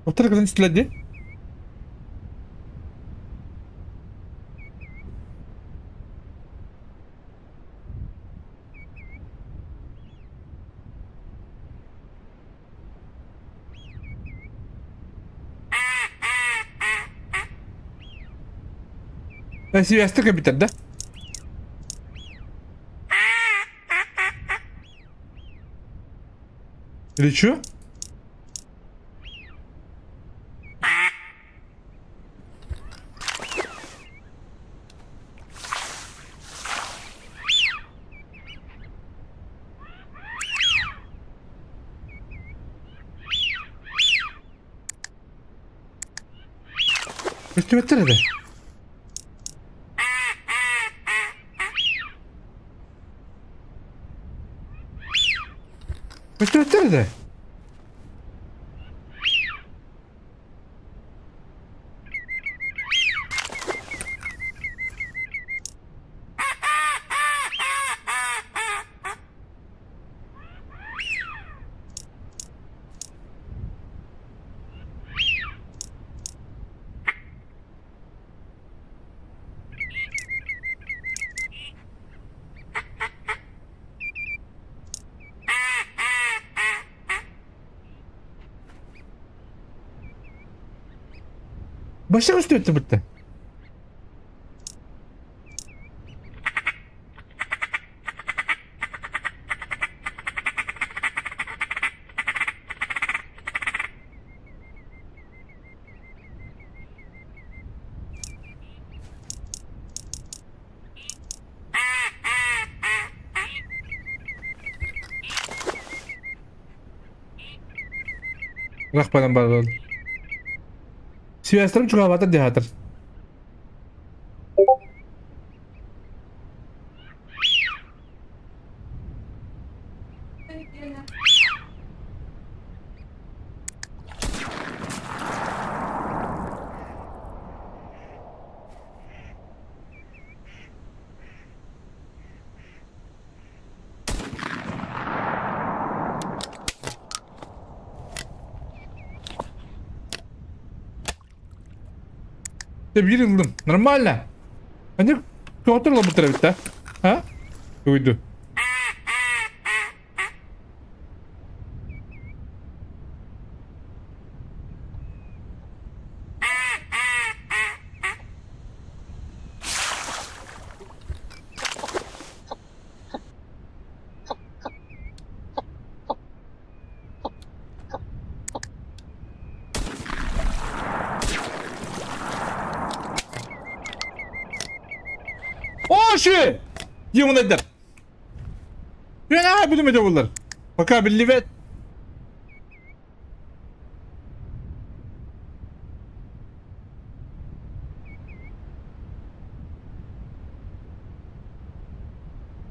Оттор кытын истилэр дии. Сибээстик эбитэр да? Или чё? Көстүбэттэр этэ. Көстүбэттэр этэ. Başa көстүбэттэр бытта. Рахпанан баран. Связьтарым чугаабатар диэхатар. Биир ыллым. Нормально. Они Петр ылбыттар эбит да? А? Уйду. О, ши! Дьиэ Үөһээ бүлүмэтэ буллар. Пока биллибэт.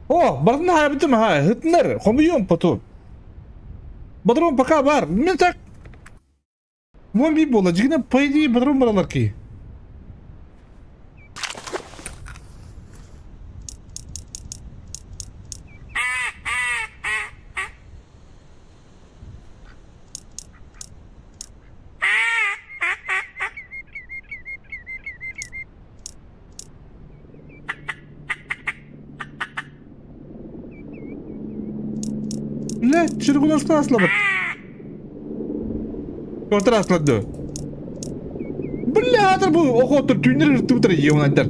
О, бардын хаабытым ха, хытынар, хомуйуом поту. Бодрум пока бар. Мен так Вон би буола, дьигинэ по идее бодрум баралар ки. Бля, чыргунаста аслабыт. Отыр аслады. Бля, атыр бу охотыр түүннер ыртыбытыр ебанайдар.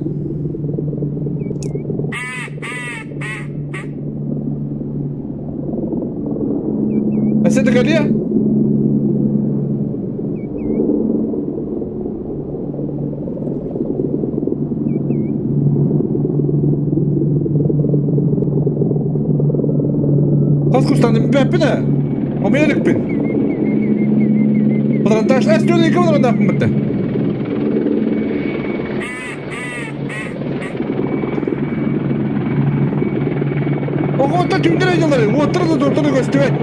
Әсәді Галия? Хас кустаным бэппин ээ. Омуйа иликпин. Патронтаж эс дьон икки патроннаахпын бытта. Оҕото түүннэр дьалары уоттара да туортара көстүбэт.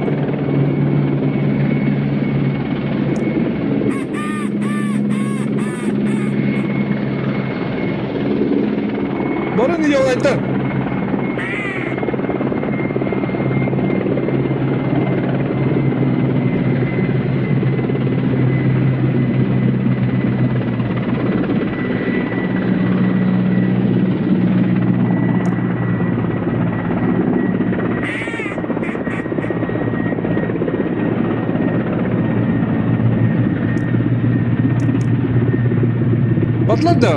Барын идеалайдар. Батлада.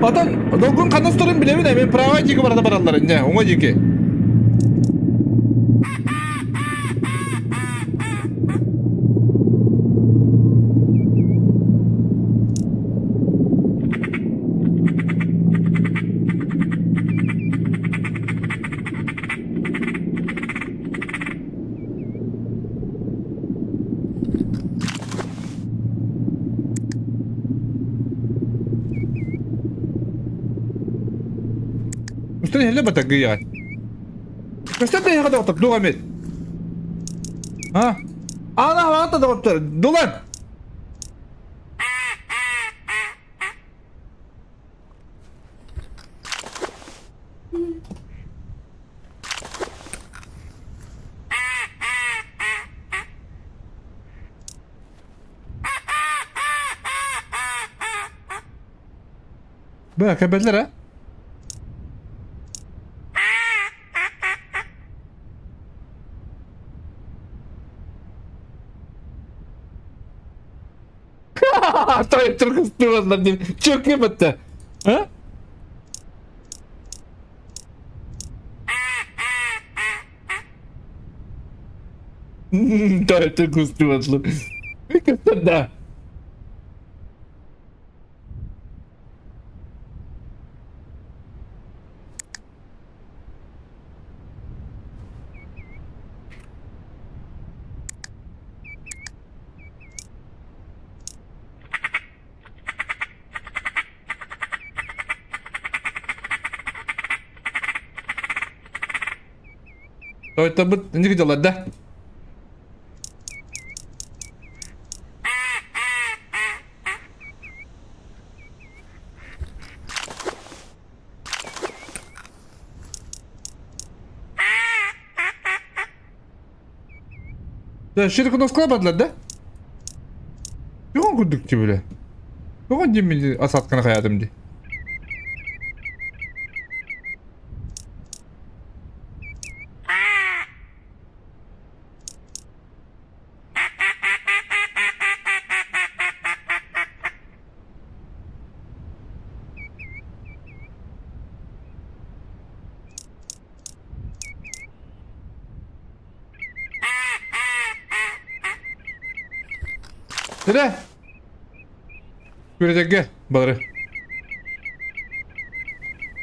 Отон долгун ханастарын билэбин ээ, мен права диэки барда бараллар иннэ, уҥа диэки. Көстөн иһэллэр бата гыйаҕа. Көстөн да иһэҕэ доҕоттор, дух эмит. А? Ана хаҕата доҕоттор, дулан! Бö, кэбэллэр а? Тойоттор кыстыбаллар диэн чөкө батта. А? Тойоттор кыстыбаллар. Да. Тойтторбут инники дьаллар да. Да, широконоскала бардылар да? Yoğun курдук дии бile. Yoğun диэммин асатканы хайаатым дии. Dede! Күрэтэргэ балары.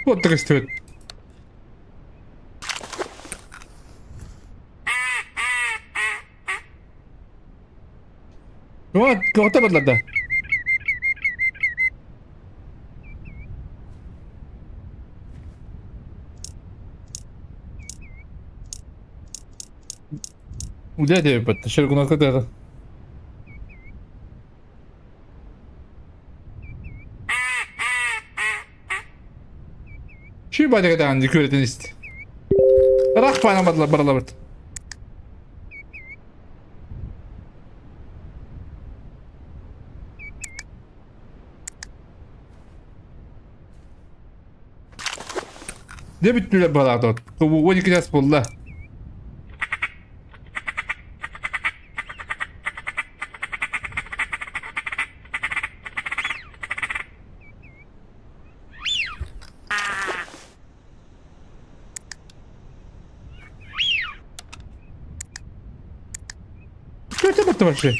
Оттук истибит. Тоҕо бардылар да? Үлэ диэбиппит. Шергунатка тыата. Şu bacak күөрэтин ист. Ыраах паана бардылар баралабыт. Дьэ бүттүлэр балаатот. 12 час буолла. Что это вообще?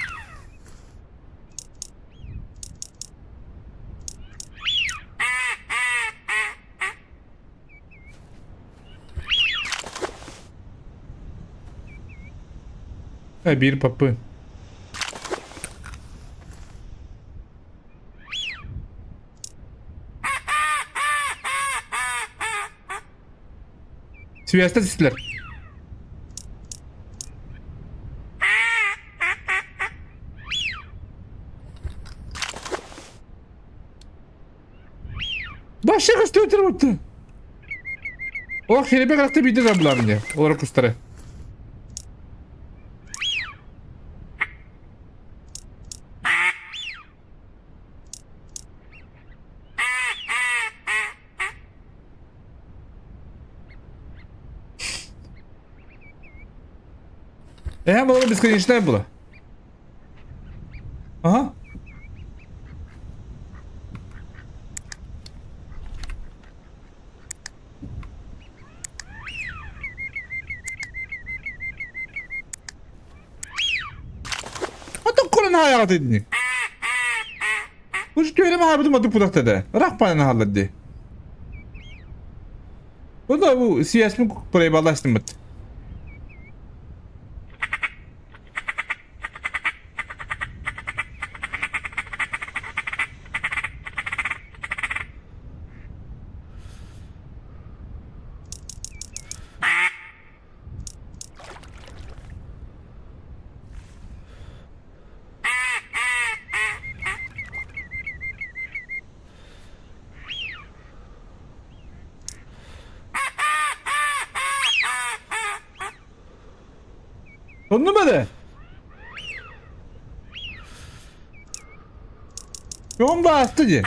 Биир папы. Связьта түстүлэр. Башка көстүөтөр бутты. Ол херебе каракта биде да булар мне. Олар кустары. Эһэ буолар бесконечная была. Ага. Ото куран хаайаҕат итини. Уж түөрэ маһаабытым оту путахтада. Рах панан хааллар дии. Бу да бу связьмын проебаластыммыт. Оннум эрэ. Дьон баасты дии.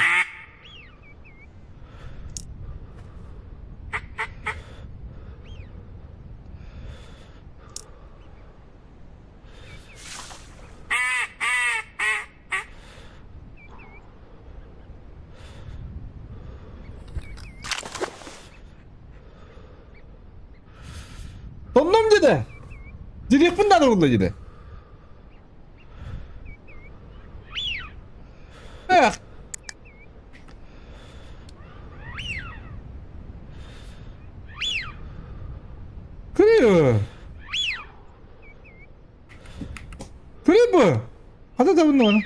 Тоннум деді. Дирекпин да буолла деді. Эх. Кырыы. Кырыы бу. Хата табынна оны.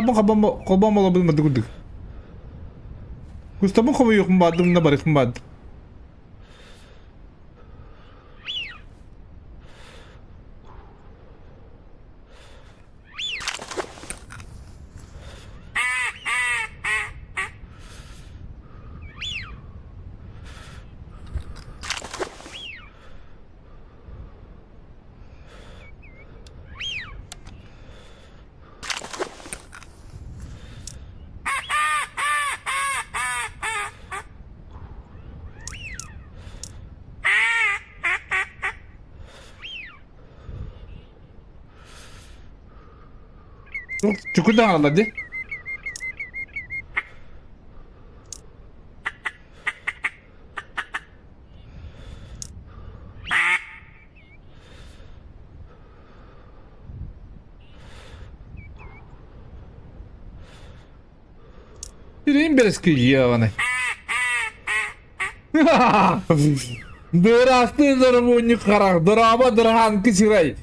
Бу хабам хобам олобун мады курдук. Кустабын хомуйуохпун баардым да барыахпын баардым. Чукурдан аҕалла дии. Сирин бэрэскилиэҕинэ. Дыраастыы доромуонньук харах, дыраба дыраһаанкы сирэй,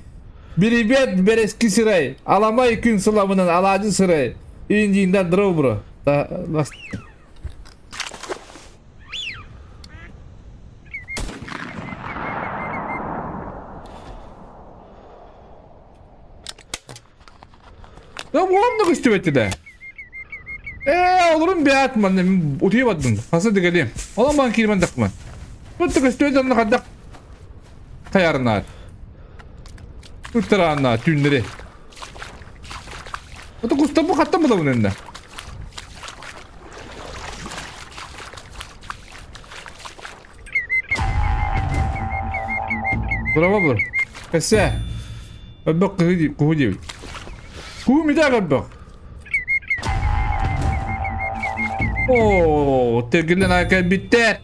Бирибиэт бэрэски сирэй, аламай күн сыламынан алаадьы сирэй, индиинда дробро. Да уонна көстүбэт да. Ээ, олорун бэт манна мин утуйа бардым. Хаса дыгалием. Олон бан киирмэн дакман. Тут көстүбэт онно хаддак хаярнаат. Туттараанна түүннэри. Ото кустабы хаттан булабын эннэ. Браво бр. Эссе. Өбөк кыһы куһу диэбит. Куу мида өбөк. Оо, тегилен айка биттер.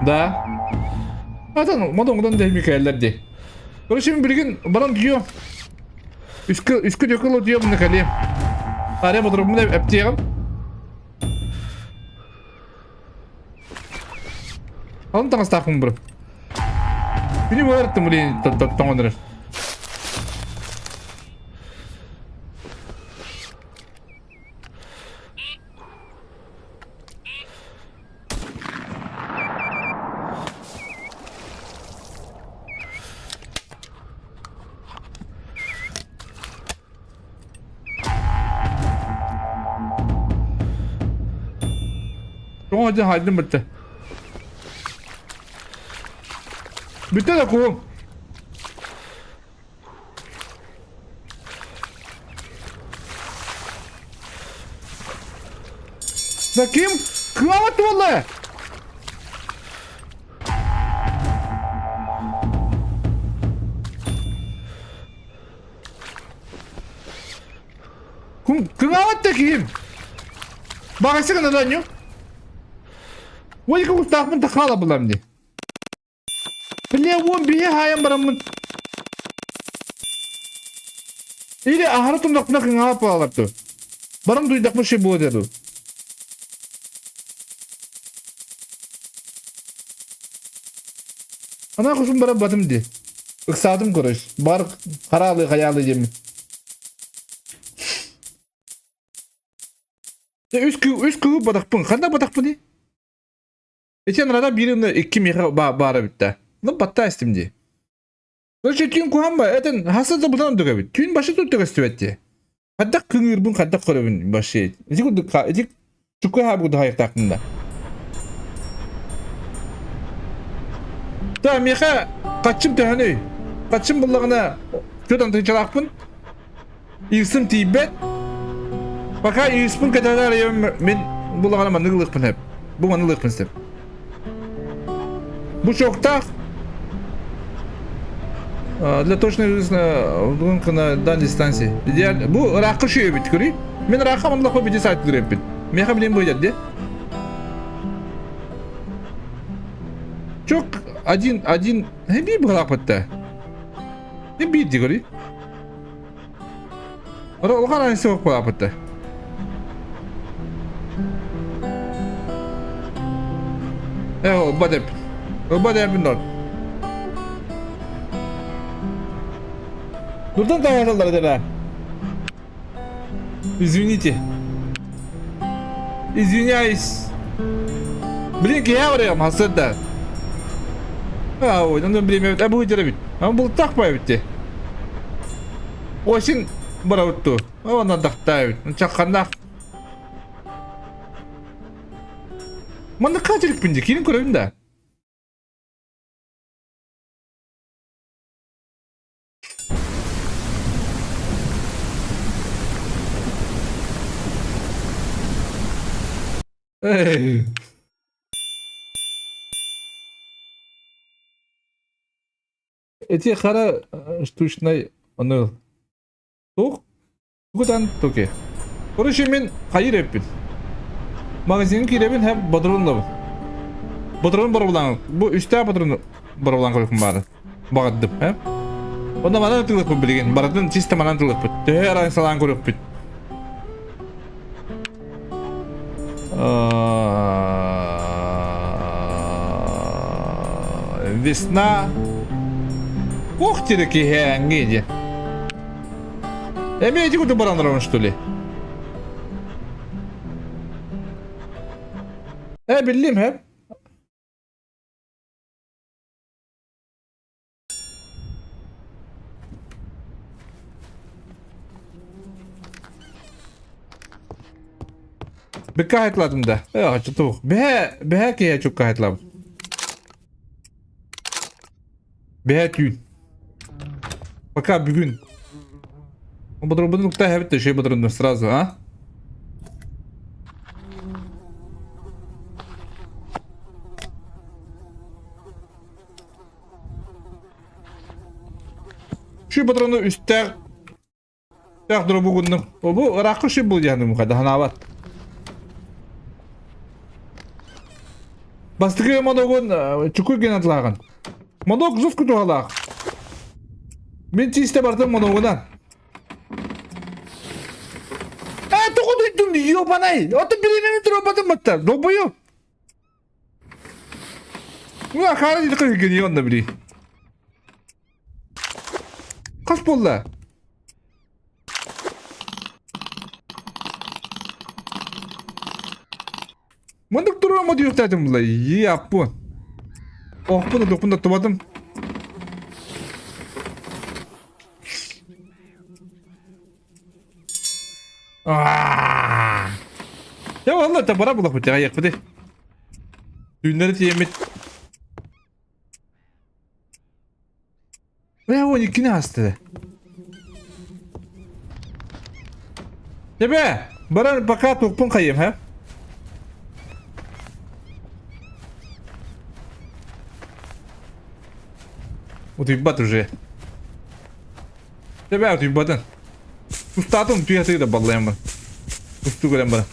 Да. Атын модоңдан да Микаэллер ди. Короче, мен билигин баран түйө. Үскө үскө дөкөл түйө мына кале. Аре бодурумун эптиэгим. Алын таҥастаахпын бу. Күнү буолар блин тоҥон эрэр. Тоҕо дьэ хайдым бүттэ. Бүттэ да куум. Да ким кыаҕа туолла? Кыҥаабат да киһим. Баҕайсы гына да Уойка кустаахпын тахаала булам дии. Бля, уон биһи хаайан бараммын. Или аһара тумнахпына кыҥаабат буолалар дуу. Барам дуйдахпын ши буо дуу. Ана кусум баран батым ди. Ыксаатым короче. Бар хараалы хаялы диэммин. Үс кыы үс кыы батахпын. Ханна батахпын ди? Ити анарада биир икки миэхэ баара бүттэ. Ну, батта истим дии. Короче, түүн куһаан ба, этэн хаса да бутан ордук эбит. Түүн башы тут көстүбэт дии. Хайдах кыҥыырбын хайдах көрөбүн башы. Ити курдук ити чукка хаабы курдук хайыктаахпын да. Да, миэхэ хаччым төһөнүй? Хаччым буллаҕына чөт антыычалаахпын. Иирсим тиийбэт. Пока иирспин кэтэнэр мин буллаҕына маннык ылыахпын сөп. Бу маннык ылыахпын сөп. Бу чоктаах для точной на дан дистанции. Идеально. Бу ыраахха шүйөбүт көрүй. Мен ыраахха манлахпа бити сайт көрөппүт. Меха билен быйдар де. Чок один один хеби быраапытта. Не биир көрүй. Улахан айсы быраапытта. Э, бадеп. Бадеп нор. Buradan dayanırlar deme. Извините. Извиняюсь. Блин, я варям, хасырда. А, ой, ну время, а будет бит. А был так появите. Осин бараутту. Он отдохтают. Чакханах. Манна качырык пинди, кирин көрөбүн да. Эй. Эти хара штучнай аны туох тугутан туки. Короче мен хайыр эппин. Магазинге киирэбин һэм бодрунлабын. Бодрун боробулаан бу үстээх бодрун боробулаан көрүкүм баары. Баҕардым һэ. Онно манан тылыппын билигин барытын чисто манан тылыппыт. Төһө аран салаан көрүкпүт. Весна. Ух ты, киһээҥҥи диэн. Эмиэ ити курдук баран олоробун что ли? Э, биллим, һэ. Быкка хайтлатым да. Э, тух. Бэһэ, бэһэ киһи чукка хайтлабын. Бэһэ түүн. Пока бүгүн. Бодорбун укта хэбит төшөй бодорунду сразу, а? Şu патрону үстээх үстээх дробу гынным. Бу ыраахха ши был диэхин муха ханаабат. Бастакы моногун чукуй генатылааҕын. Моног жестко туһалаах. Мин чисте бартым моногунан. Э, тоҕо дуйдум, ёбанай! Ото бириэмэни туруорбатым батта. Долбою. Ну, ахара диэки генион онно били. Хас буолла? Маннык туруома диэхтээтим була. Иаппун. Охпун да тохпун да тубатым. Аа. Я валла та бара булах бит аяк бит. Түүннэри тиэммит. Бля, он иккини аасты. Тебе, баран пока туохпун хайым, ха? Утуйбат уже. Тебе утуйбатын. Устаатын утуйа да баллайан бар. Усту көрөн баран.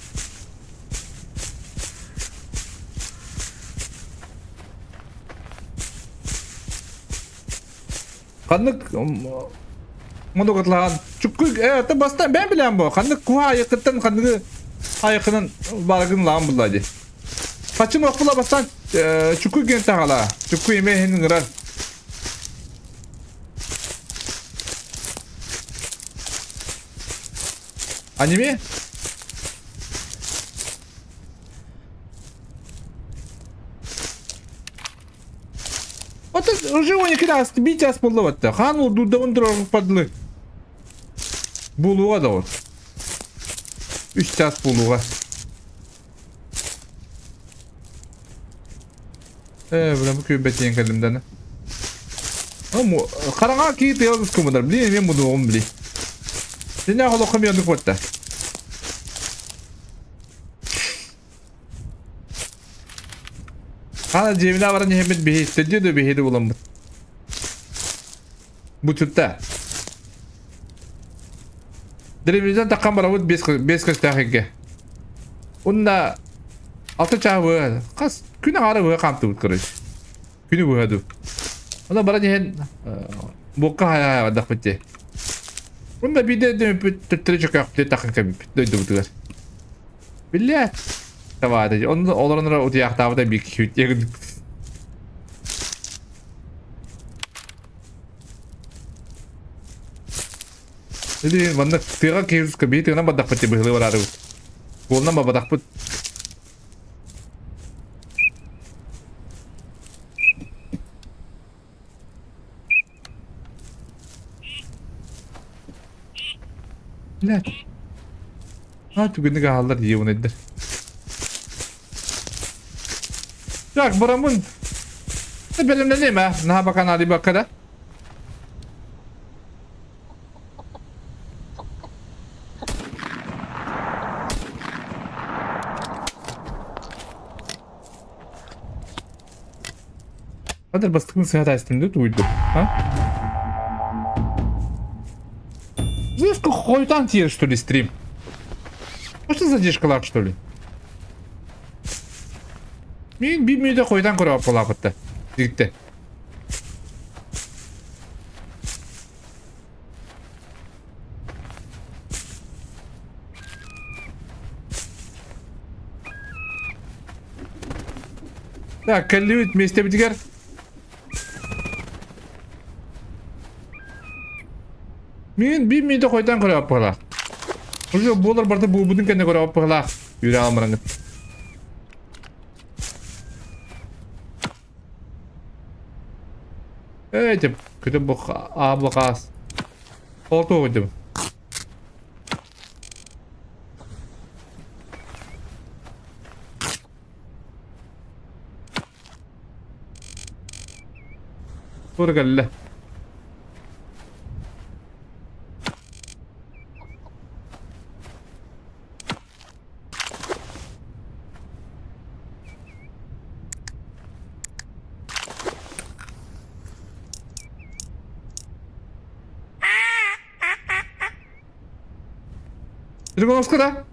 Ханнык модугутлаан чукку э та бастан бэм билэн бу ханнык куха айыкыттан ханныгы айыкынан барыгын лаан булла ди. Хачым окула бастан чукку ген тагала. Чукку эме хин ырар. Аниме? Уже 12 ааста, биир чаас буолла батта. Хаан уурдуурдабын турар падлы. Буолуоҕа да ол. Үс чаас буолуоҕа. Ээ, бля, бу күөбэтиэн кэллим даны. Хараҥа кии тыал ускумудар, блин, мен мудуоҕум, блин. Синэ холоххо миэндик буотта. Хана дьиэбинэ баран иһэммит биһи төддү да биһиди буламмыт. Бу чутта. Деревнеден таххан барабыт бес көстөөх эргэ. Уонна алта чааһы быһа хас күн аҥаара быһа хаамтыбыт короче. Күнү быһа дуу. Онно баран иһэн буокка хайа бардахпыт дии. Уонна биирдэ өйдөммүппүт төттөрү чөкөөхпүт таххан кэлбиппит дойдубутугар. Биллээт. Табаата. Онно олорон эрэ утуйаахтаабыта биир киһи Или маннык тыаҕа киһи биһи тыынан бардахпыт дии быһылыы бараарыбыт. Буолунан барбатахпыт. Блядь. А түгэнник аһаллар дии Так, барамын. Бэлэмнэниэм ээ. Наһаа бакан алибакка да. Хадыр бастыкын сыһа таастым да туйду. А? Знаешь, хуй там тиер, что ли, стрим? Может, задержкалаах, что ли? Мин биир мүнүүтэ хойутаан көрө аппалаапытта. Дигитте. Так, кэллибит миэстэбитигэр. Мин биир мүнүүтэ хойутаан көрө аппалаах. Уже буолар барыта буолбутун кэннэ көрө аппалаах. Үүрэ алмараҥыт. Эй, деп, күтіп бұл аблақас. Олту өтіп. Тура кэллэ. Тригоновска да?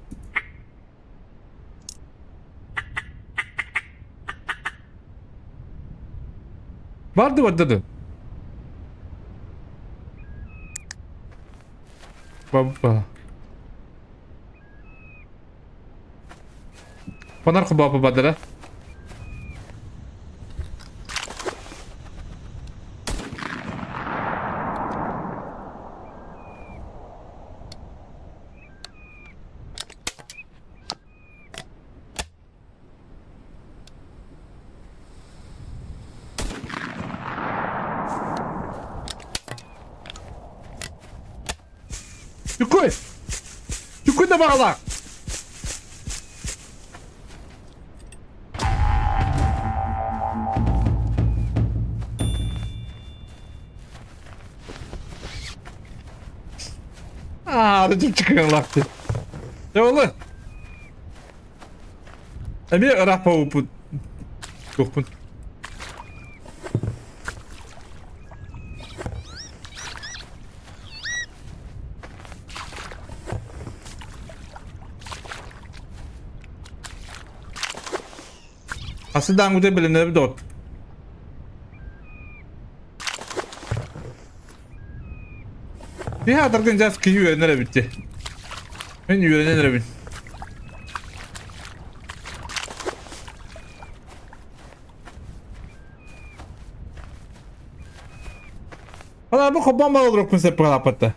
Барды барды. Баба. Фонарь баба бадара. Чукуй! Чукуй да баҕалаах! Аа, чыгылаах дии. Дьэ ол Эмиэ ыраах буолбуппут. Туохпун. Хасы даангута билинэбит от. Биһи атаргын дьас киһи үөрэнэр эбит дии. Мин үөрэнэн эрэбин. Ана бу хоббан балалар сөп быһалааппатта.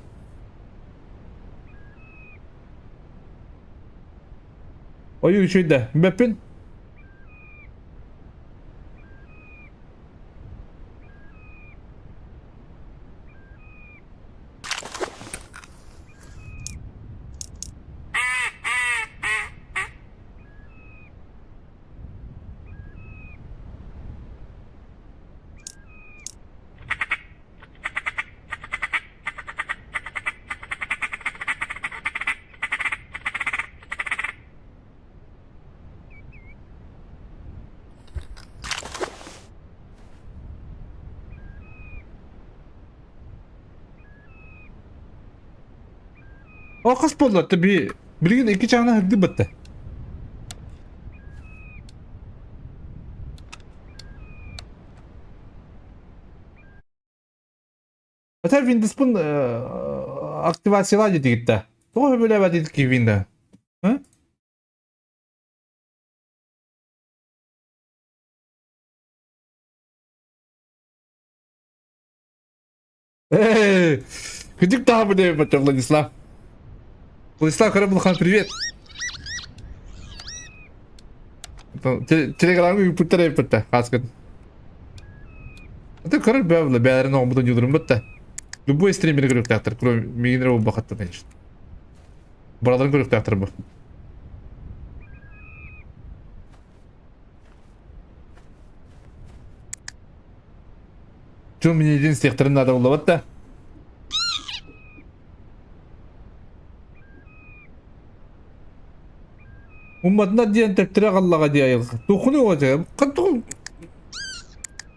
Ойуу үчүгэй да. Бэппин. О хас буолла би билигин икки чаана хырды бытта. Ата Windows-пын активациялаа диэтигит да. Тоҕо сөбүлээбэтигит ки Windows? Эй, Күдүк таһа бу Владислав. Владислав Карабулхан, привет. Телеграммы ыыппыттар ыыппытта, хааскын. Это король бэвла, бэйэлэрин оҕоммутун дьулурун бытта. Любой стримери көрүөхтээхтэр, кроме миигин эрэ буолбахаттан, конечно. Бараларын көрүөхтээхтэр бу. Чун минидин сиэхтэрин наада буллабат да. Умматына диэн төптөрө қаллаға дии айылға. Тухуну оҕоча. Қантугун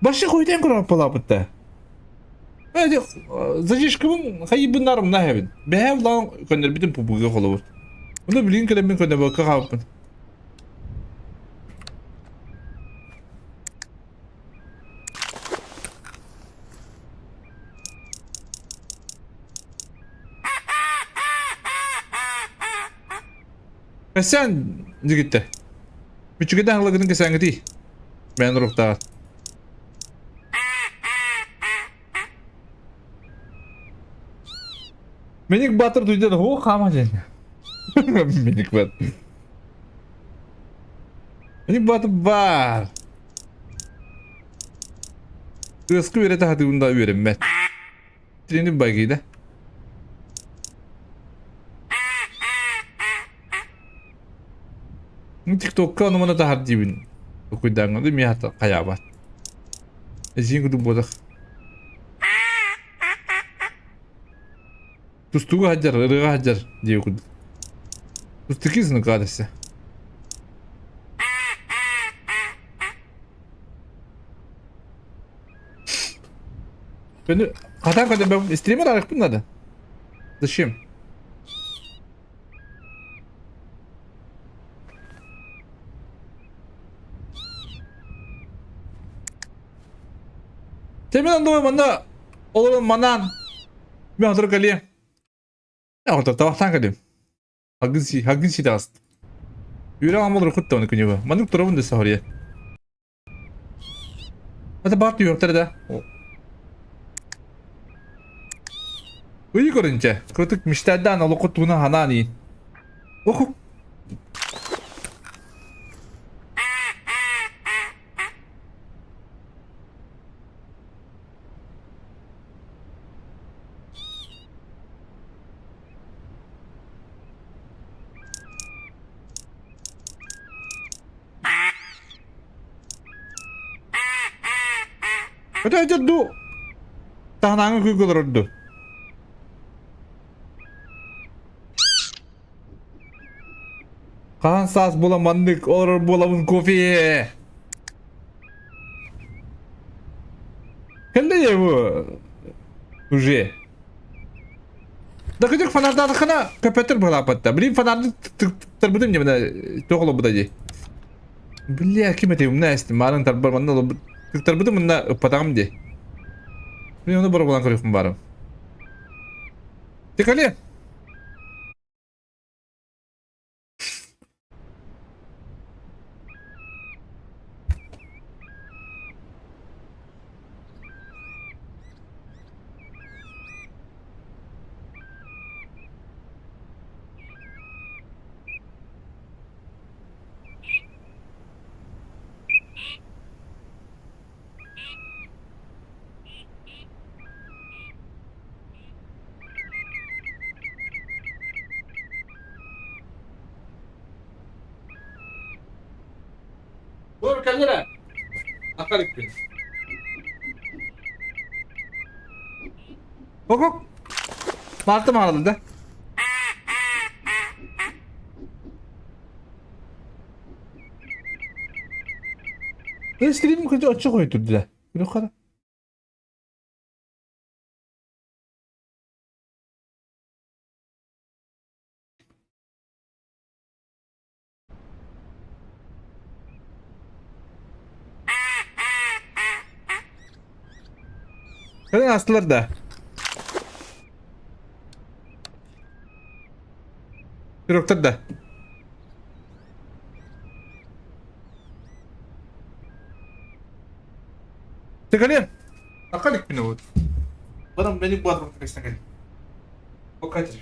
Башы хуйтен көрөп да. Задержкабын хайыбын нарым наһабын. Бэһэ улаан көннөрбүтүн пубуга холобур. Уну билин кэлэммин көннөбөккө хаалбын. Кэсээн дигиттэ. Үчүгэйдэ аһылыгын кэсээҥҥитий. Бэйэн уруктааҕар. Меник Батыр дуйдан хоо хаама диэн. Меник Батыр. Меник Батыр баар. Ыаскы үөрэтэ сатыыбын да үөрэммэт. Тренер байгыйда. Тиктокка ону маны таһар диибин. Токуйдааҥҥа да миэхэ хайаабат. Эсиин кудук буотах. Тустууга сылдьар, ырыаҕа сылдьар диэбит курдук. Тустуки сыныкаадасса. Көнү хатан көнө стример арыхпын надо. Зачем? Темин онно манна олорон манан мен отыр кэлиэм. Отыр табахтаан кэлиэм. Хагын си хагын си таҕыст. Үөрэх амал рухут да күнүбэ. Маннык турабын да сахария. Это бар түһүөхтэрэ да. Ыйы көрүнчэ. Кырытык мечтайдаан олоххо тугунан ханаан иин. Оху. Өтө дуу таһынааҥы күүгү олорор дуу Хаһан саас була маннык олорор буолабын кофе. Кэллэ его уже. Да кыдык фонардаатаххына көпөтөр быһалааппатта. Блин фонарды тырбытым дьэ туох олорбута дии. Бля, ким этэй умна эстим. Маарын тарбар манна олорбут. Тыктарбытым мынна ыппатаҕым дии. Блин, ону боробулан көрүөхпүн баарым. Тикали! Буор кэллэрэ. Акар икпин. Окок. Мартым аралды да. Стрим кырдьа оччо хойутурдula. Yukarı. Кэлэн астылар да. Пироктар да. Текале. Акалик мин вот. Барам бени буадыр кестен кел. Окатыр.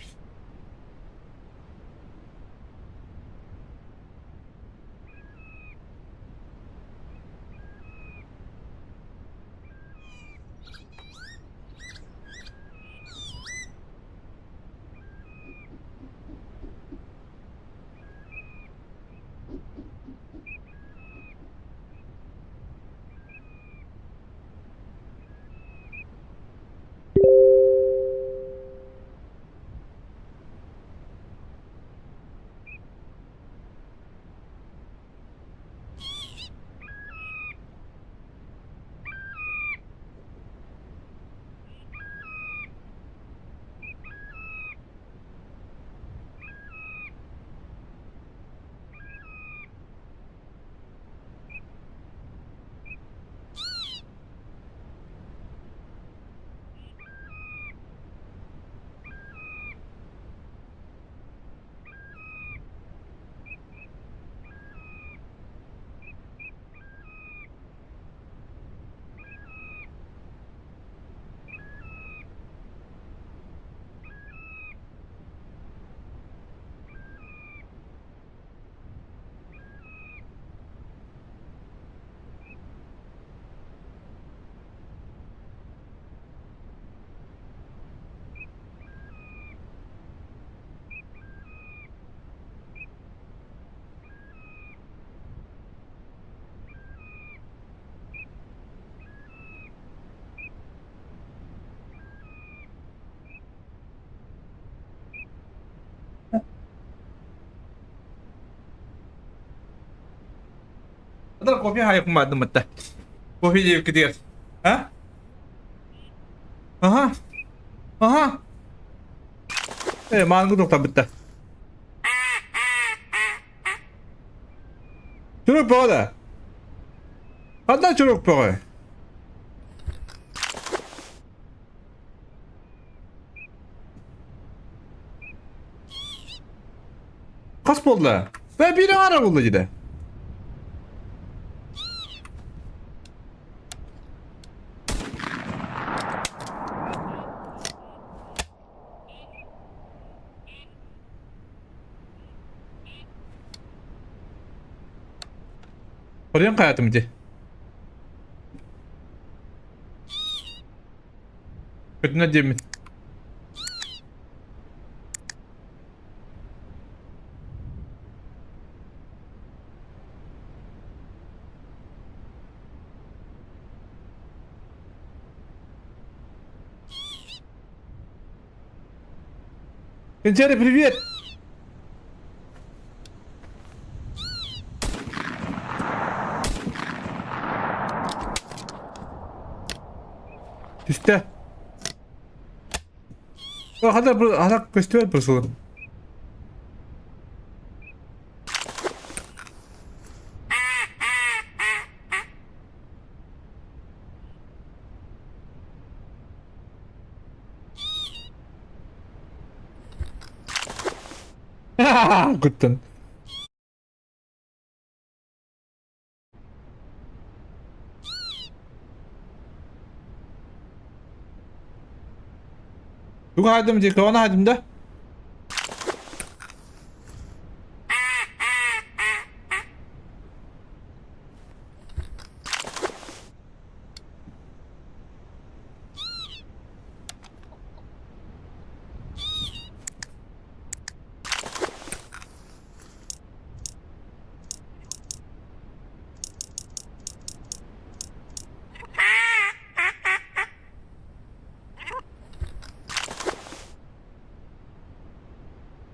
Адар кофе хайа кумаадым атта. Кофе диэбиккитигэр. А? Аха. Аха. Э, маангы тохтабытта. Чурок бөҕө да. Ханна чурок бөҕө? Хас буолла? Бэ биир аҥара буолла дьиде. Көрүөн хайатым ити. Көтүнэ диэммин. Джерри, привет! Түстэ. Хата хата көстүбэт бырсылым. Куттан. Тугу хаайдым дии, кого хаайдым да?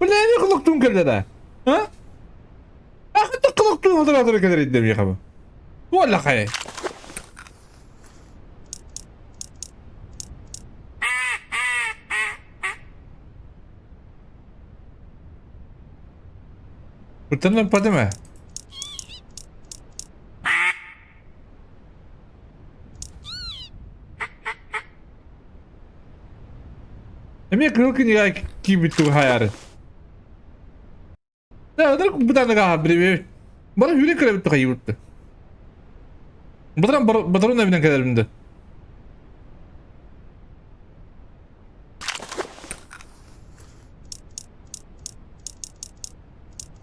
Бу нemi кылыктуун кэллэрэ? А? Ахыта кылыктуун отуратыр кэлэр иддем яхабы. Уолла хай. Куттанан падыма. Эмиэ кыһыл кинигэ киирбит туһаайаары. Бытаныга бирибит. Бары хүрэ кэлэбит тухайыбыт. Батаран батаран эбинен кэлэрим да.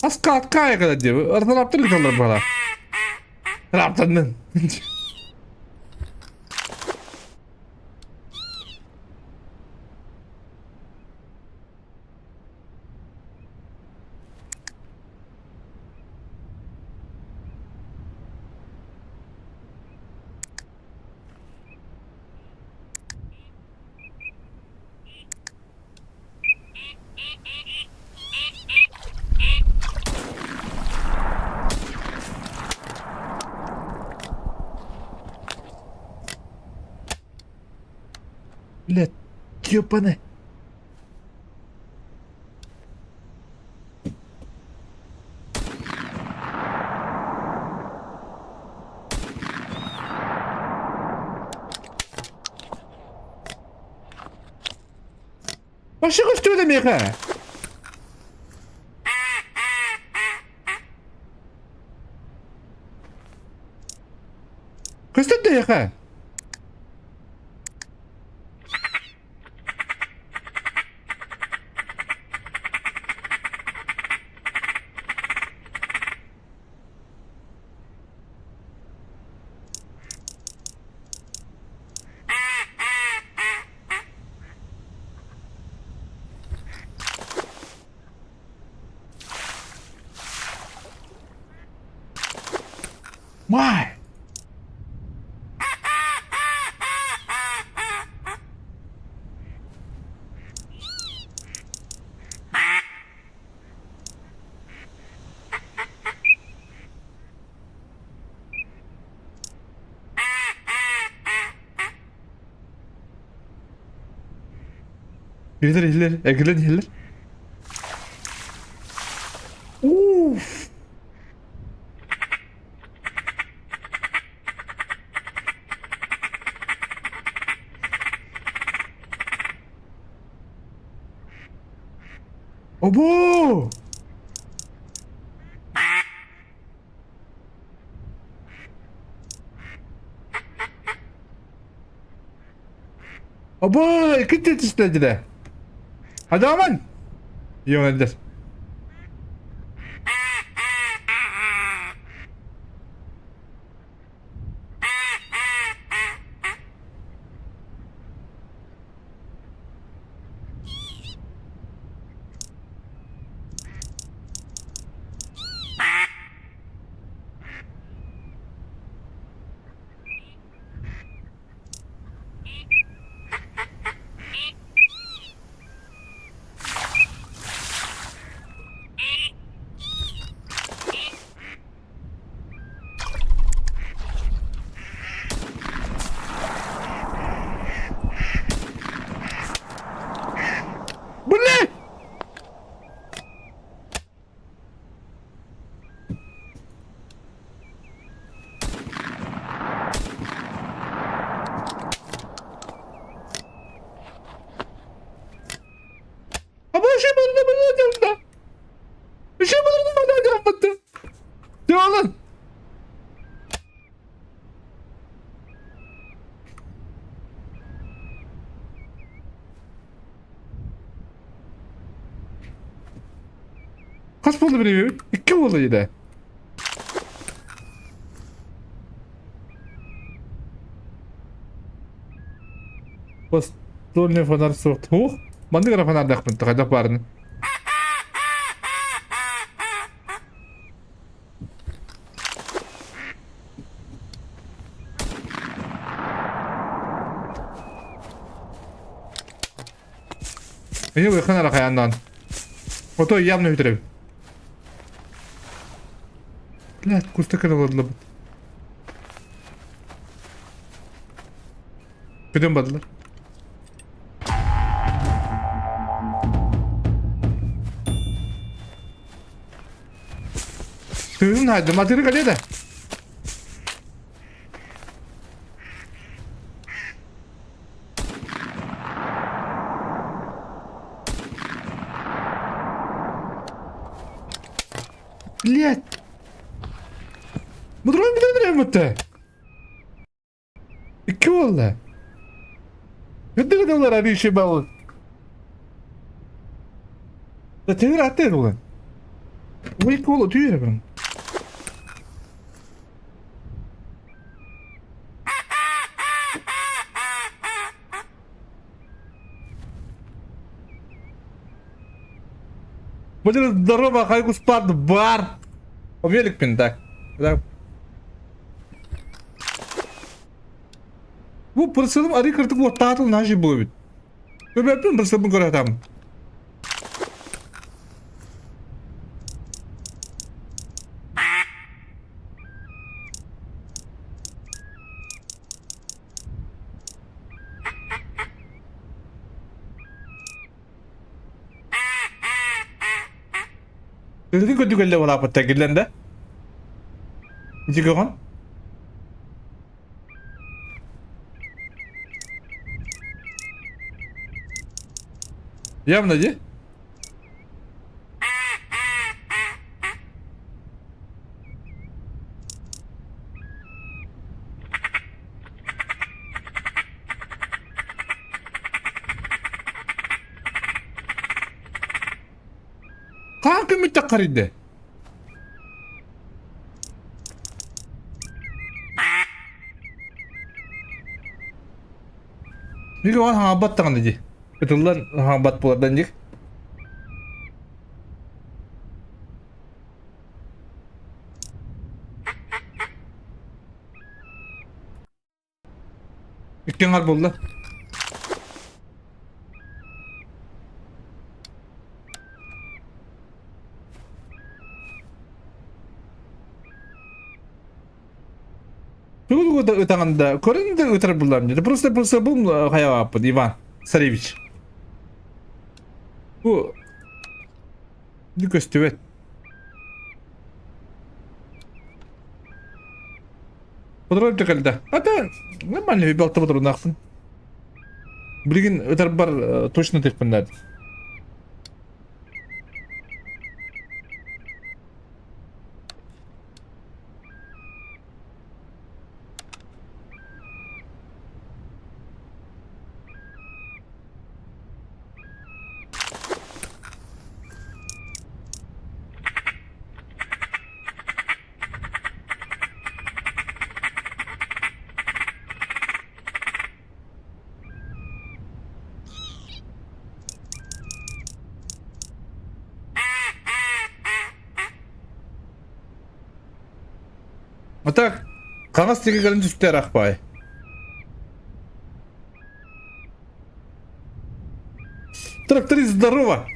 Аска аткая кэлэр диэби. Артараптыр литаллар бала. Раптаннын. Блядь, ёбаный. Вообще көстүбэт миэхэ. Көстөр да эйиэхэ. Why? Иһиллэр, иһиллэр, эргиллэн иһиллэр. Уф! Обо! Обо, икки түстэ Hadi aman. Yöneldir. Блядь! Дьэ Хас буолла билиэбит? Икки буолла дии Постольный фонарь суох. Туох? Маннык эрэ фонардаахпын хайдах баарыны. Мені выхын арахаяннан. Ото явно үтірем. Блядь, куста кырылыдлыбыт. Күдөн бардылар. Тыын хайдым, атыры кале да. Блять! Мудрон билэн бутта. Икки буолла. Үрдүк ыдыллар арышы бал. Да тыыр аттыр улан. Ой кол түйер бұрын. Блин, здорово, Хайгуспарт бар. Великпин, так. Да. Бу пырсылым арый кыртык уоттаатыл нажи буолбут. Көбөппүн пырсылбын көрөтам. Төһөтүн көрдүгэллэ улааппыттар киллэн да? Ити көҕөн? Явно дии? Хаһан көммүттэх харыйда? Биир оҕон хаҥалбат даҕаны дии. Ытыллан хаҥалбат буолардан дии. Икки аҥар буолла. Тугу да ытаҕын да, көрөн да ытар буллам дии. Просто просто бу хайааппыт Иван Царевич. Бу көстүбэт. Патруль кэлдэ. Ата, нормально балта патроннаахпын. Билигин ытарбар точно тыппын наада. А так, хаҥас диэки кэлэн түстэ арахпай. Тракторист, здорово!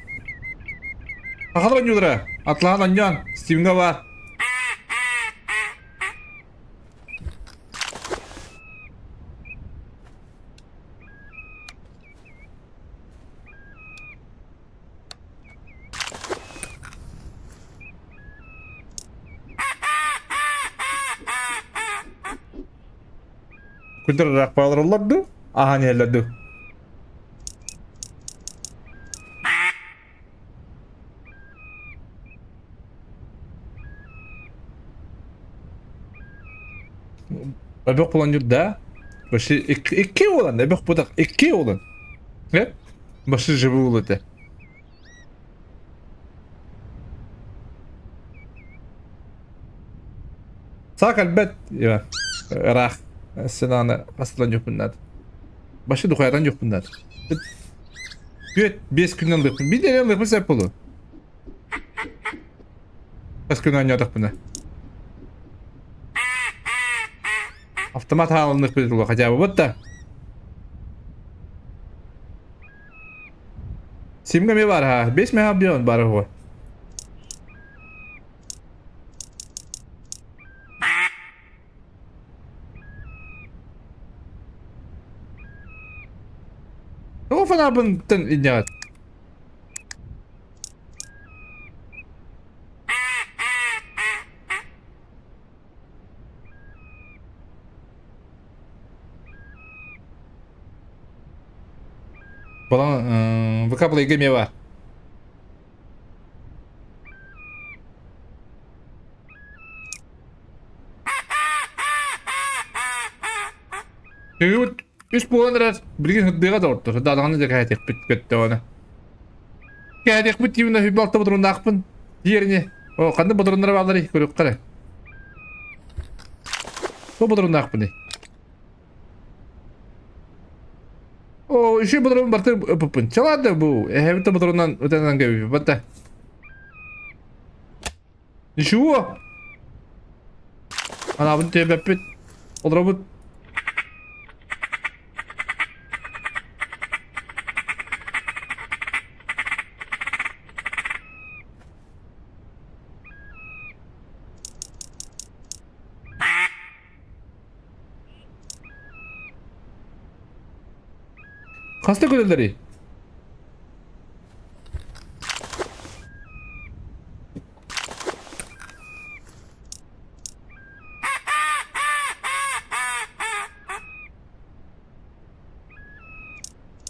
Ахалар анньуулара, атлаһан анньаан, Стивҥа баар. Күндэр ыраахпаалар дуу, аһаан иһэллэр дуу? Өбөх булан да. Башы икки уолан, өбөх будак икки уолан. Э? Башы живы уол этэ. Саак элбэт, Иван. Ыраах. Сынааны астылан дьоппуннаат. Башы духуятан дьоппуннаат. Түөт, биэс күннэн лыппын. Биир эрэ лыппын сөп болу. Хас күн оонньоотохпуна. Автомат хаалыннык тула хотя бы вот да. Симга ми бар ha. 5 мега объем бар го. Тоҕо фанабын инньэҕит? Балан ВК плейга эмиэ баар. Тыгыбыт үс буолан эрэр, билигин сырдыга да ортор. Дадаҕаны да кэһэтиэхпит көттөҕүнэ. Кэһэтиэхпит диибин өһүйбэ алта ботуруннаахпын. Диэрини. О, ханнык ботуруннара баалларый көрүөххэ эрэ. Бу ботуруннаахпыный. О, еще ботурун барты ыпыппын. Чалаады бу. Эһэбит ботурунан ытанан кэбиппит. Батта. Ничего. Анаабын тиэбэппит. Олоробут. Хаста көрөллөрүй?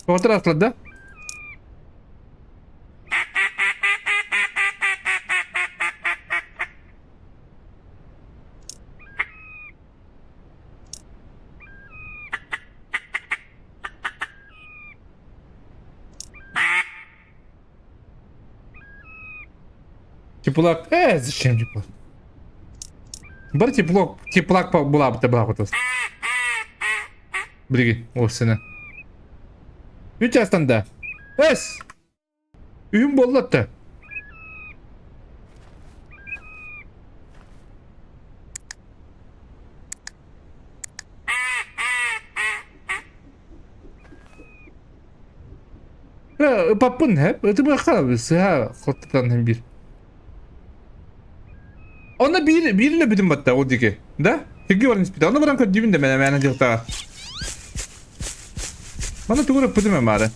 Тоҕо аслар да? Теплак. Зачем теплак? Бар теплок, теплак была бы была Бриги, о, сына. Үт да. Эс! Үһүн буолла да. Ыпаппын һэп, ытыбыахха сыһа хоттутан биир. Онно биир биир бүтүн батта ол диэки, да? Сиргэ баран испитэ. Онно баран көрдүүбүн да мэнэ мээнэ дьылтаҕа. Манна тугу ыппытым эмаары.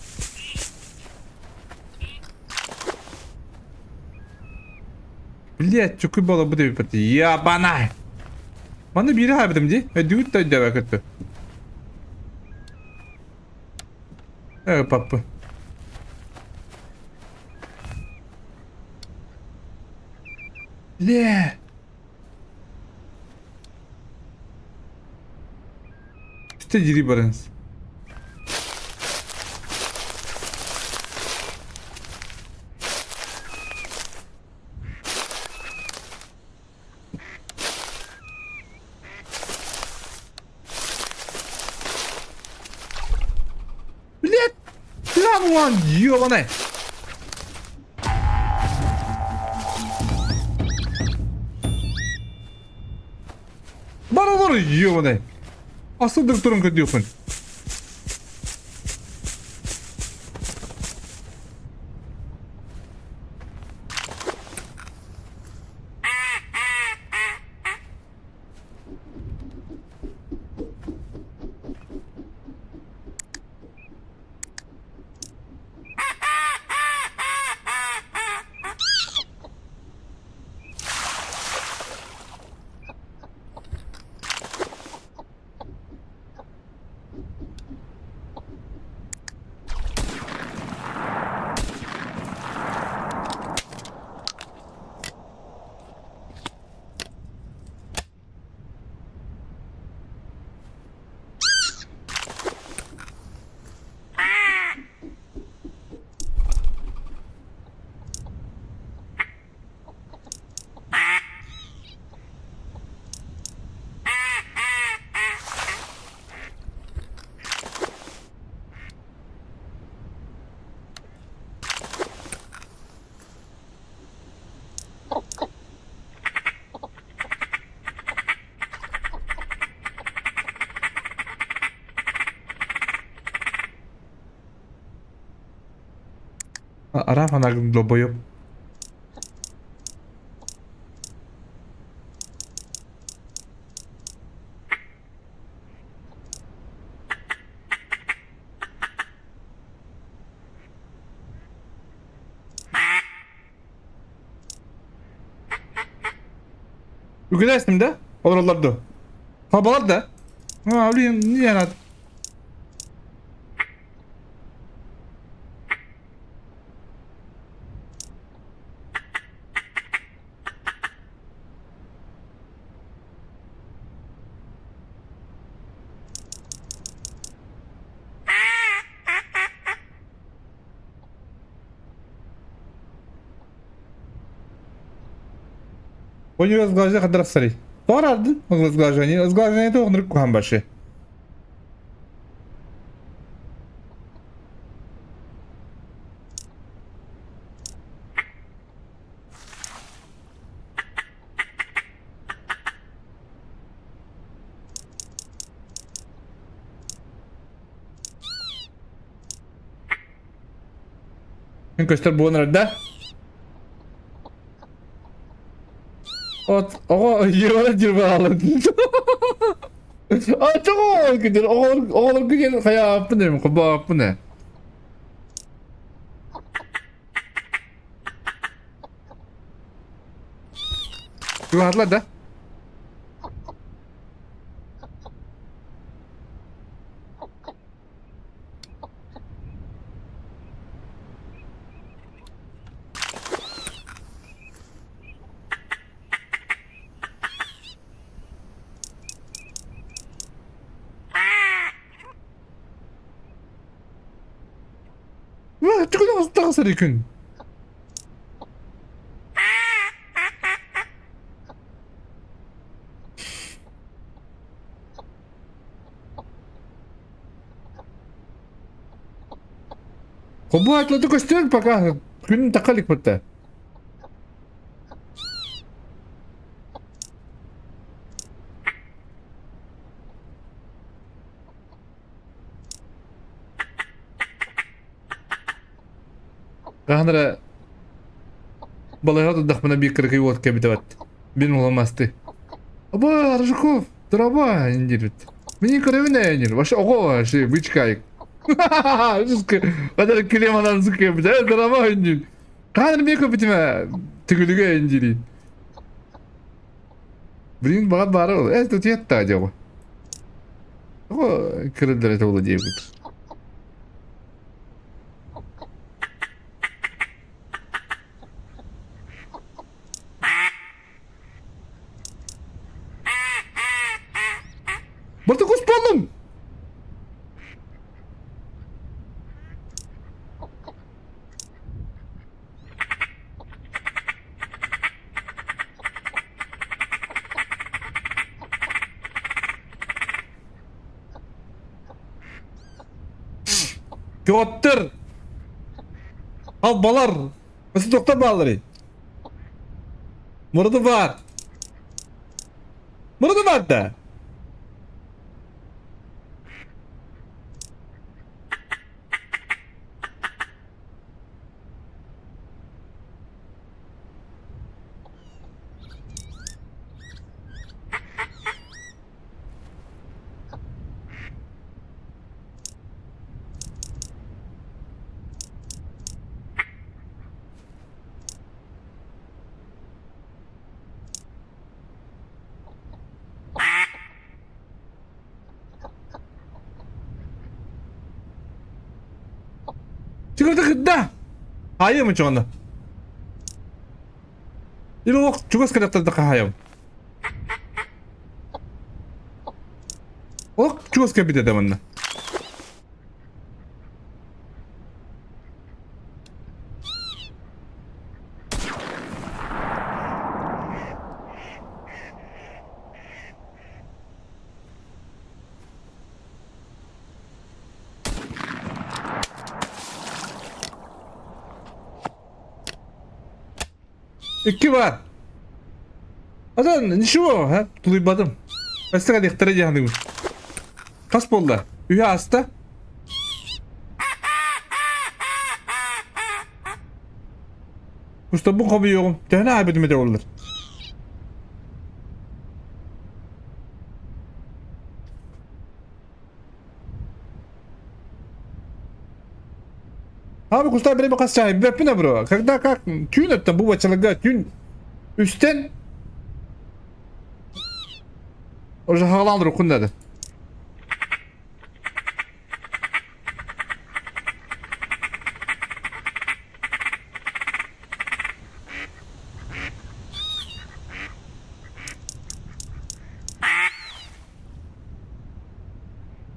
Блядь, чукуй бола бу дебиппит. Ябанай! Манна биири хаайбытым дии. Өйдүүгүт да өйдөөбөккүт. Папы. Бля! Что дери барыңыз? Блядь! Трамван, ёбаный! Бар олор, ёбаный! Асылдырып туран көрдүөхпүн. Араах анаҕын долбойуом. Үгүлээстим да? Олороллор дуо? Хабалар да? А, блин, не надо. Оню разглажа хадрасари. Тоҕо разглажание? Разглажание тоҕо куһан башы. Мин көстөр буолан эрэр да? От оҕо дьирбала дьирбалаалар. Ачча оҕолор күтэр оҕолор оҕолор күтэр хайааппын эм хобооппун ээ. Чугаһаатылар да? Тахсар күн. Хобу атлаты көстөр пока күн тахха илик бытта. Хаһан эрэ балайга турдахпына биир кыракый уот кэбитэбэт. Бин уламасты. Аба, Рыжиков, траба, диирбит. Мин көрөбүн ээ диир. Вообще оҕо вообще бычкайык. Хадара күлем анан сыккабыт. Э, траба диир. Хаһан эмиэ көпүтүмэ түгүлүгэ диир. Блин, баҕар баара ол. Э, тут ятта дьоҕу. Оҕо кырыллар этэ була диэбит. Барта кус буоллум! Петр! Албалар! Осы тоқтар баллары. Мұрды бар. Мұрды бар да. Чугас кытта. Хайым чоҕоно. Илок чугас кытта хайым. Ох, чугас кэбитэ да манна. Икки бар. Атын ничего, ha? Тулуйбатым. Өссө кэлиэхтэрэ дии саныыбын. Хас буолла? Үһэ ааста. Кустарбын хомуйуоҕум. Төһөнү аайбытым этэ буоллар. Abi кустар бире хас чай бэппин бро. Когда как түүн өттөн бу бачалыга түүн үстен уже хагалаан рукун деді.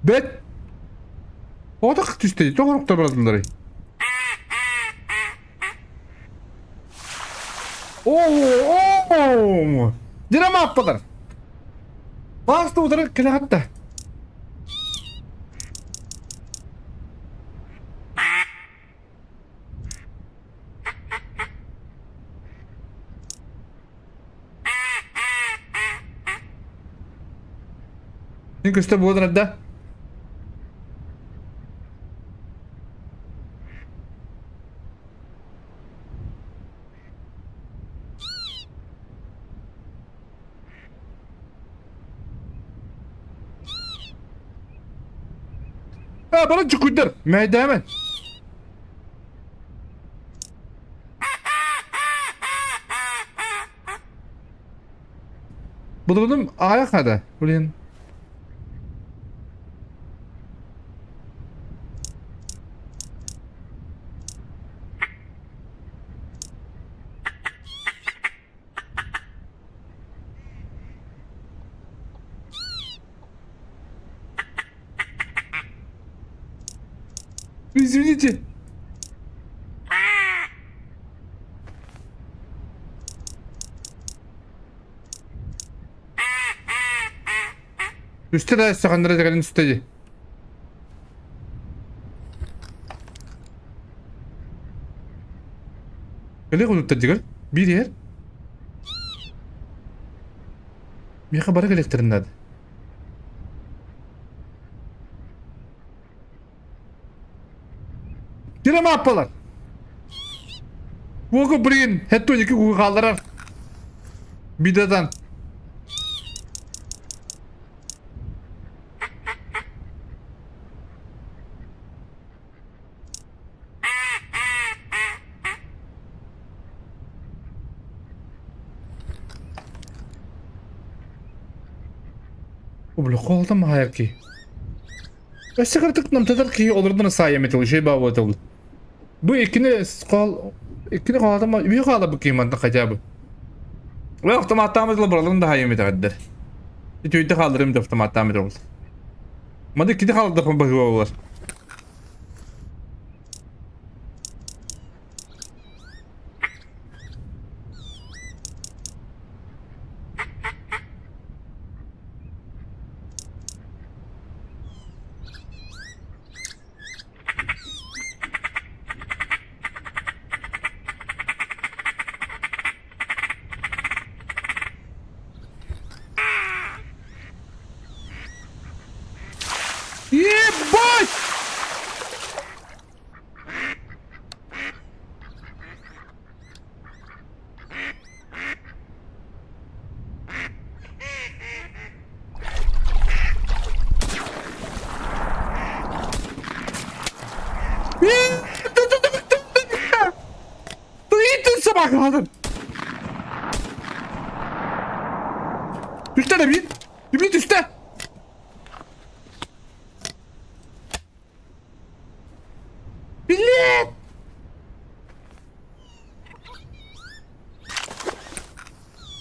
Бэт! Оҕото түстэ, тоҕо оруктар баралларый? Оо! Дирам аппалар. Баас утары кэлэҕит да. Мин көстө буолан эрдэ. Ha bana чукуйдар. Мэйдээмэн. Булунум аяк хада. Блин. Извините. Үстэ да сахандара дэгэн үстэ ди. Кэлэ хонуттар дигэр. Биир иһэр. Миэхэ бары кэлиэхтэрин наада. Кирем аппалар. Уоку блин, хетту екі кугу қалдырар. Бидадан. Бля, холодом хайарки. Өссө кырдык намтатар киһи олордон саайа метыл, şey баабытыл. Бу иккини кол иккини холодом үһү хаала бу киһи манна хотя бы. Вы автоматтаамытыл бараларын да хайа метәгәддер. Үтүйдэ хаалдырым да автоматтаамытыл. Мады иккини хаалдахпын баһыба болар. Ебать! Собакаларын! Түстэ да бит! Бит түстэ! Билет!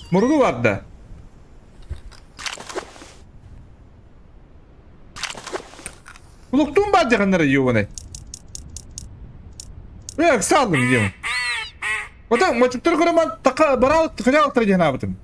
Мурду барда. Улуктуун баар дьаханнара ёбаный. Э, ыксааллым дием. Ота мочуктар көрөмөн така барал тыкыня диэн аабытым.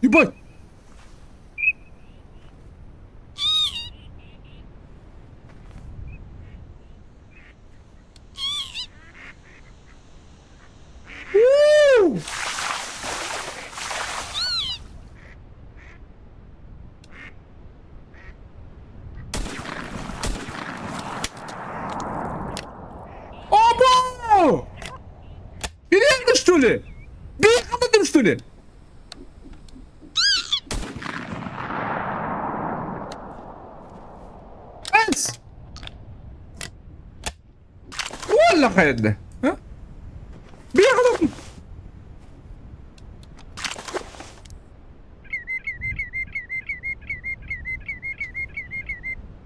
Ебать! Уу! Обо! Реально, что ли? Бегал что ли? Эс! Уолла хайда? А? Бегал!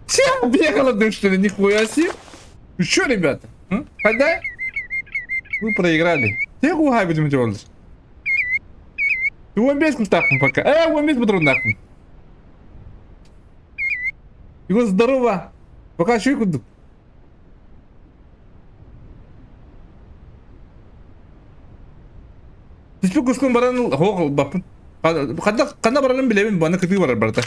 Все бегала, что ли? Нихуя себе! Ну что, ребята? Когда? Вы проиграли. Те гуха будем делать. 15 кустаахпын пока. Э, 15 патроннаахпын. Его здорово. Пока еще курдук. Түспүт кускун баран хоох ылбаппын. Ханна ханна барарын билэбин, баны кытыы барар барыта.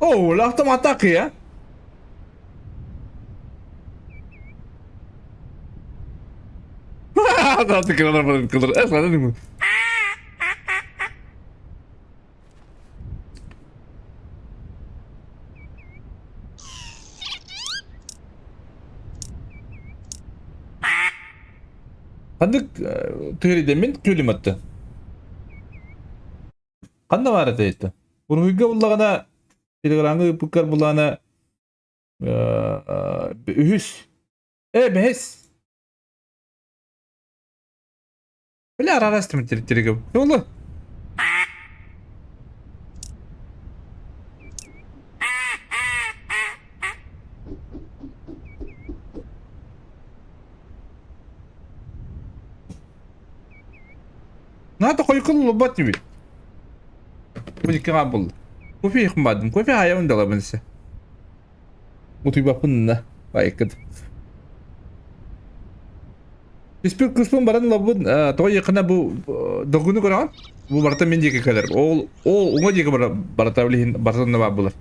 Оо, автоматакия. Ханнык түһэридэммин күөлүм атты. Ханна баар этэ это? Уруһуйга буллаҕына телеграмҥа ыыппыккар буллаҕына үһүс. Э, бэһис. Бля, арарастым телеграм. Олу. Наата хойкул улубат дибит. Бу булду. Кофе ихмадым. Кофе хаябын далабын се. Утуйбаппын на. Байыккыт. Түспүт кыспын баран ылабын, тоҕо диэххинэ бу доргуну көрөҕүн? Бу барыта мин диэки кэлэр. Ол ол уҥа диэки барыта билиһин барытын баар булар.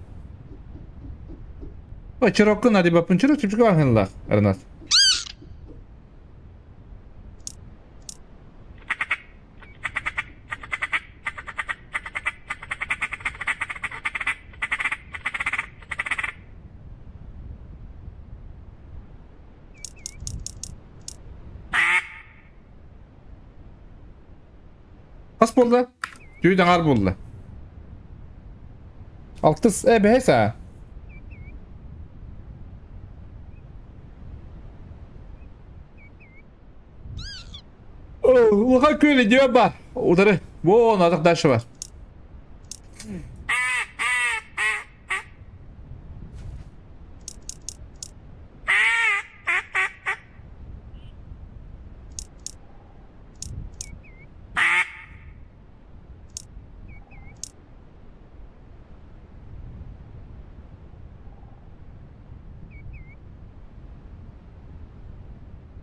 Ой, чироккун адибаппын, чирок чүпчүкү аһынлаах, Ренат. Хас буолла? Түүн аҥаар буолла. Алтыс э бэһис аа. Улахан күөл идиот бар. Утары. Вон, атах дальше бар.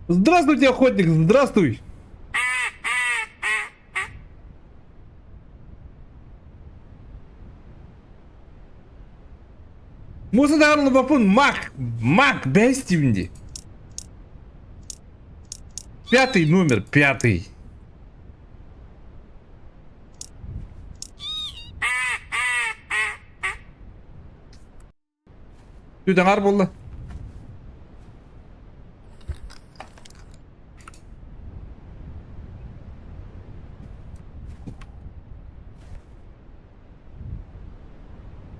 Здравствуйте, охотник, здравствуй! Муса даҕаны баппын мак, мак бэс диибин дии. Пятый номер, пятый. Түдэҥар буолла.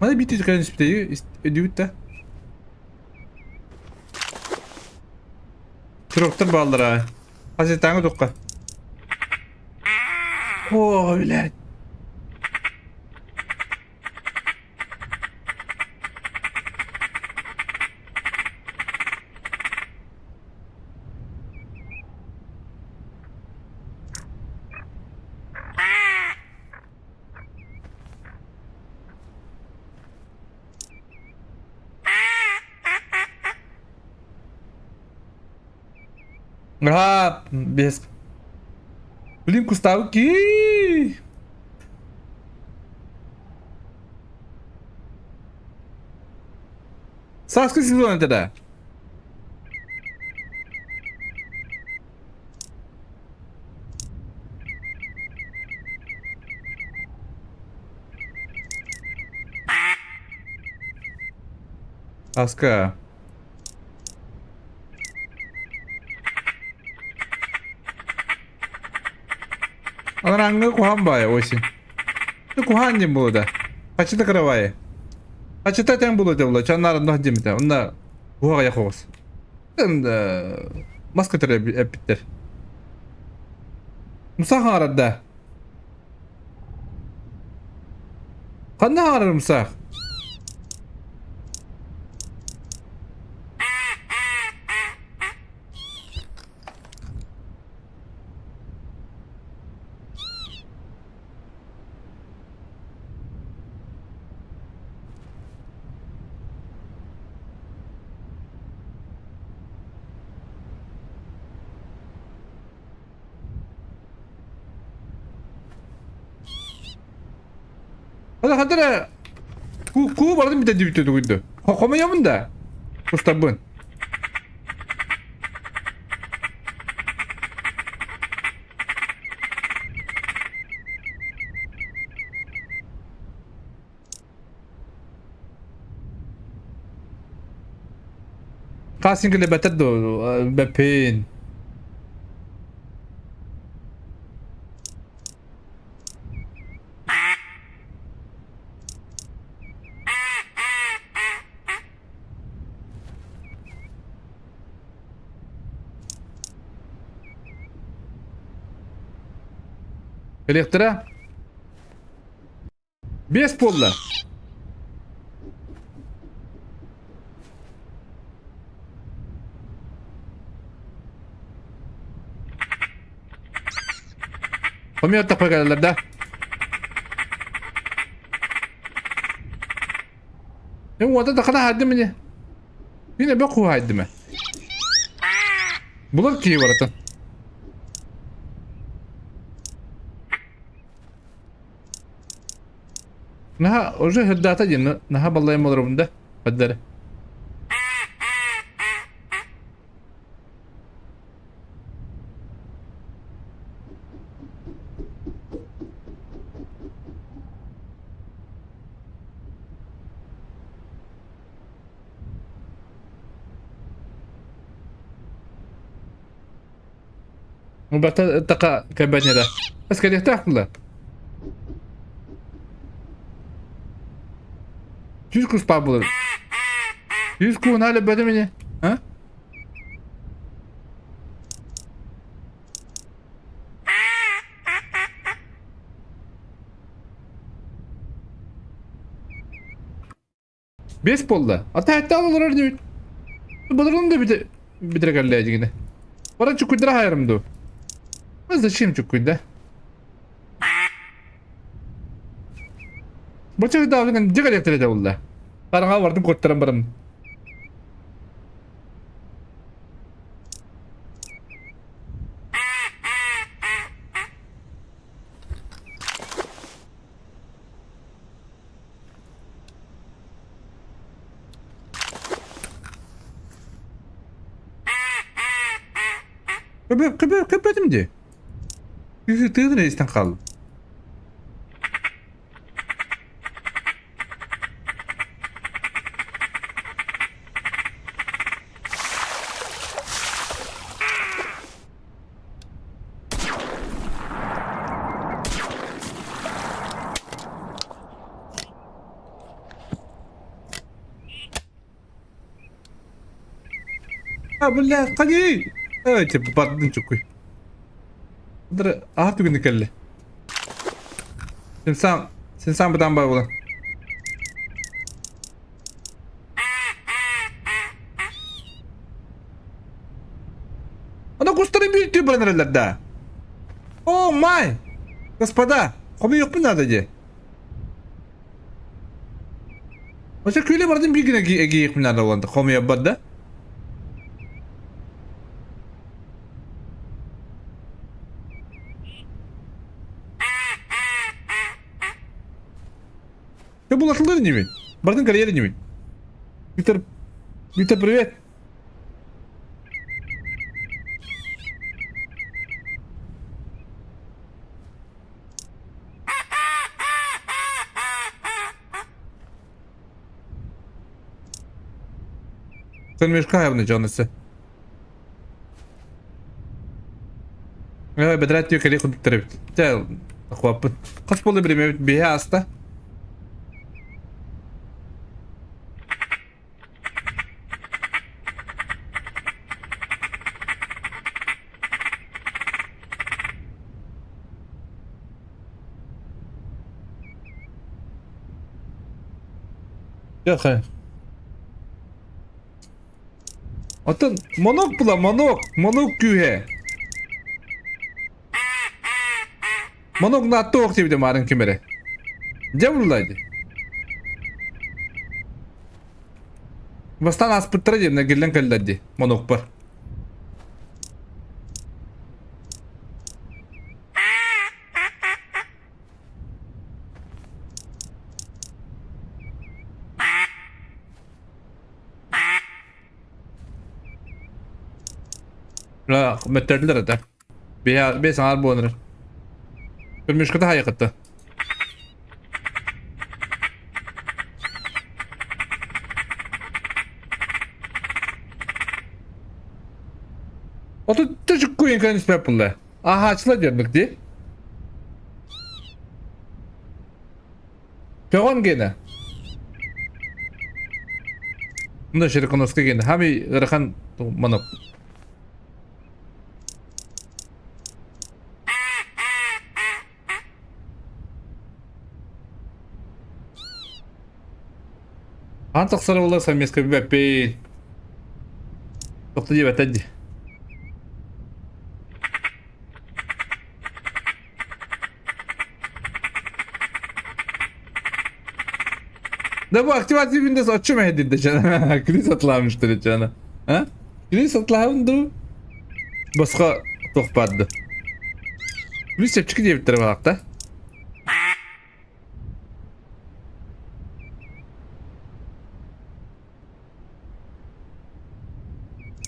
Маны биир кэлэн испитэйи өйдүүбүт да. Сроктар бааллара. Хасытааҥы тухха. О, блядь. Аа, без. Блин, куставки. Сааскы сезон этэ да? Аска. Анараҥҥы куһаҕан баайа осень. Куһаҕан диэн буолуо да. Хачыта кыра Хачыта тэҥ буолуо этэ буолла. Чаннаар онно диэмитэ. Онно куһаҕайа хоҕус. Мас көтөр эппиттэр. Муса хаҥарар да? Ханна хаҥарар мусаах? Хата хата эрэ куу барытын бүтэрдибит тугуйду. Хомойобун да. Кустарбын. Хасин кэлэбэтэр дуо бэппин. Кэлиэхтэрэ. Бес буолла. Хомуйар тахпа кэлэллэр да. Эм уота тахана хаайдым ини. Мин эбэ куһаайдым ээ. Булар киһи барытын. Наһаа уже хырдаата диэн наһаа баллайым олоробун да хаддары. Бата така кабанера. Эскалехтаах була. Жүз кус баар буолар. Жүз куһун али бөтө мини. А? Бес буолла. Ата хатта олорор диэбит. Былырын да бите битирэ кэллээ дигинэ. Баран чуккуйдара хайарым дуу. А зачем чуккуйда? Бача даҕаны дьэ кэлиэхтэрэ этэ буолла. Хараҥа бардым куоттаран баран. Көппөтүм дии. Тыытын истэн хааллым. А, бля, қани! Эй, типа, бардын чукуй. Аха түгүнү кэллэ. Сен сам, сен сам бытан бар буолан. Ана кустары биир баран эрэллэр да. О, май! Господа, хомуйуохпун наада дии. Оча күле бардым биир гына эгиэхпин наада буолан хомуйабар да. Я булатылыр инибин. Бардын карьер инибин. Виктор, Виктор, привет. Sen мешка явно дьонусы. Э, бэдэрээт диэ кэлии курдуктар эбит. Дьэ, хуаппыт. Хас буолла биримэбит биһи ааста. Дьэ, Оттон монок була, монок, монок күүһэ. Монок наатта ох диэбитэ маарын ким эрэ. Дьэ булла дии. Бастаан ааспыттара диэн эргиллэн кэллэр дии, монокпар. Мөттөрдүлэр этэ. Бэс аҥаар буолан эрэр. Көрмүшката хайакытта. Отут чуккуйын көн испэп булла. Аһааччылар диэн дии. Көҕөн гиэнэ. Мында Широконоска гиэнэ. Хами ыарахан манок. Хаан тахсара буолар совместка бэппин. Тохто диэбэтэ дии. Да bu aktivация Windows оччо мэһэйдирдэ чана. Кини сатылаамыштыр чана. А? Кини сатылаабын дуу? Босхо туох барды. Күнүс чэпчэки диэбиттэрэ балакта.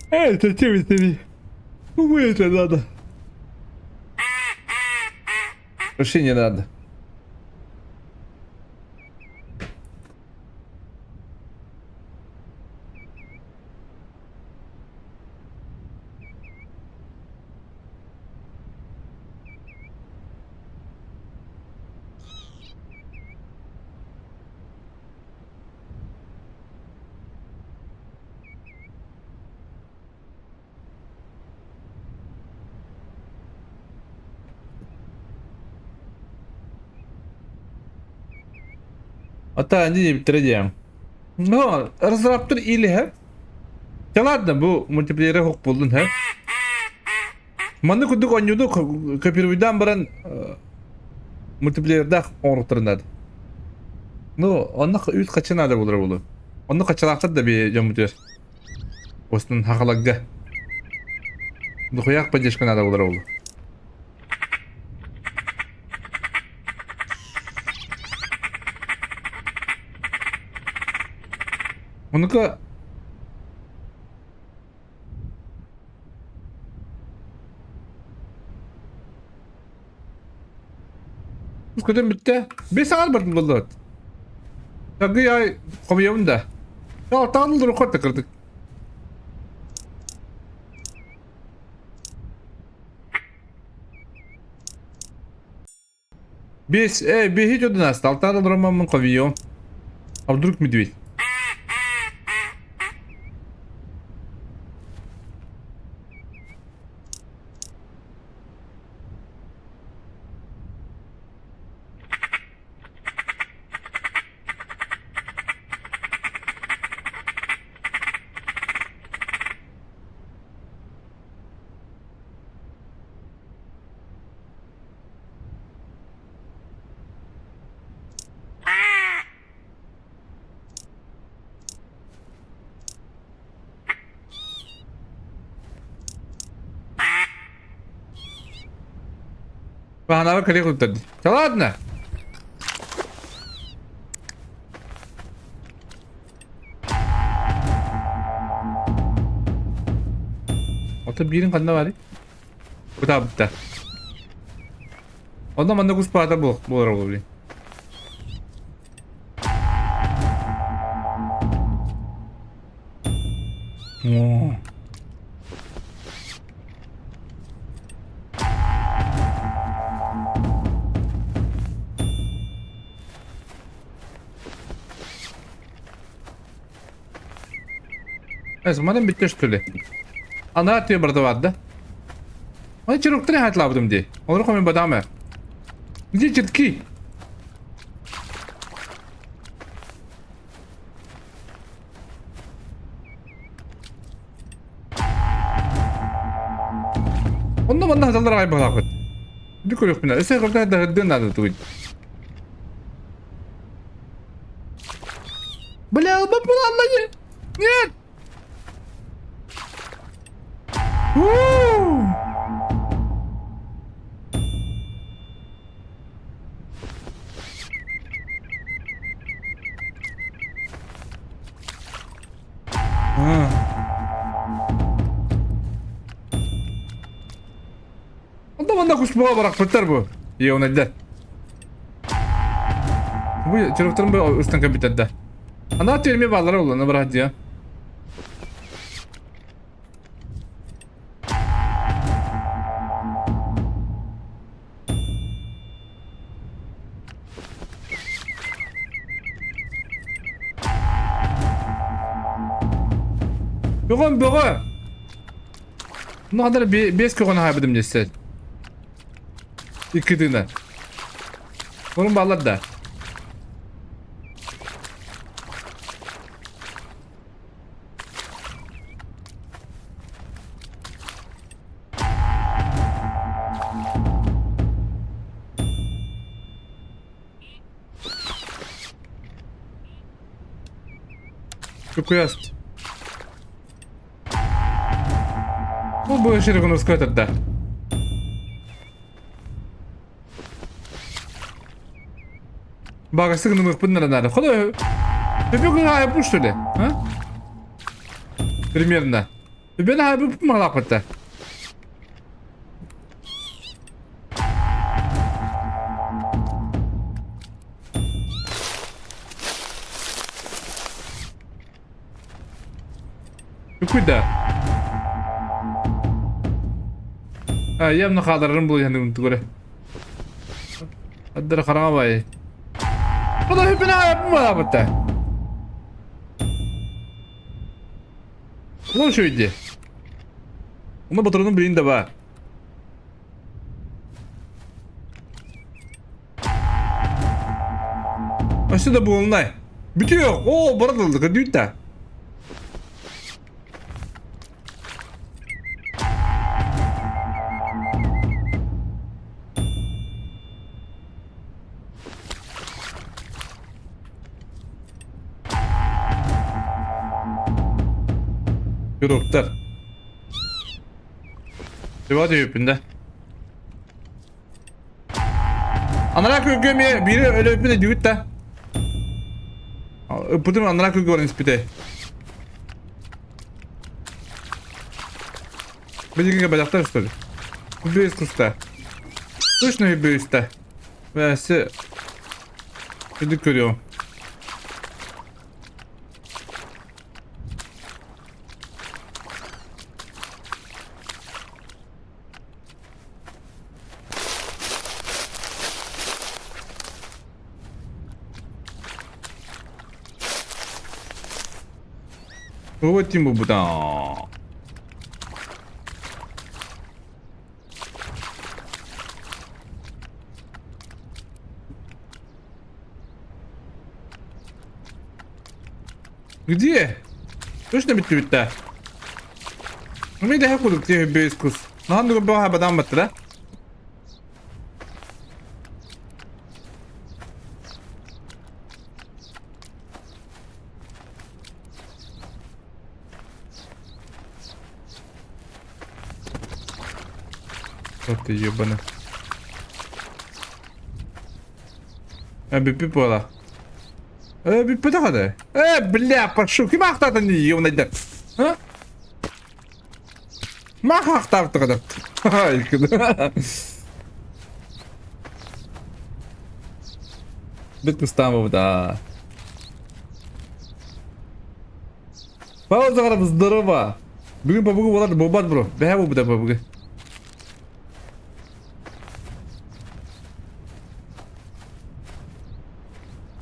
Эй, зачем это? Кому это надо? Вообще не надо. Ата они диэбиттэрэ диэм. Но разраптар или Да ладно, бу мультиплееры хук булдун һэ. Манны курдук оонньууну копируйдаан баран мультиплеердаах оҥоруктарын наада. Ну, онно үүт хаччы наада буолар буолуо. Онно хаччалаахтар да би дьоммутугар. Остун хахаларга. Духуяах поддержка наада буолар буолуо. Онука Көтөн бүттэ. Бес аҥар бардым буоллубат. Саргы ай хомуйабын да. Алтаан дуру хорта кырдык. Бес, э, беһи дьонун ааста. Алтаан олороммун хомуйуом. А вдруг медведь? Баһанаба кэлиэх туттар. Да ладно! Ото биирин ханна баарый? Кутаабытта. Онно манна куспаата буолар ол блин. Оо. Ez манан бүттэ что ли? Анаа тыа барда барда. Аны чероктары хатлабытым дии. Олор хомин бадама. Где черки? Онно манна хаталлар аҕай баҕалаахпыт. Бу көрүөхпүнэ, өссө кырта да ырдыан наада тугуй. Бля, албап булаллайы! Нет! У! Онно манна куспуга барахпыттар бу. Ионайдар. Бу чырыктарын бу устан кэбитэрдэ. Ана терме баллара улана барат дия. Бөҕөм бөҕө! Ну ханна бес көҕөн аһайбытым дессе. Икки тыына. Орун баалар да. Кукуяст. Ну, бу ширигун ускатырда. Багасы гынымыкпын надо. Хода Өбө гына что ли? А? Примерно. Өбө на бу малапыта. Куда? А, явно хааларым бұл яны түгөрө. Аддара хараҥа бай. Ода хүпүнэ баабыта. Ну что иди. Оны батырының билин да бар. Өссө да буолунай. Бүтүөх! Оо, баран ылдык, дүт да. Юруктар. Дива дүйүпүндэ. Анараа күлгө эмиэ биири өлөппүн өйдүүгүт да. Ыппытым анараа күлгө баран испитэ. Билигин бадахтар что ли? Бүүс куста. Точно бүүстэ. Бәсе Үдүк көрүөм. Вот тим бу Где? Точно бүттүбүт да? Мен дэһэ курдук диэ бөйүс кус. Нахан дугу бөҕө бадан батты да? Вот ты ебана. А бүппүт буола. Э, бүппүтэ хады. Э, бля, пошел. Ким ахтатын ебаный А? Мах ахтаартыгыда. Бит кустаамы да. Пауза здорово. Бүгүн побугу болар бобат бро. Бэһэ бу побугу.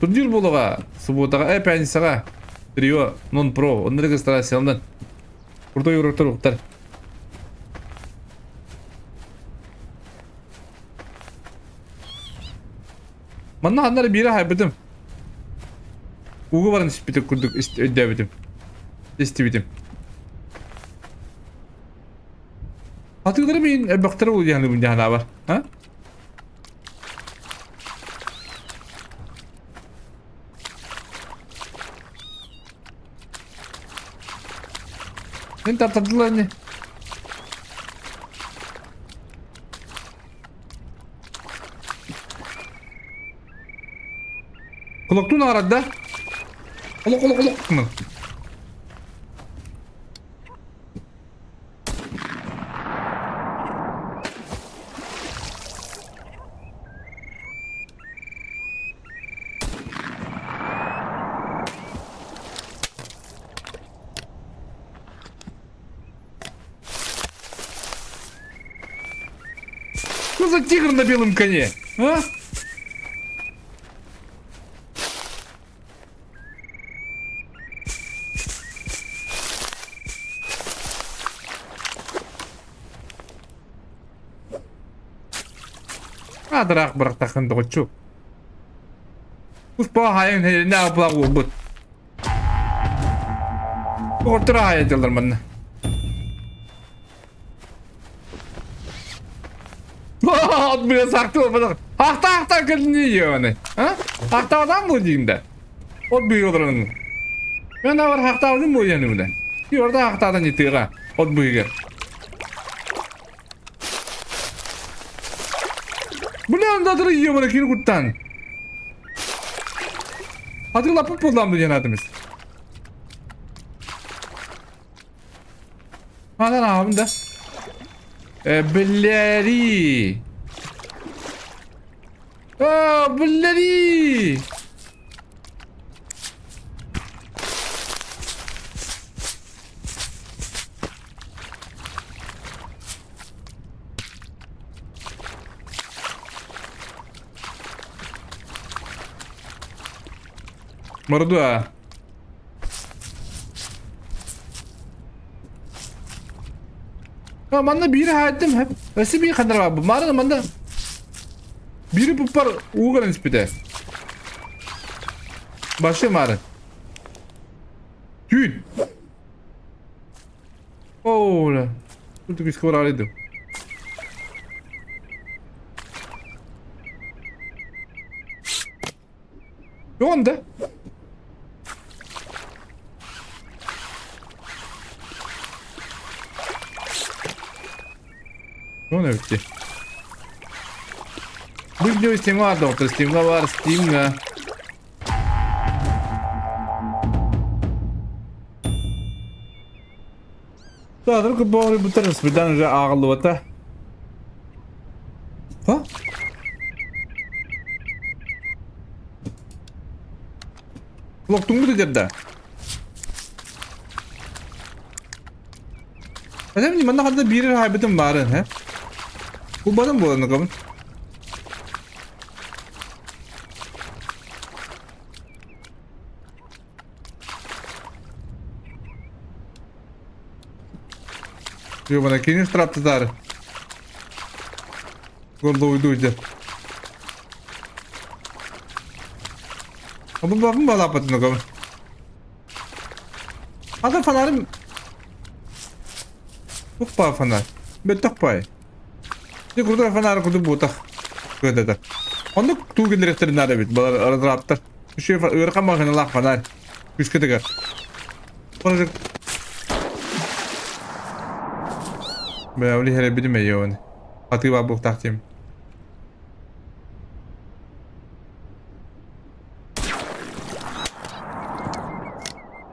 Турнир буолуоҕа субботаҕа, э, пятницаҕа Трио нон про онно регистрацияланан крутой уроктар уктар. Манна ханнары биирэ хайбытым. Ууга баран испитим курдук өйдөөбүтүм. Истибитим. Атыылары мин элбэхтэрэ буолуо диэн дьаһанаабар. А? Мин тартардылар ини. Кулактуун аарада. Олох олох олох. Что за тигр на белом коне? А? Адараах бырахтаххын доҕоччу. Успа хайын херинэ аплах уолбут. Оҕортор аайа дьаллар манна. От бile сахты olmadı. Ахта ахта кэлини йоны. А? Ахта адам бу дигинде. От бүйі олорон. Мен авар хахта алдым бу яны биле. Yorda ахтадан итыга. От бүйге. Bu ne andadır yiyor bana kiri kuttan. Hadi la put lan bu cenatımız. Ханан аҕабын да? Э, биллэрии. Оо, биллэрии! Мордуа. Манна биир хаайдым хэп. Өссө биир хандар баар. Марын манна бири пуппар ууган испите. Башы марын. Түүн. Ола. Тут күйскө барар иди. Yo'g'unda. Оны эбит Бу видео Steam'га бар доктор, Steam'га бар, Steam'га. Саатар курбоҕу бутар спидан уже ааҕыллыбата. Ха? Локтуҥбут этэр да? Этэм манна ханна биирэр хаайбытым баарын, һэ? Кулбатым буолан кабын. Ёбана, кини штрафтатаары. Горловуйду дьэ. Абы бабын балапатын оком. Ата фонарым. Тух па фонарь. Бөттөх пай. Дьэ курдук фонарь курдук буотах. Кыдата. Оннук туу генерехтерин наада эбит. Балар разраптар. Үчүгэй ыарахан маҕаһыыналаах фонарь. Күүскэ тыгар. Бля, ол иһэрэ билим эйиэҕин. Хатыы баар буолуохтаах диим.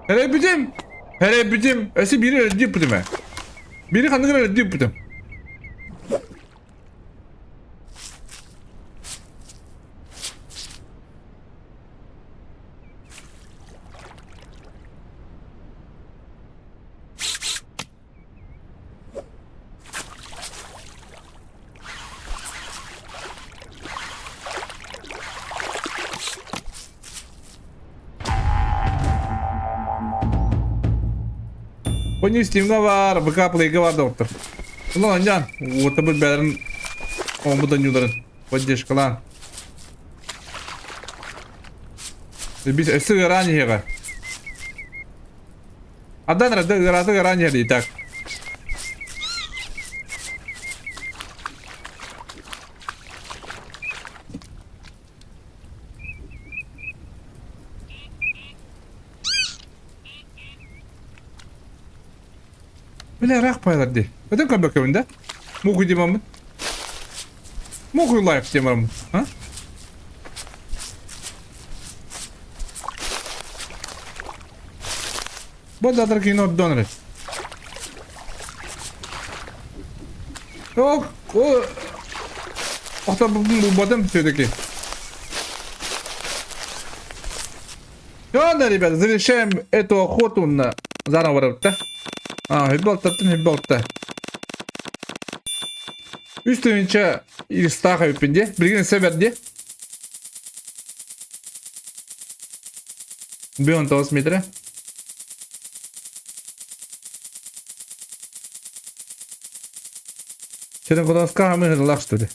Эрэйбитим! Эрэйбитим! Өссө биири өлөрдүүппүтүм ээ. Биири ханнык эрэ өлөрдүүппүтүм. Онньу Steam'га баар, ВК Play'га баар доктор. Улан анньаан, уотабыт бээлэрин оҥбут онньууларын поддержкалаан. Біз өссө ыараан иһиэҕэ. Адан эрэ ыараата ыараан иһэр дии так. Бile ыраах пайлар дии. Өтөн көрбөккөбүн да. Муку диэмаммын. Муку лайф диэмаммын. А? Бу да кино доноры. О, о, Охта булбатым все-таки. Ладно, ребята, завершаем эту охоту на заново да? А, хиббалтаттын хиббалта. Үс тыһыынча Иристаах эбиппин дии. Билигин өссө дии. 19 метра. Сен кудоска хамы хыдылах что ли?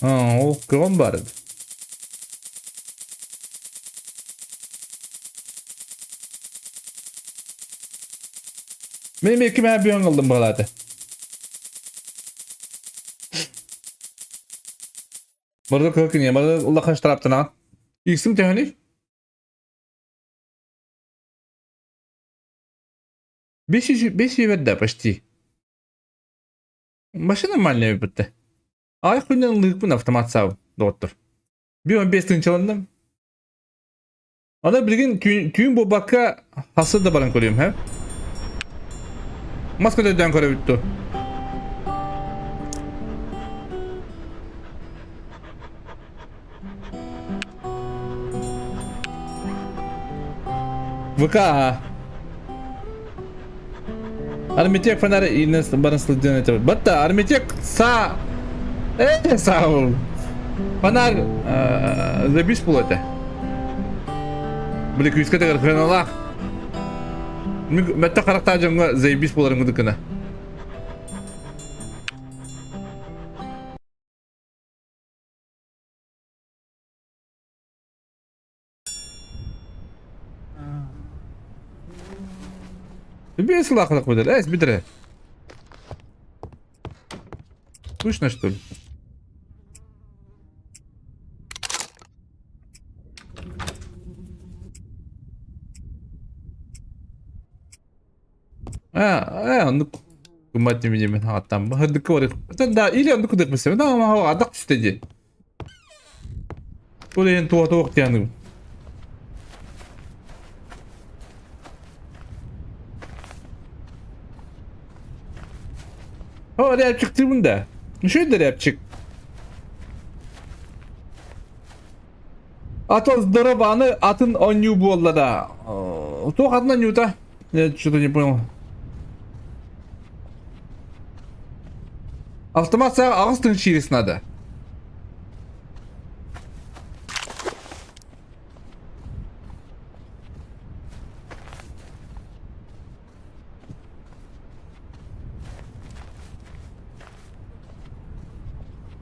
А, ол кыгым бар edi. Мен екі мә бүйін қылдым балады. Burada kökün Burada улахан штрафтан ан. Иксим төһөнүй? 5 да почти. Машина нормальная бітті. Ай күннен лыпын автомат сау, доттор. 1.15 тынчаландым. Ана билигин түүн буолбакка хасы да баран көрүөм, һэ? Маска өйдөөн көрөбүт дуу? ВК аха. Армитек фонарь и баран сылдьан этэ. Батта Армитек са э саа Фонарь забис буолуо этэ. Били күүскэ тыгар хреналаах. Мөттөх харахтаах дьоҥҥо заебись буоларын курдук гына. Биир сылаахалах быдыр. Эс бүтэрэ. Скучно, что ли? А, оннук гыммат диэмин хаҕаттан баһырдыкка барыах да или оннук кудук билсэбин да адак түстэ дии. Ол иһин туох туох диэн О, рэпчиктыыбын да. Үчүгэй да рэпчик. А то здорово, аны атын оонньуу буолла да. Туох атын оонньуута? Я что-то не понял. Автомат саа аҕыс тыһын через надо.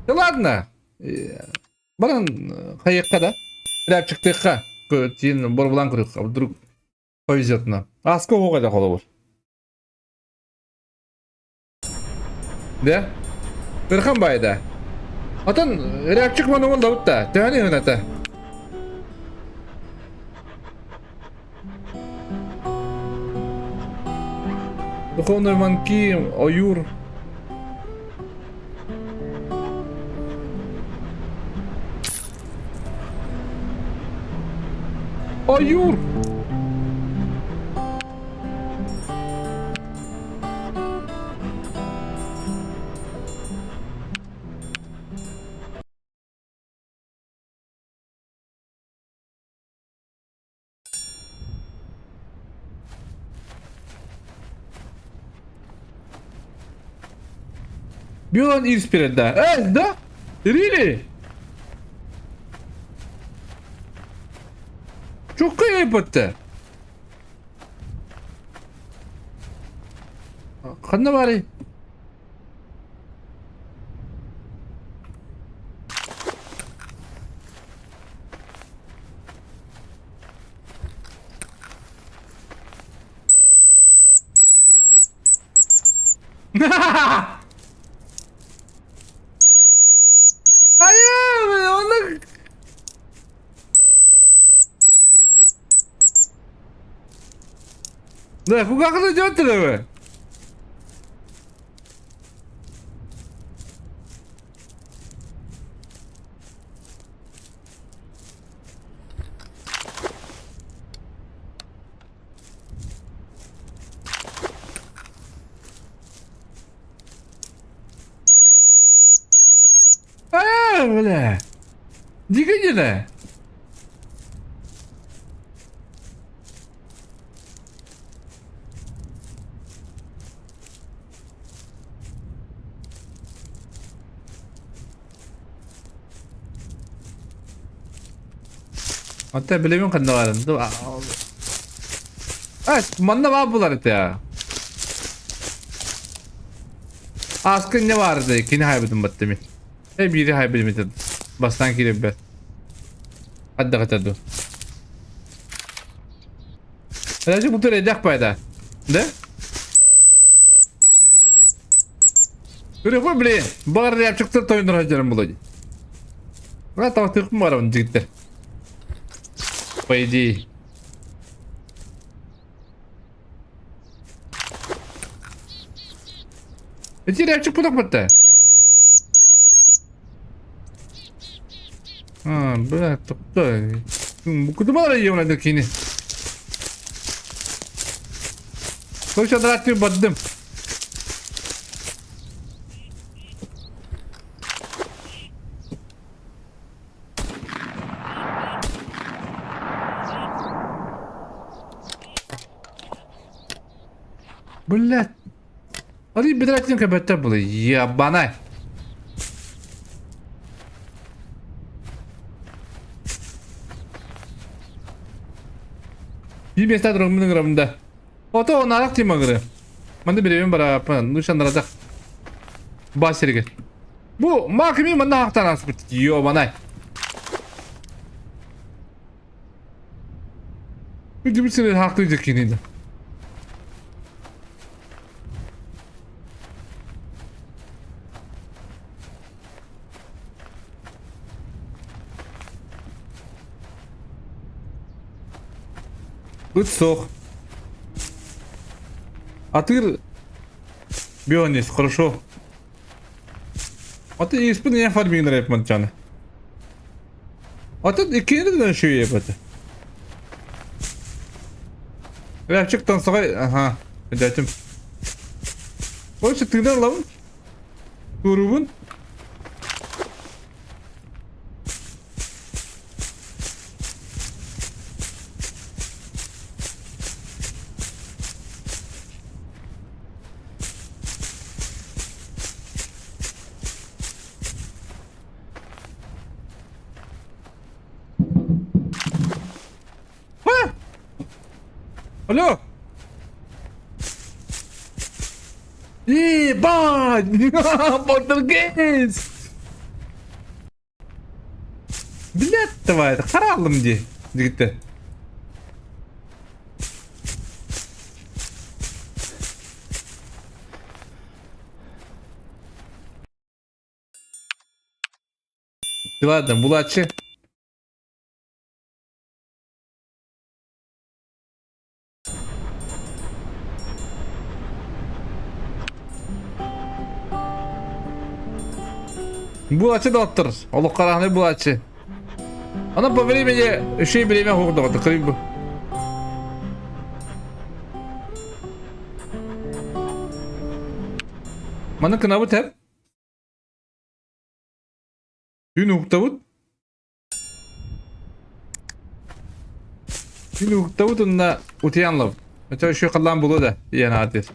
Да ладно. Баран хайыахха да. Рябчиктыахха. Тиин борбулаан көрүөххэ. Вдруг повезет нам. Аска оҕо да холобур. Да? Ырхан байда. Отон рябчик манугун да Төһөнү ыната. Духовный манки, ойуур. Ойуур! Björn inspirerade. Äh, да? Really? Чукка эпэтте. Ханна баарый? Айыы, оннук Да, кугаахына дьон төлөбө. бля. Дикэ Оттон билэбин ханна баарын. Манна баар булар этэ. Ааска инньэ баарды, кини хайбытын батта мин. Э биири хайбытым этэ. Бастаан киирэрбэр. Хаддах этэ ду. Даже бу эдэх пайда. Да? Көрө блин, баар рябчиктар тойоннор хадьарым булады. Ра тавтык барабын жигиттер. По идее. Эти рябчик путак бітті. А, бля, тоқта. Куда бара ебана кини? Короче, драти бардым. Блядь. Арый бедратин кэбэттэ было. Ебанай. Биир миэстэ туруммун ыҥырабын да. Ото онаарах тима ыҥыры. Манна бирэбин барааппын. Ну шандаратах. Ба сиригэр. Бу маакими манна хаахтаан ааспыт. Ёбанай. Үдүбүт сирин хаахтыы дьэккинида. Ыт суох. Атыыр Бионис, хорошо. Аты испин я фарминг рэп манчаны. Аты иккини да шүйе баты. Рэпчик танцевай, ага, дятим. Короче, тыынан ылабын. Туруубун. Алло! Ебать! Полтергейст! Блядь, давай, харалым дии, дигиттэр. Ладно, булааччы. Булааччы доҕоттор, олоххо араһынай булааччы. Онон по времени үчүгэй бириэмэ суох доҕоттор, кырыйбы бу. Маны кынабыт эп. Түүн уһуктабыт. Түүн уһуктабыт уонна утуйан ылабыт. Оччо үчүгэй халлаан буолуо да ийэн аатыр.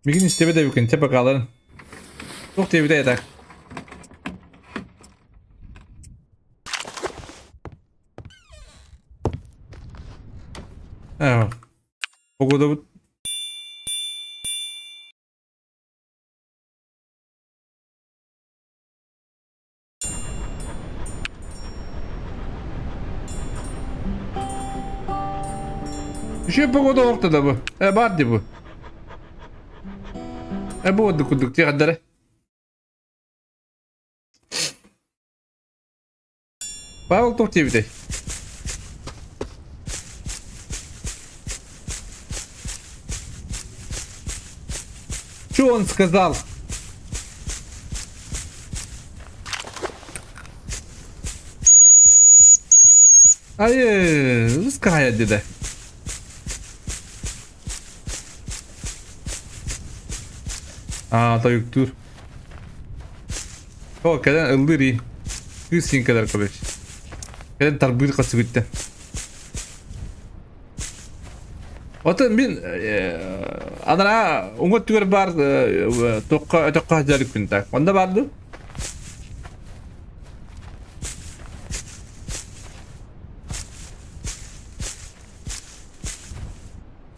Мигин истэбит эбиккин, чэ бакааларын. Туох диэбитэ так. Ээ, погодабыт Үчүгэй погода олохто да бу. Э, баар дии бу. Э, бу ордук курдук тиэхэрдэрэ. Павел туох диэбитэй? Что он сказал? Айы, уская деди. Аа, тойуктуур. О, кэлэн ыллыыр ии. Кыыс син кэлэр короче. Кэлэн тарбыыр хасыгыттан. Отон мин анараа уҥа өттүгэр баар туохха өтөххө сылдьар так. Онно баар дуу?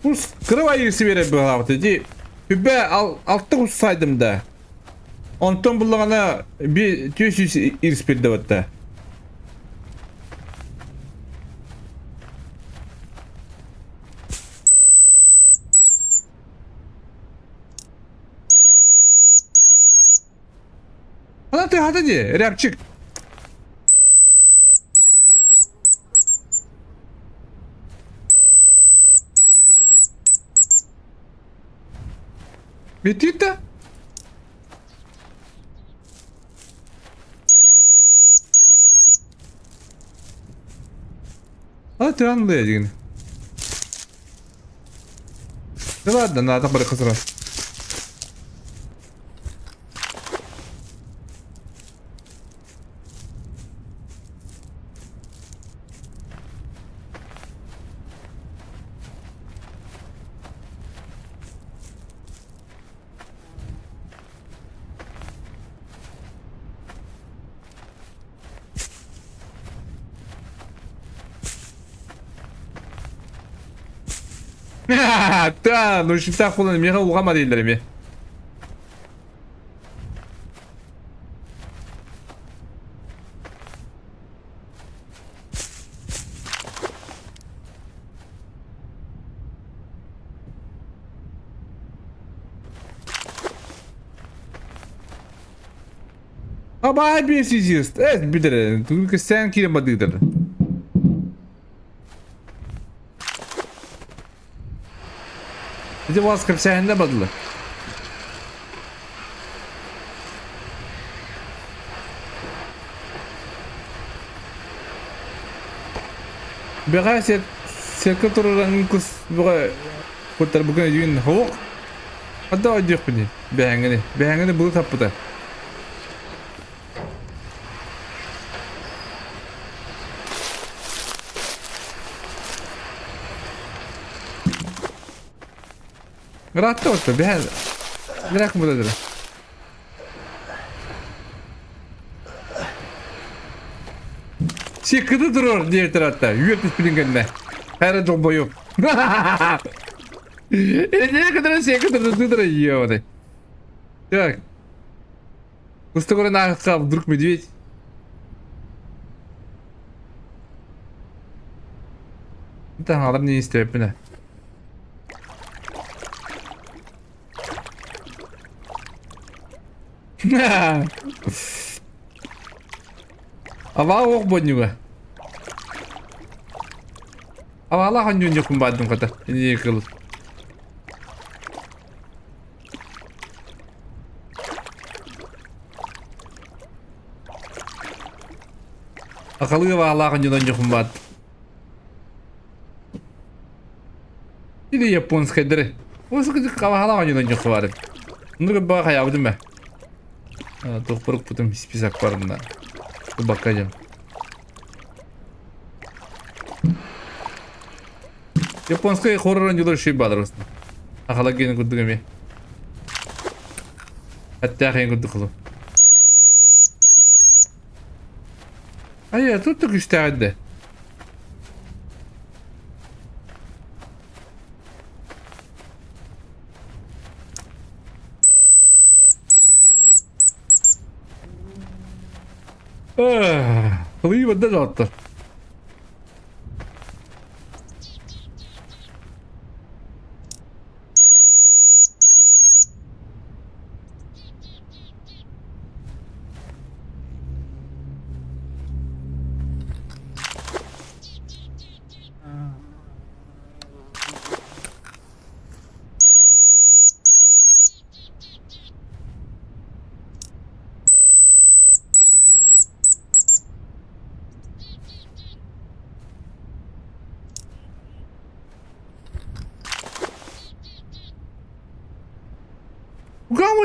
Кус кыра айыысы берер быһаабыта ди. Хүбэ алта кус сайдым да. Онтон буллаҕына би 400 ирс бирдебетте. Ана ты хата ди, рябчик. Бүтүүтэ? А ты анлыя деген. Да ладно, надо бары кызыра. Да, ну шифтах буолан миэхэ улҕама дииллэр эмиэ. Абай бесизист. Эс бүдere. Только сен кирен бадыдыр. Ити вас кэпсээһиннэ бадылы. Бэҕээ сет сетка тураран кус бөҕө куттар бүгүн өйүүн хоһук. Хадда өйдүөхпүнүй бэһэҥҥини. Бэһэҥҥини былыт хаппыта. Ыраатта отто бэһэн Бирак мудадыра. Секіді тұрыр диэтер атта. Үйет түспүтүн кэннэ. Хайра долбоёб. Эле кытары секи тұрыр ёбаный. Так. Кустугурун аахха вдруг медведь. Таҥалар не истээппинэ. Абаа ох бонньуга. Абаалаах онньуунньукпун баардым хата. Инии кыл. Акалыы баалаах онньунан дьохумбаат. Или японскайдары. Осы кабахалаах онньунан дьохубаары. Нурга баа хаябытым бэ. Тухпурук путум список барында. Бакка дем. Японскай хоррор оонньуулар үчүгэй баалар устун. Ахала гиэнин курдук эмиэ. Эттээх иһин курдук холу. Айа, тут да күүстээх да. Кылыы бадда доҕоттор.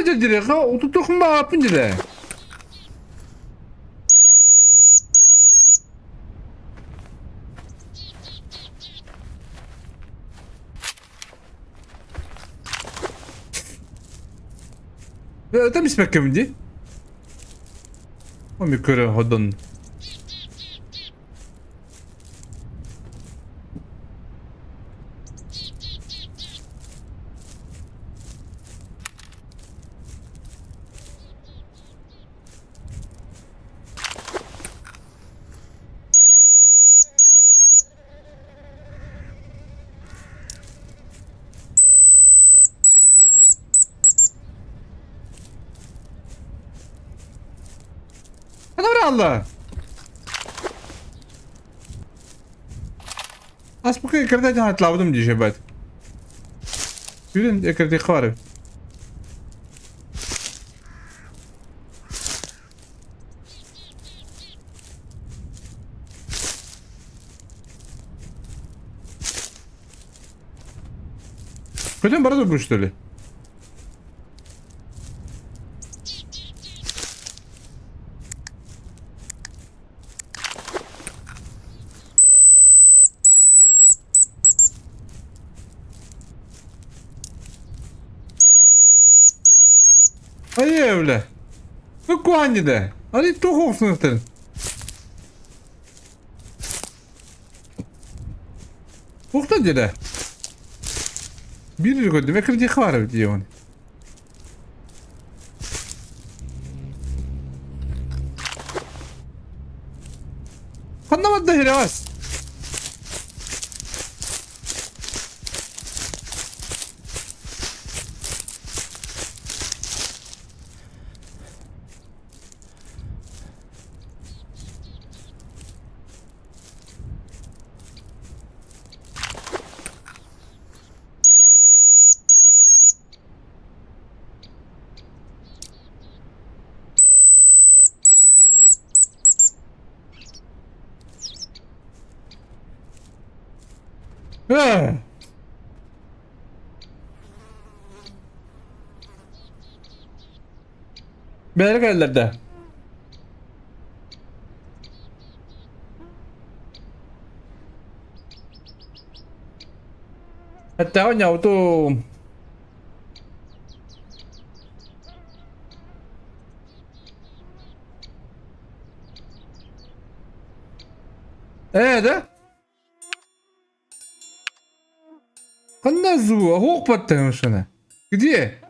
дьэрдирэхэ утутуохум баҕаппын дьэ. Өтөм испэккэбин дии. Оми көрө ходон. Алла! Аспыкы экрде хатлабыдым дии шебет. Хүрен экрде хвары. Көтөн бара турбут что ли? Айыы бля. Ну куаннида. Али туох охсунуктарын. Ухта деді. Биир көрдүм, экрдиэхэ баар эбит диэҕин. Ханна барда иһирэҕэс? Ээ! Бэйэлэр кэлэллэр да? Эттэҕэ ньаутум. Ээ да? Ханна звук? Оһуох баттаһым Где?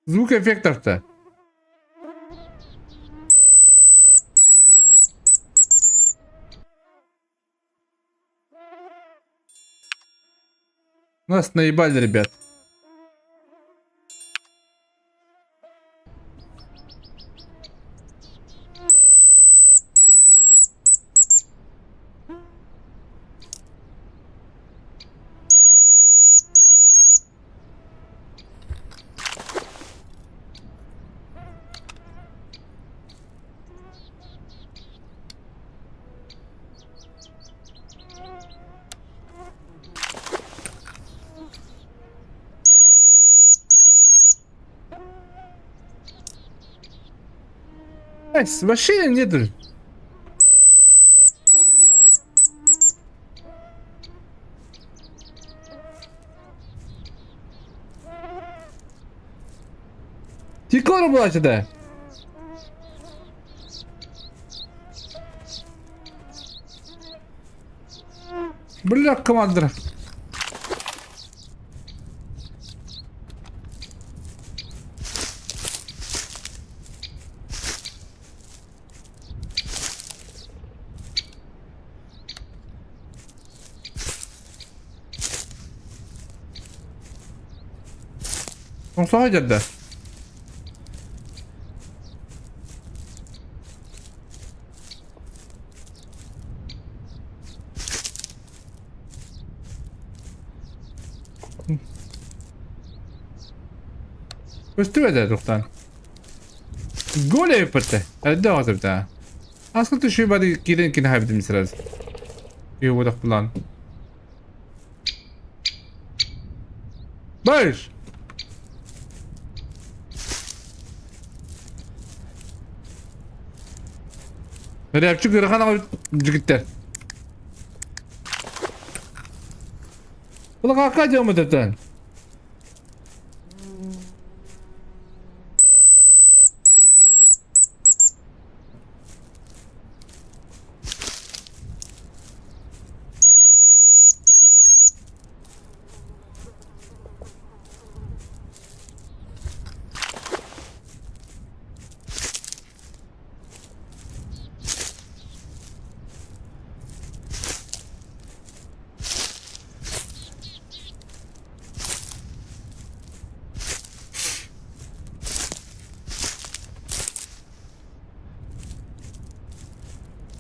Звук эффектов-то. Нас наебали, ребят. Вообще нет. Тикора была сюда. Бля, командир. Тоҥсоҕой дьэрдэ. Көстүбэтэ тухтан. Голя эппэтэ. Эрдэ оҕотубута. Аскы түшүү бары киирэн кини хайбытым сразу. Үө план. Бэш! Рэпчик ыарахан аҕай дьигиттэр. Улахан дьоммут этэн.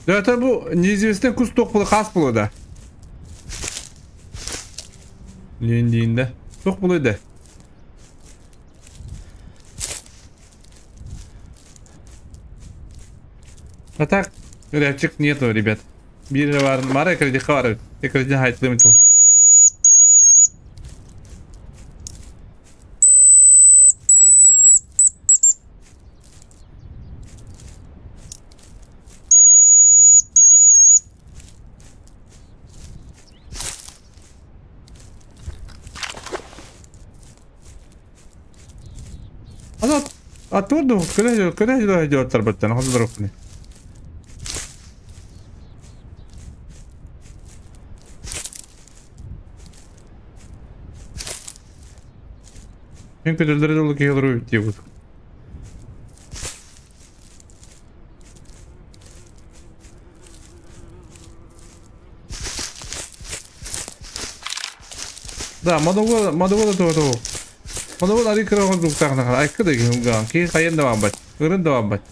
Это бу неизвестный кус туох була хаас буолуо да? Диин диин да. Туох буолуой да? А так, рябчик нету, ребят. Биир бар, мара кредитка бар. Кредит хайтлым тыл. Ана атур көлө көлө дьоттар баттан хондорохни. Мен көтөлдөрө долу киһи олору диэбит. Да, модого модого да того. Модого ари кыра оҕо айкы да киһи киһи хайан да баабат. Ырын да баабат.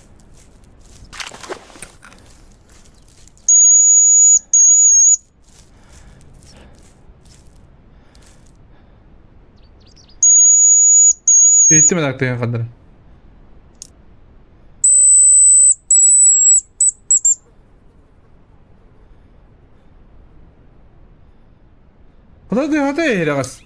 Иттим эдактыгын хаддара. Куда ты хата эһирэҕэс?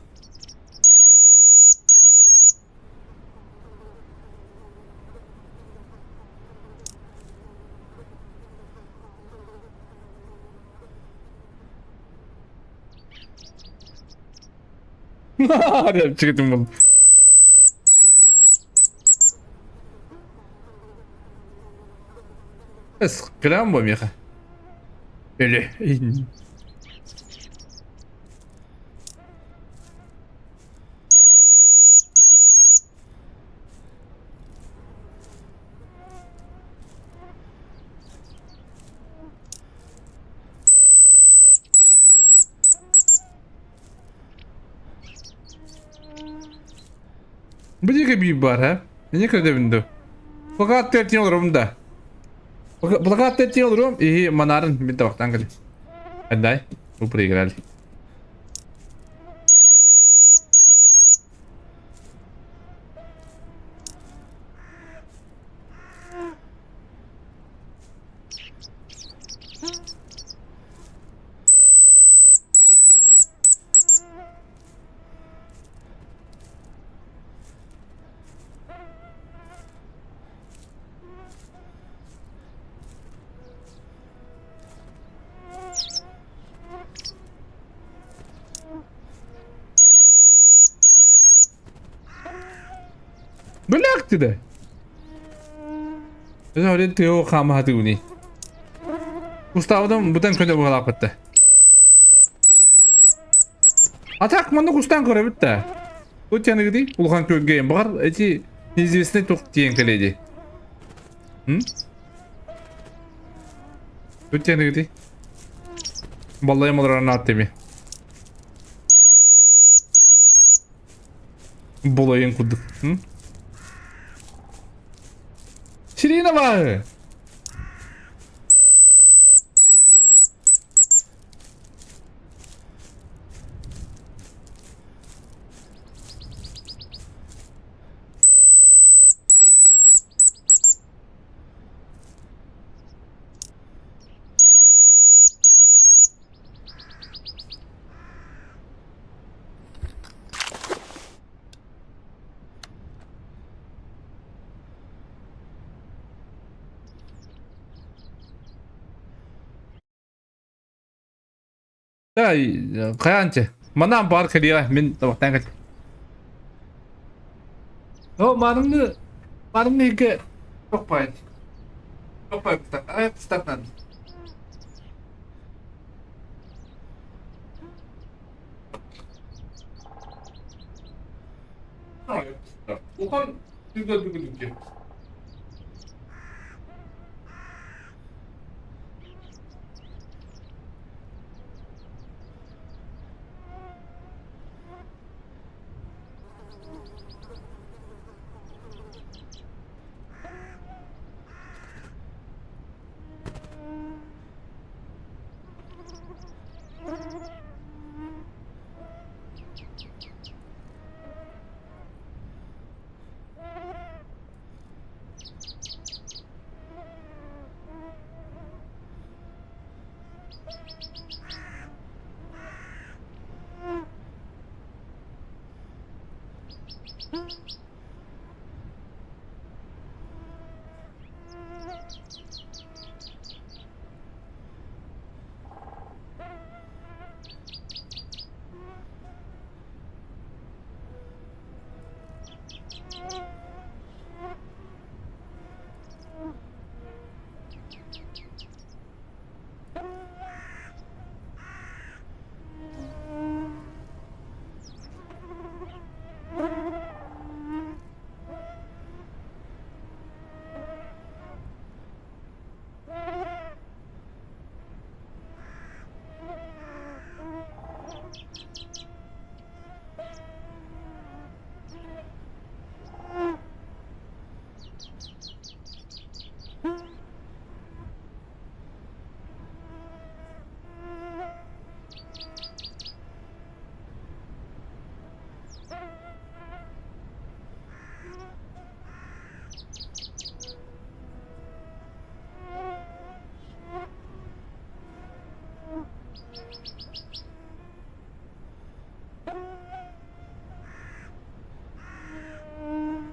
Чыгытым был. Эс, прям бу меха. Или... Бу диэки биир баар, һэ? Эмиэ көрдөбүн дуу? Плакат тиэртиэн олоробун да. Плакат тиэртиэн олоруом, иһи манарын мин табахтаан кэлин. Отдай, вы проиграли. Бэлэхтидэ. Өтө тыа хаама хатыгыни. Уставыдан бутан көнө буолааппытта. Атак манна кустан көрөбүт да. Тут яныгыди улахан көргөйм бар эти неизвестный тух диэн кэлэди. М? Тут яныгыди. Баллайым олорон аттеми. Болайын курдук. М? Сирена баар! Чэ, хайаан чэ. Манаан баар кэлиэҕэ, мин табахтаан кэл. О, маарыҥны, маарыҥны иһгэ тохпайт. Тохпай ай пыстатнан. Улахан түгэл бүгүнүккэ.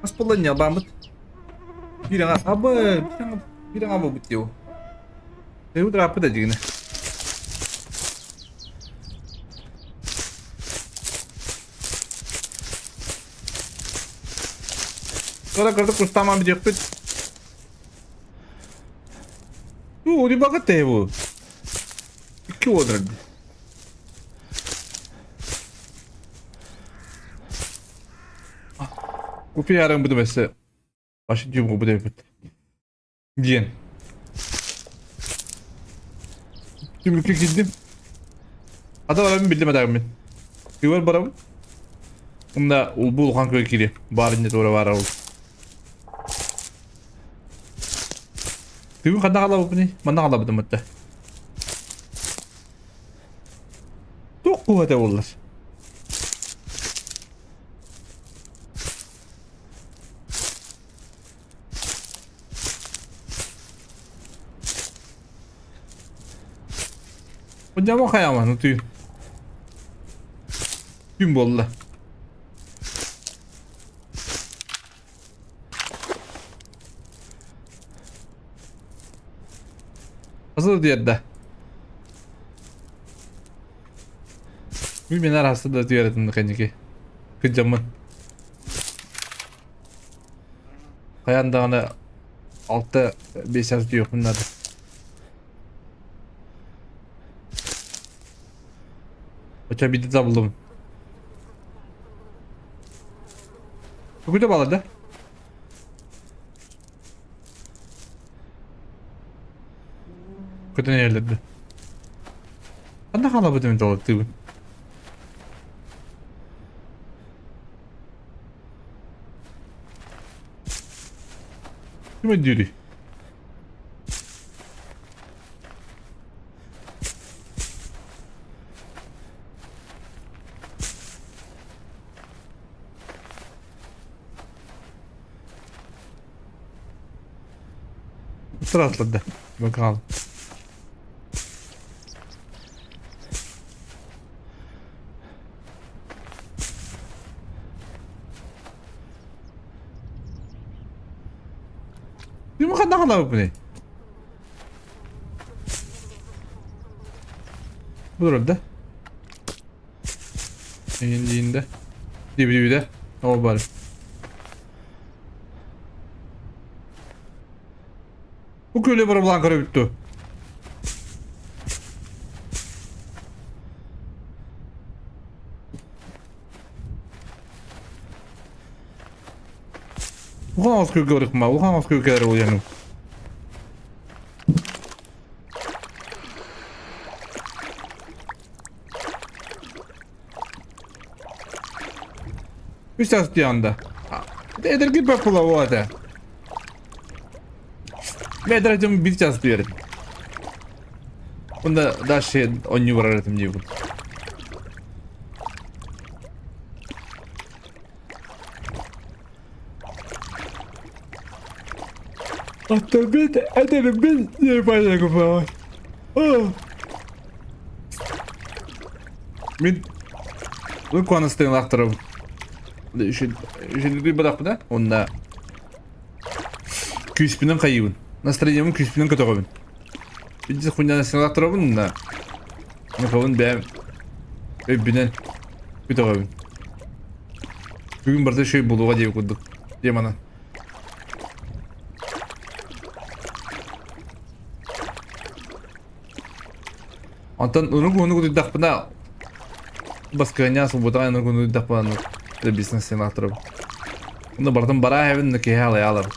Хас буолла ньалбааммыт? Биир аҥа аба биир аҥа буолбут диэу. Эбит ырааппыт да дьигинэ. Кыра кырдык кустааман бүтүөхпүт. Ну, уди бакыт бу. Икки уодрады. Купи ярым буду өссө башы дюйм бу дэбит. Диэн. Түмүккэ киирдим. Ата барабын биллим атагым мин. Тыыбар барабын. Онда бу улахан көй киири. Баар инне туора баар ол. Тыыбын ханна халабыппыный? Манна халабытым атта. Туох куһата буоллар? Hocam хайаман түй. Күн буолла. Хасыл диэрдэ. Мен араста да түөрэтин кэнники. Кыдьаммын. Хайаан даҕаны алта биэс ас диэхпин наада. Оча биирдэ табыллыбын. Тугу да балар да? Көтөн иһэллэр да. Ханна хаалабыт эбит ол тыыбын? Ким өйдүүрүй? Утуратларда. Бакал. Ким ханна халабыппыный? Бу турар да? Иһин Дибдибидэ. Ол бар. Бу күөлэ барабылаан көрөбүт дуо? Улахан оскуолга барыахма, улахан оскуолга кэлэр уйаным. Үс ас дианда. Эдэрги баппыла буолата. Мен эдэр бир час диэрим. Онда дальше онньу барар этим диэбит. Оттон эдэрбин ебать Мин бу куанастыҥлаахтарым үчүгэй бадахпына онно күүспүнэн хайыыбын настроениебын күүспүнэн көтөҕөбүн Биир хуйнанастыҥлаахтарабын онно махабын бэйэм өйбүнэн көтөҕөбүн Бүгүн барыта үчүгэй буолуоҕа диэбит курдук диэм анан Онтон урук уһунук утуйдахпына баскыанньа сулбутаҕа урук уһунук утуйдахпына бизнес сенаторым. Онно барытын бараа эбин да киһи алайаалар.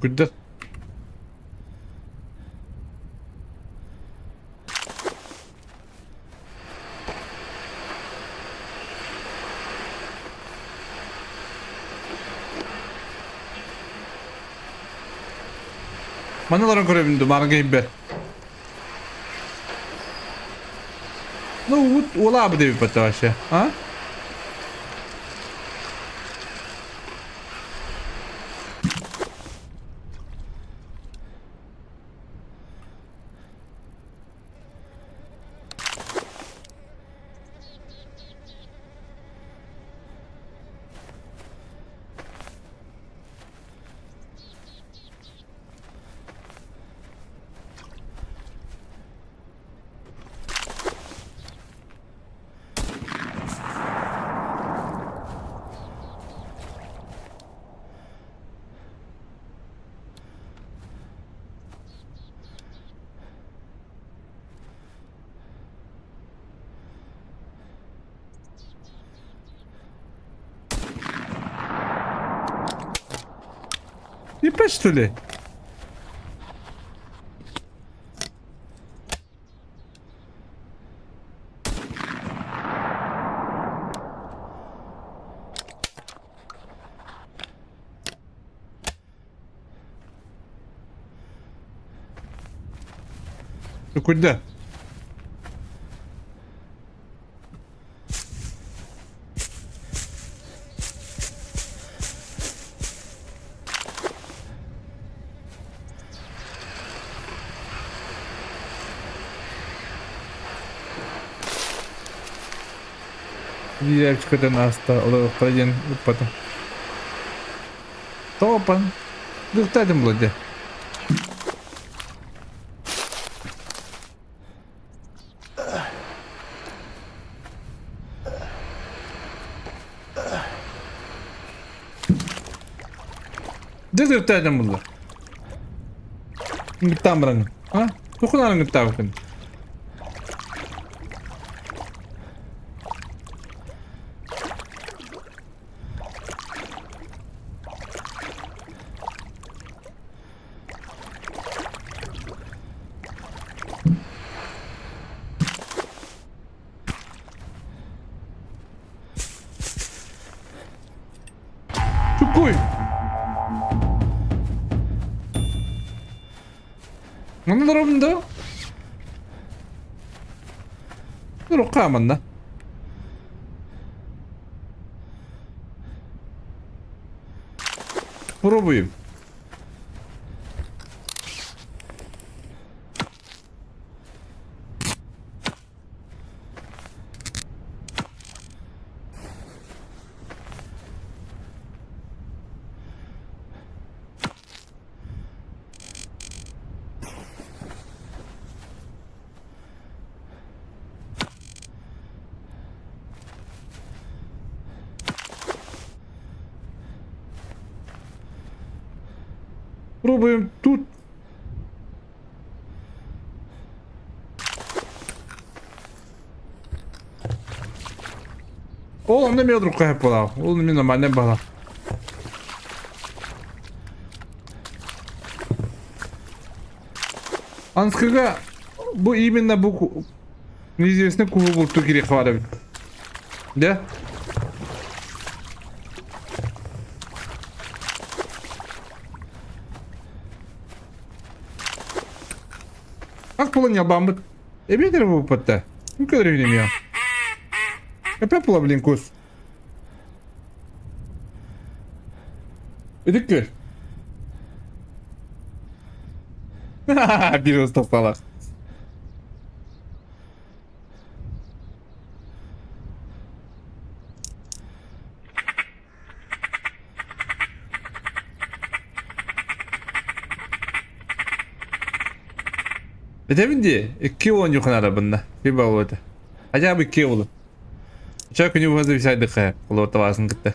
Күрдэр. Маны олорон көрөбүн дуу, маарга иһбэр. Ну, вот уолаабы диэбиппэт вообще, а? Иппэт что ли? Ну куда? Биирээччи көтөн ааста, олоруохтара диэн ыппатым. Тоопан. Дыктаатым була дьэ. Дьэ дыктаатым булла. Гыттаан бараҥын. А? Тохунаарын гыттаабыккын. Чукуй! Манна олоробун да? Олоххо манна. Пробуем. Пробуем тут. Ол онно эмиэ одурукка сөп буолаа. Ол эмиэ нормальный баҕа. Анскыга бу именно бу неизвестный куһу булту кириэххэ баар эбит. Да? Как була ньалбааммыт? Эбиэтэр буолбут да. Көрүһүн эмиэ. Опять була блин кус. Итик көр. Бир ыстасталах. Этэбин дии, икки оонньуу ханарабынна. Bir болуота. Хотя бы икки олу. Ча күнү быһа зависайдык олуота баасын кытта.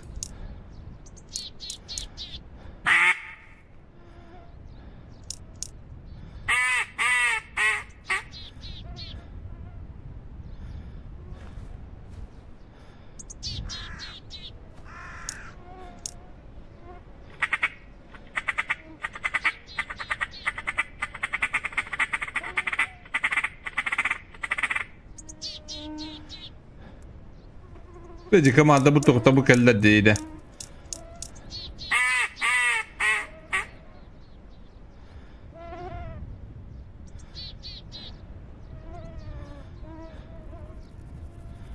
Бэдьи команда бу тоҕута бу кэллэр диэйдэ.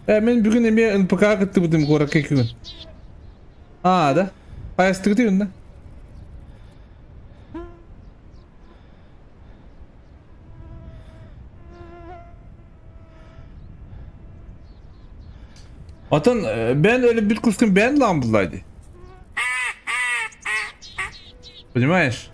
Э, мин бүгүн эмиэ НПК кыттыбытым куоракка күн. Аа, да? Хайастыгыт да? Отон бэйэн өлүбүт кускун бэйэн лаан буллаа дии. Понимаешь?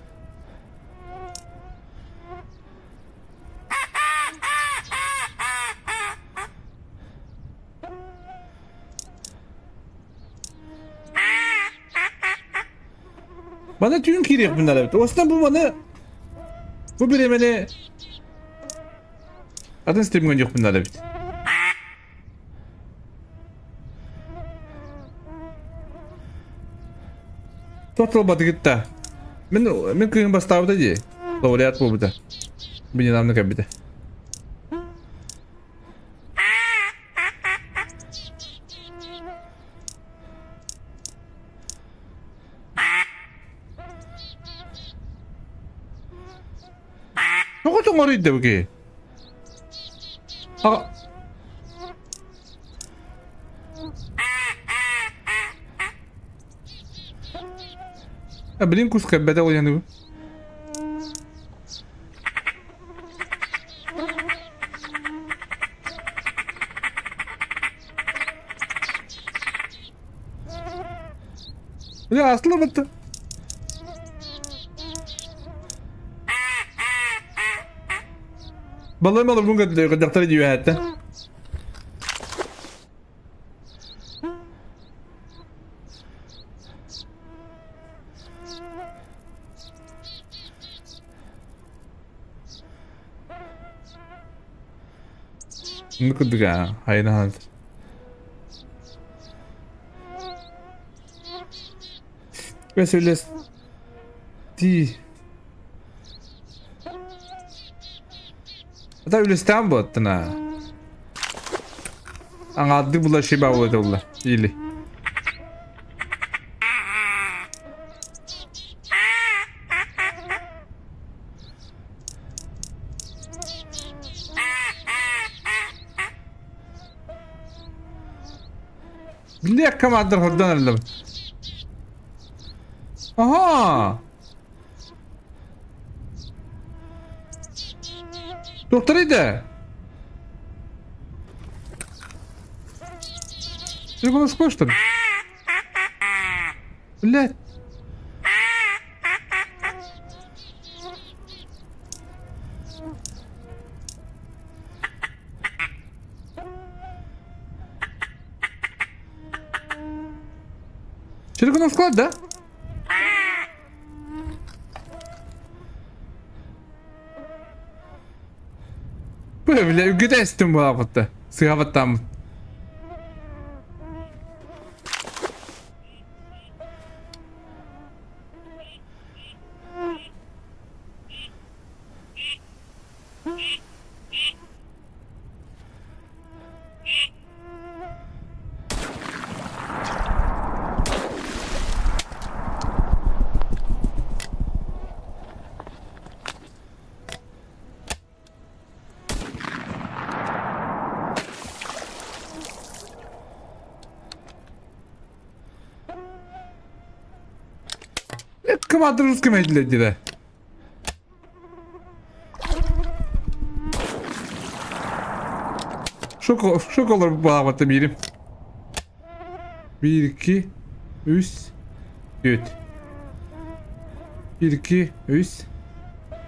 Маны түүн киириэхпин наада эбит. Уостан бу маны бу бириэмэни атын стримҥэ диэхпин наада эбит. Тотолбатыгыт да. Мин мин кыыһым бастаабыта дии. Лауреат буолбута. Бу недавно кэлбитэ. Тоҕо тоҥоруйда бу киһи? Аҕа... А, блин, кус кэлбэтэ уйаныбын. Бля, аслабыт. Балай малыр мун дьахтар дьүөһэттэ. Ну курдук аа, айнахан. Веселес ти. Ата үлэстээн буоттана. Аҥаардыы була шиба буолла или. Били командир хордон эрэллэбин. Аһаа! Туохтарый да? Ты голоской, что ли? Блядь. Телефонный склад, да? Бля, үгүтэ эстим буолаабытта. Сыһабаттааммыт. Кымаатыр русским этилэр Шок, шок олорбут баҕабата биирим. 1, 2, 3, 4. 1, 2, 3,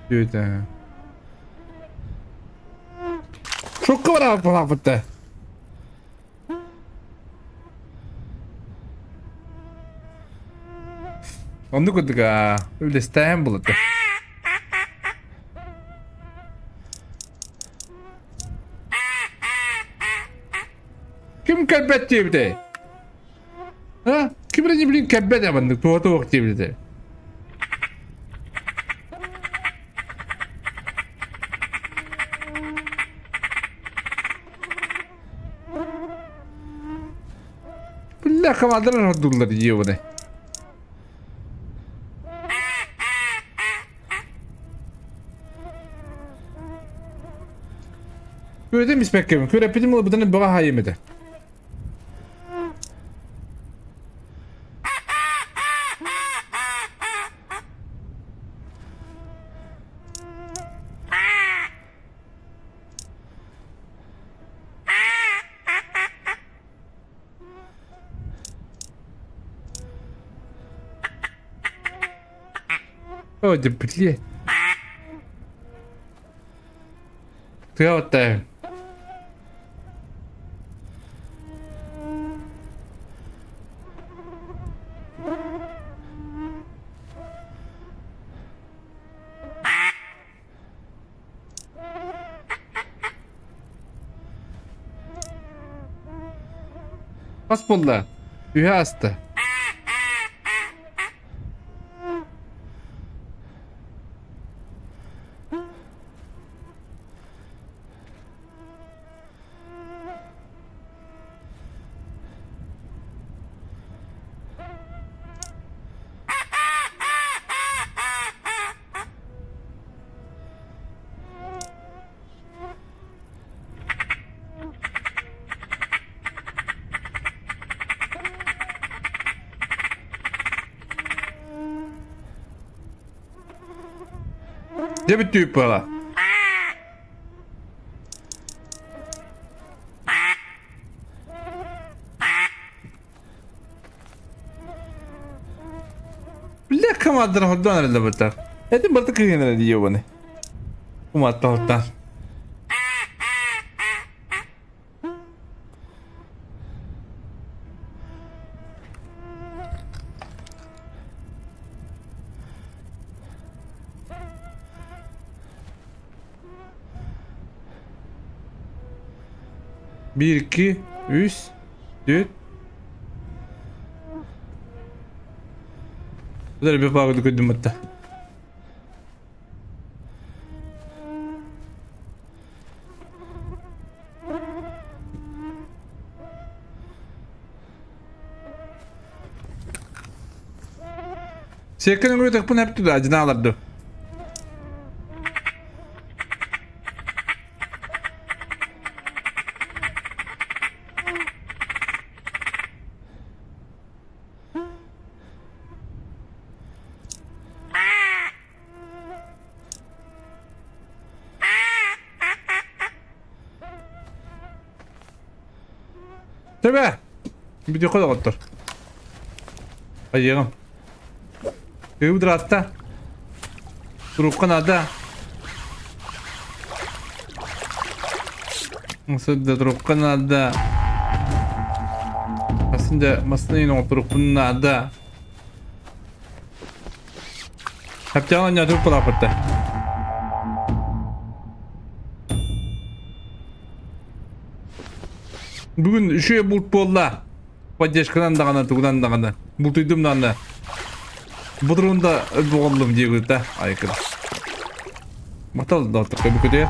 4. Шокка бараабыт балаабытта. Оннук курдук аа, үлэстээһин булата. Ким кэлбэт диэбитэй? А? Ким эрэ блин кэлбэт маннык туота туох диэбитэ. Бля, командалар ордуллар ебаный. Көрдüm испэккэбин. Көрөппүтүм ылбытын бөҕө хаайым этэ. Ой, да блядь. Тыа Хас буолла? Үһэ ааста. Дьэ бүттүүп буола. Бля, команданы хордоон эрэллэбиттэр. Этим барыта кыһын эрэ диэбэни. Уматтаһыттан. Биир, икки, үс, түөрт. Бұлар bir bağlı көдүм атта. Секкен өңгөтөкпүн эптү да ажынааларды. Төбө! Бүтүөххэ доҕоттор. Айыаҕым. Өйүм ыраатта. Турукка наада. Сырда турукка наада. Асын да массыына оҥорторукпун наада. Хаптян оонньоотук палааппытта. Бүгүн үчүгэй булт буолла. Поддержканан даҕаны, тугунан даҕаны. Бултуйдум даҕаны. Будурунда буоллум диэбитэ айкын. Матал да көбүкүтэ.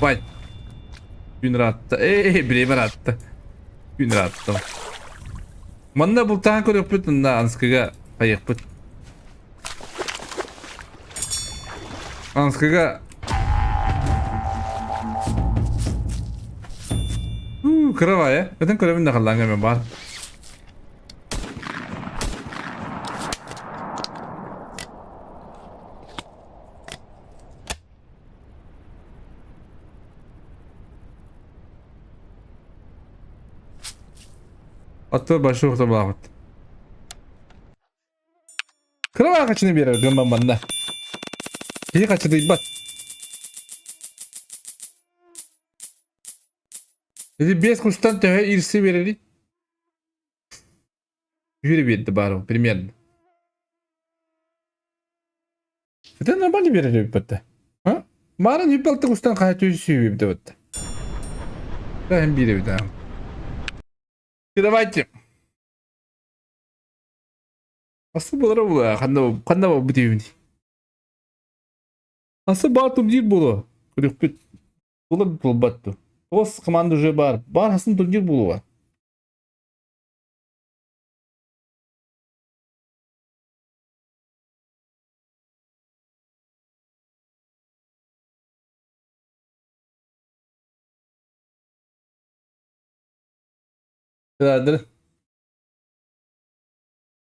Бай. Күн ыраатта. Ээ, бириэмэ ыраатта. Күн ыраатта. Манна бултаан көрүөхпүт, онно Анскыга хайыахпыт. Анскыга кыра Өтөн көрөбүн да халлааҥҥа эмэ баар. Аттар большой охтобаахыт. Кыра хачыны биэрэр гымман манна. Киһи хачытыйбат. Ити биэс кустан төһө ирси биэрэрий? Жүре биэрди баар примерно. Это нормально биэрэр эбиппэтэ. А? Маарын үп кустан хаһа сүүбүбүтэ бытта. Да, биэрэбит аа. Давайте. Асы болара була, ханна ханна бу деймин. Асы бар турнир болу. Көрүкпүт. Булар булбатту. Ос команда уже бар. Бар хасын турнир болуға. Кыдардыр.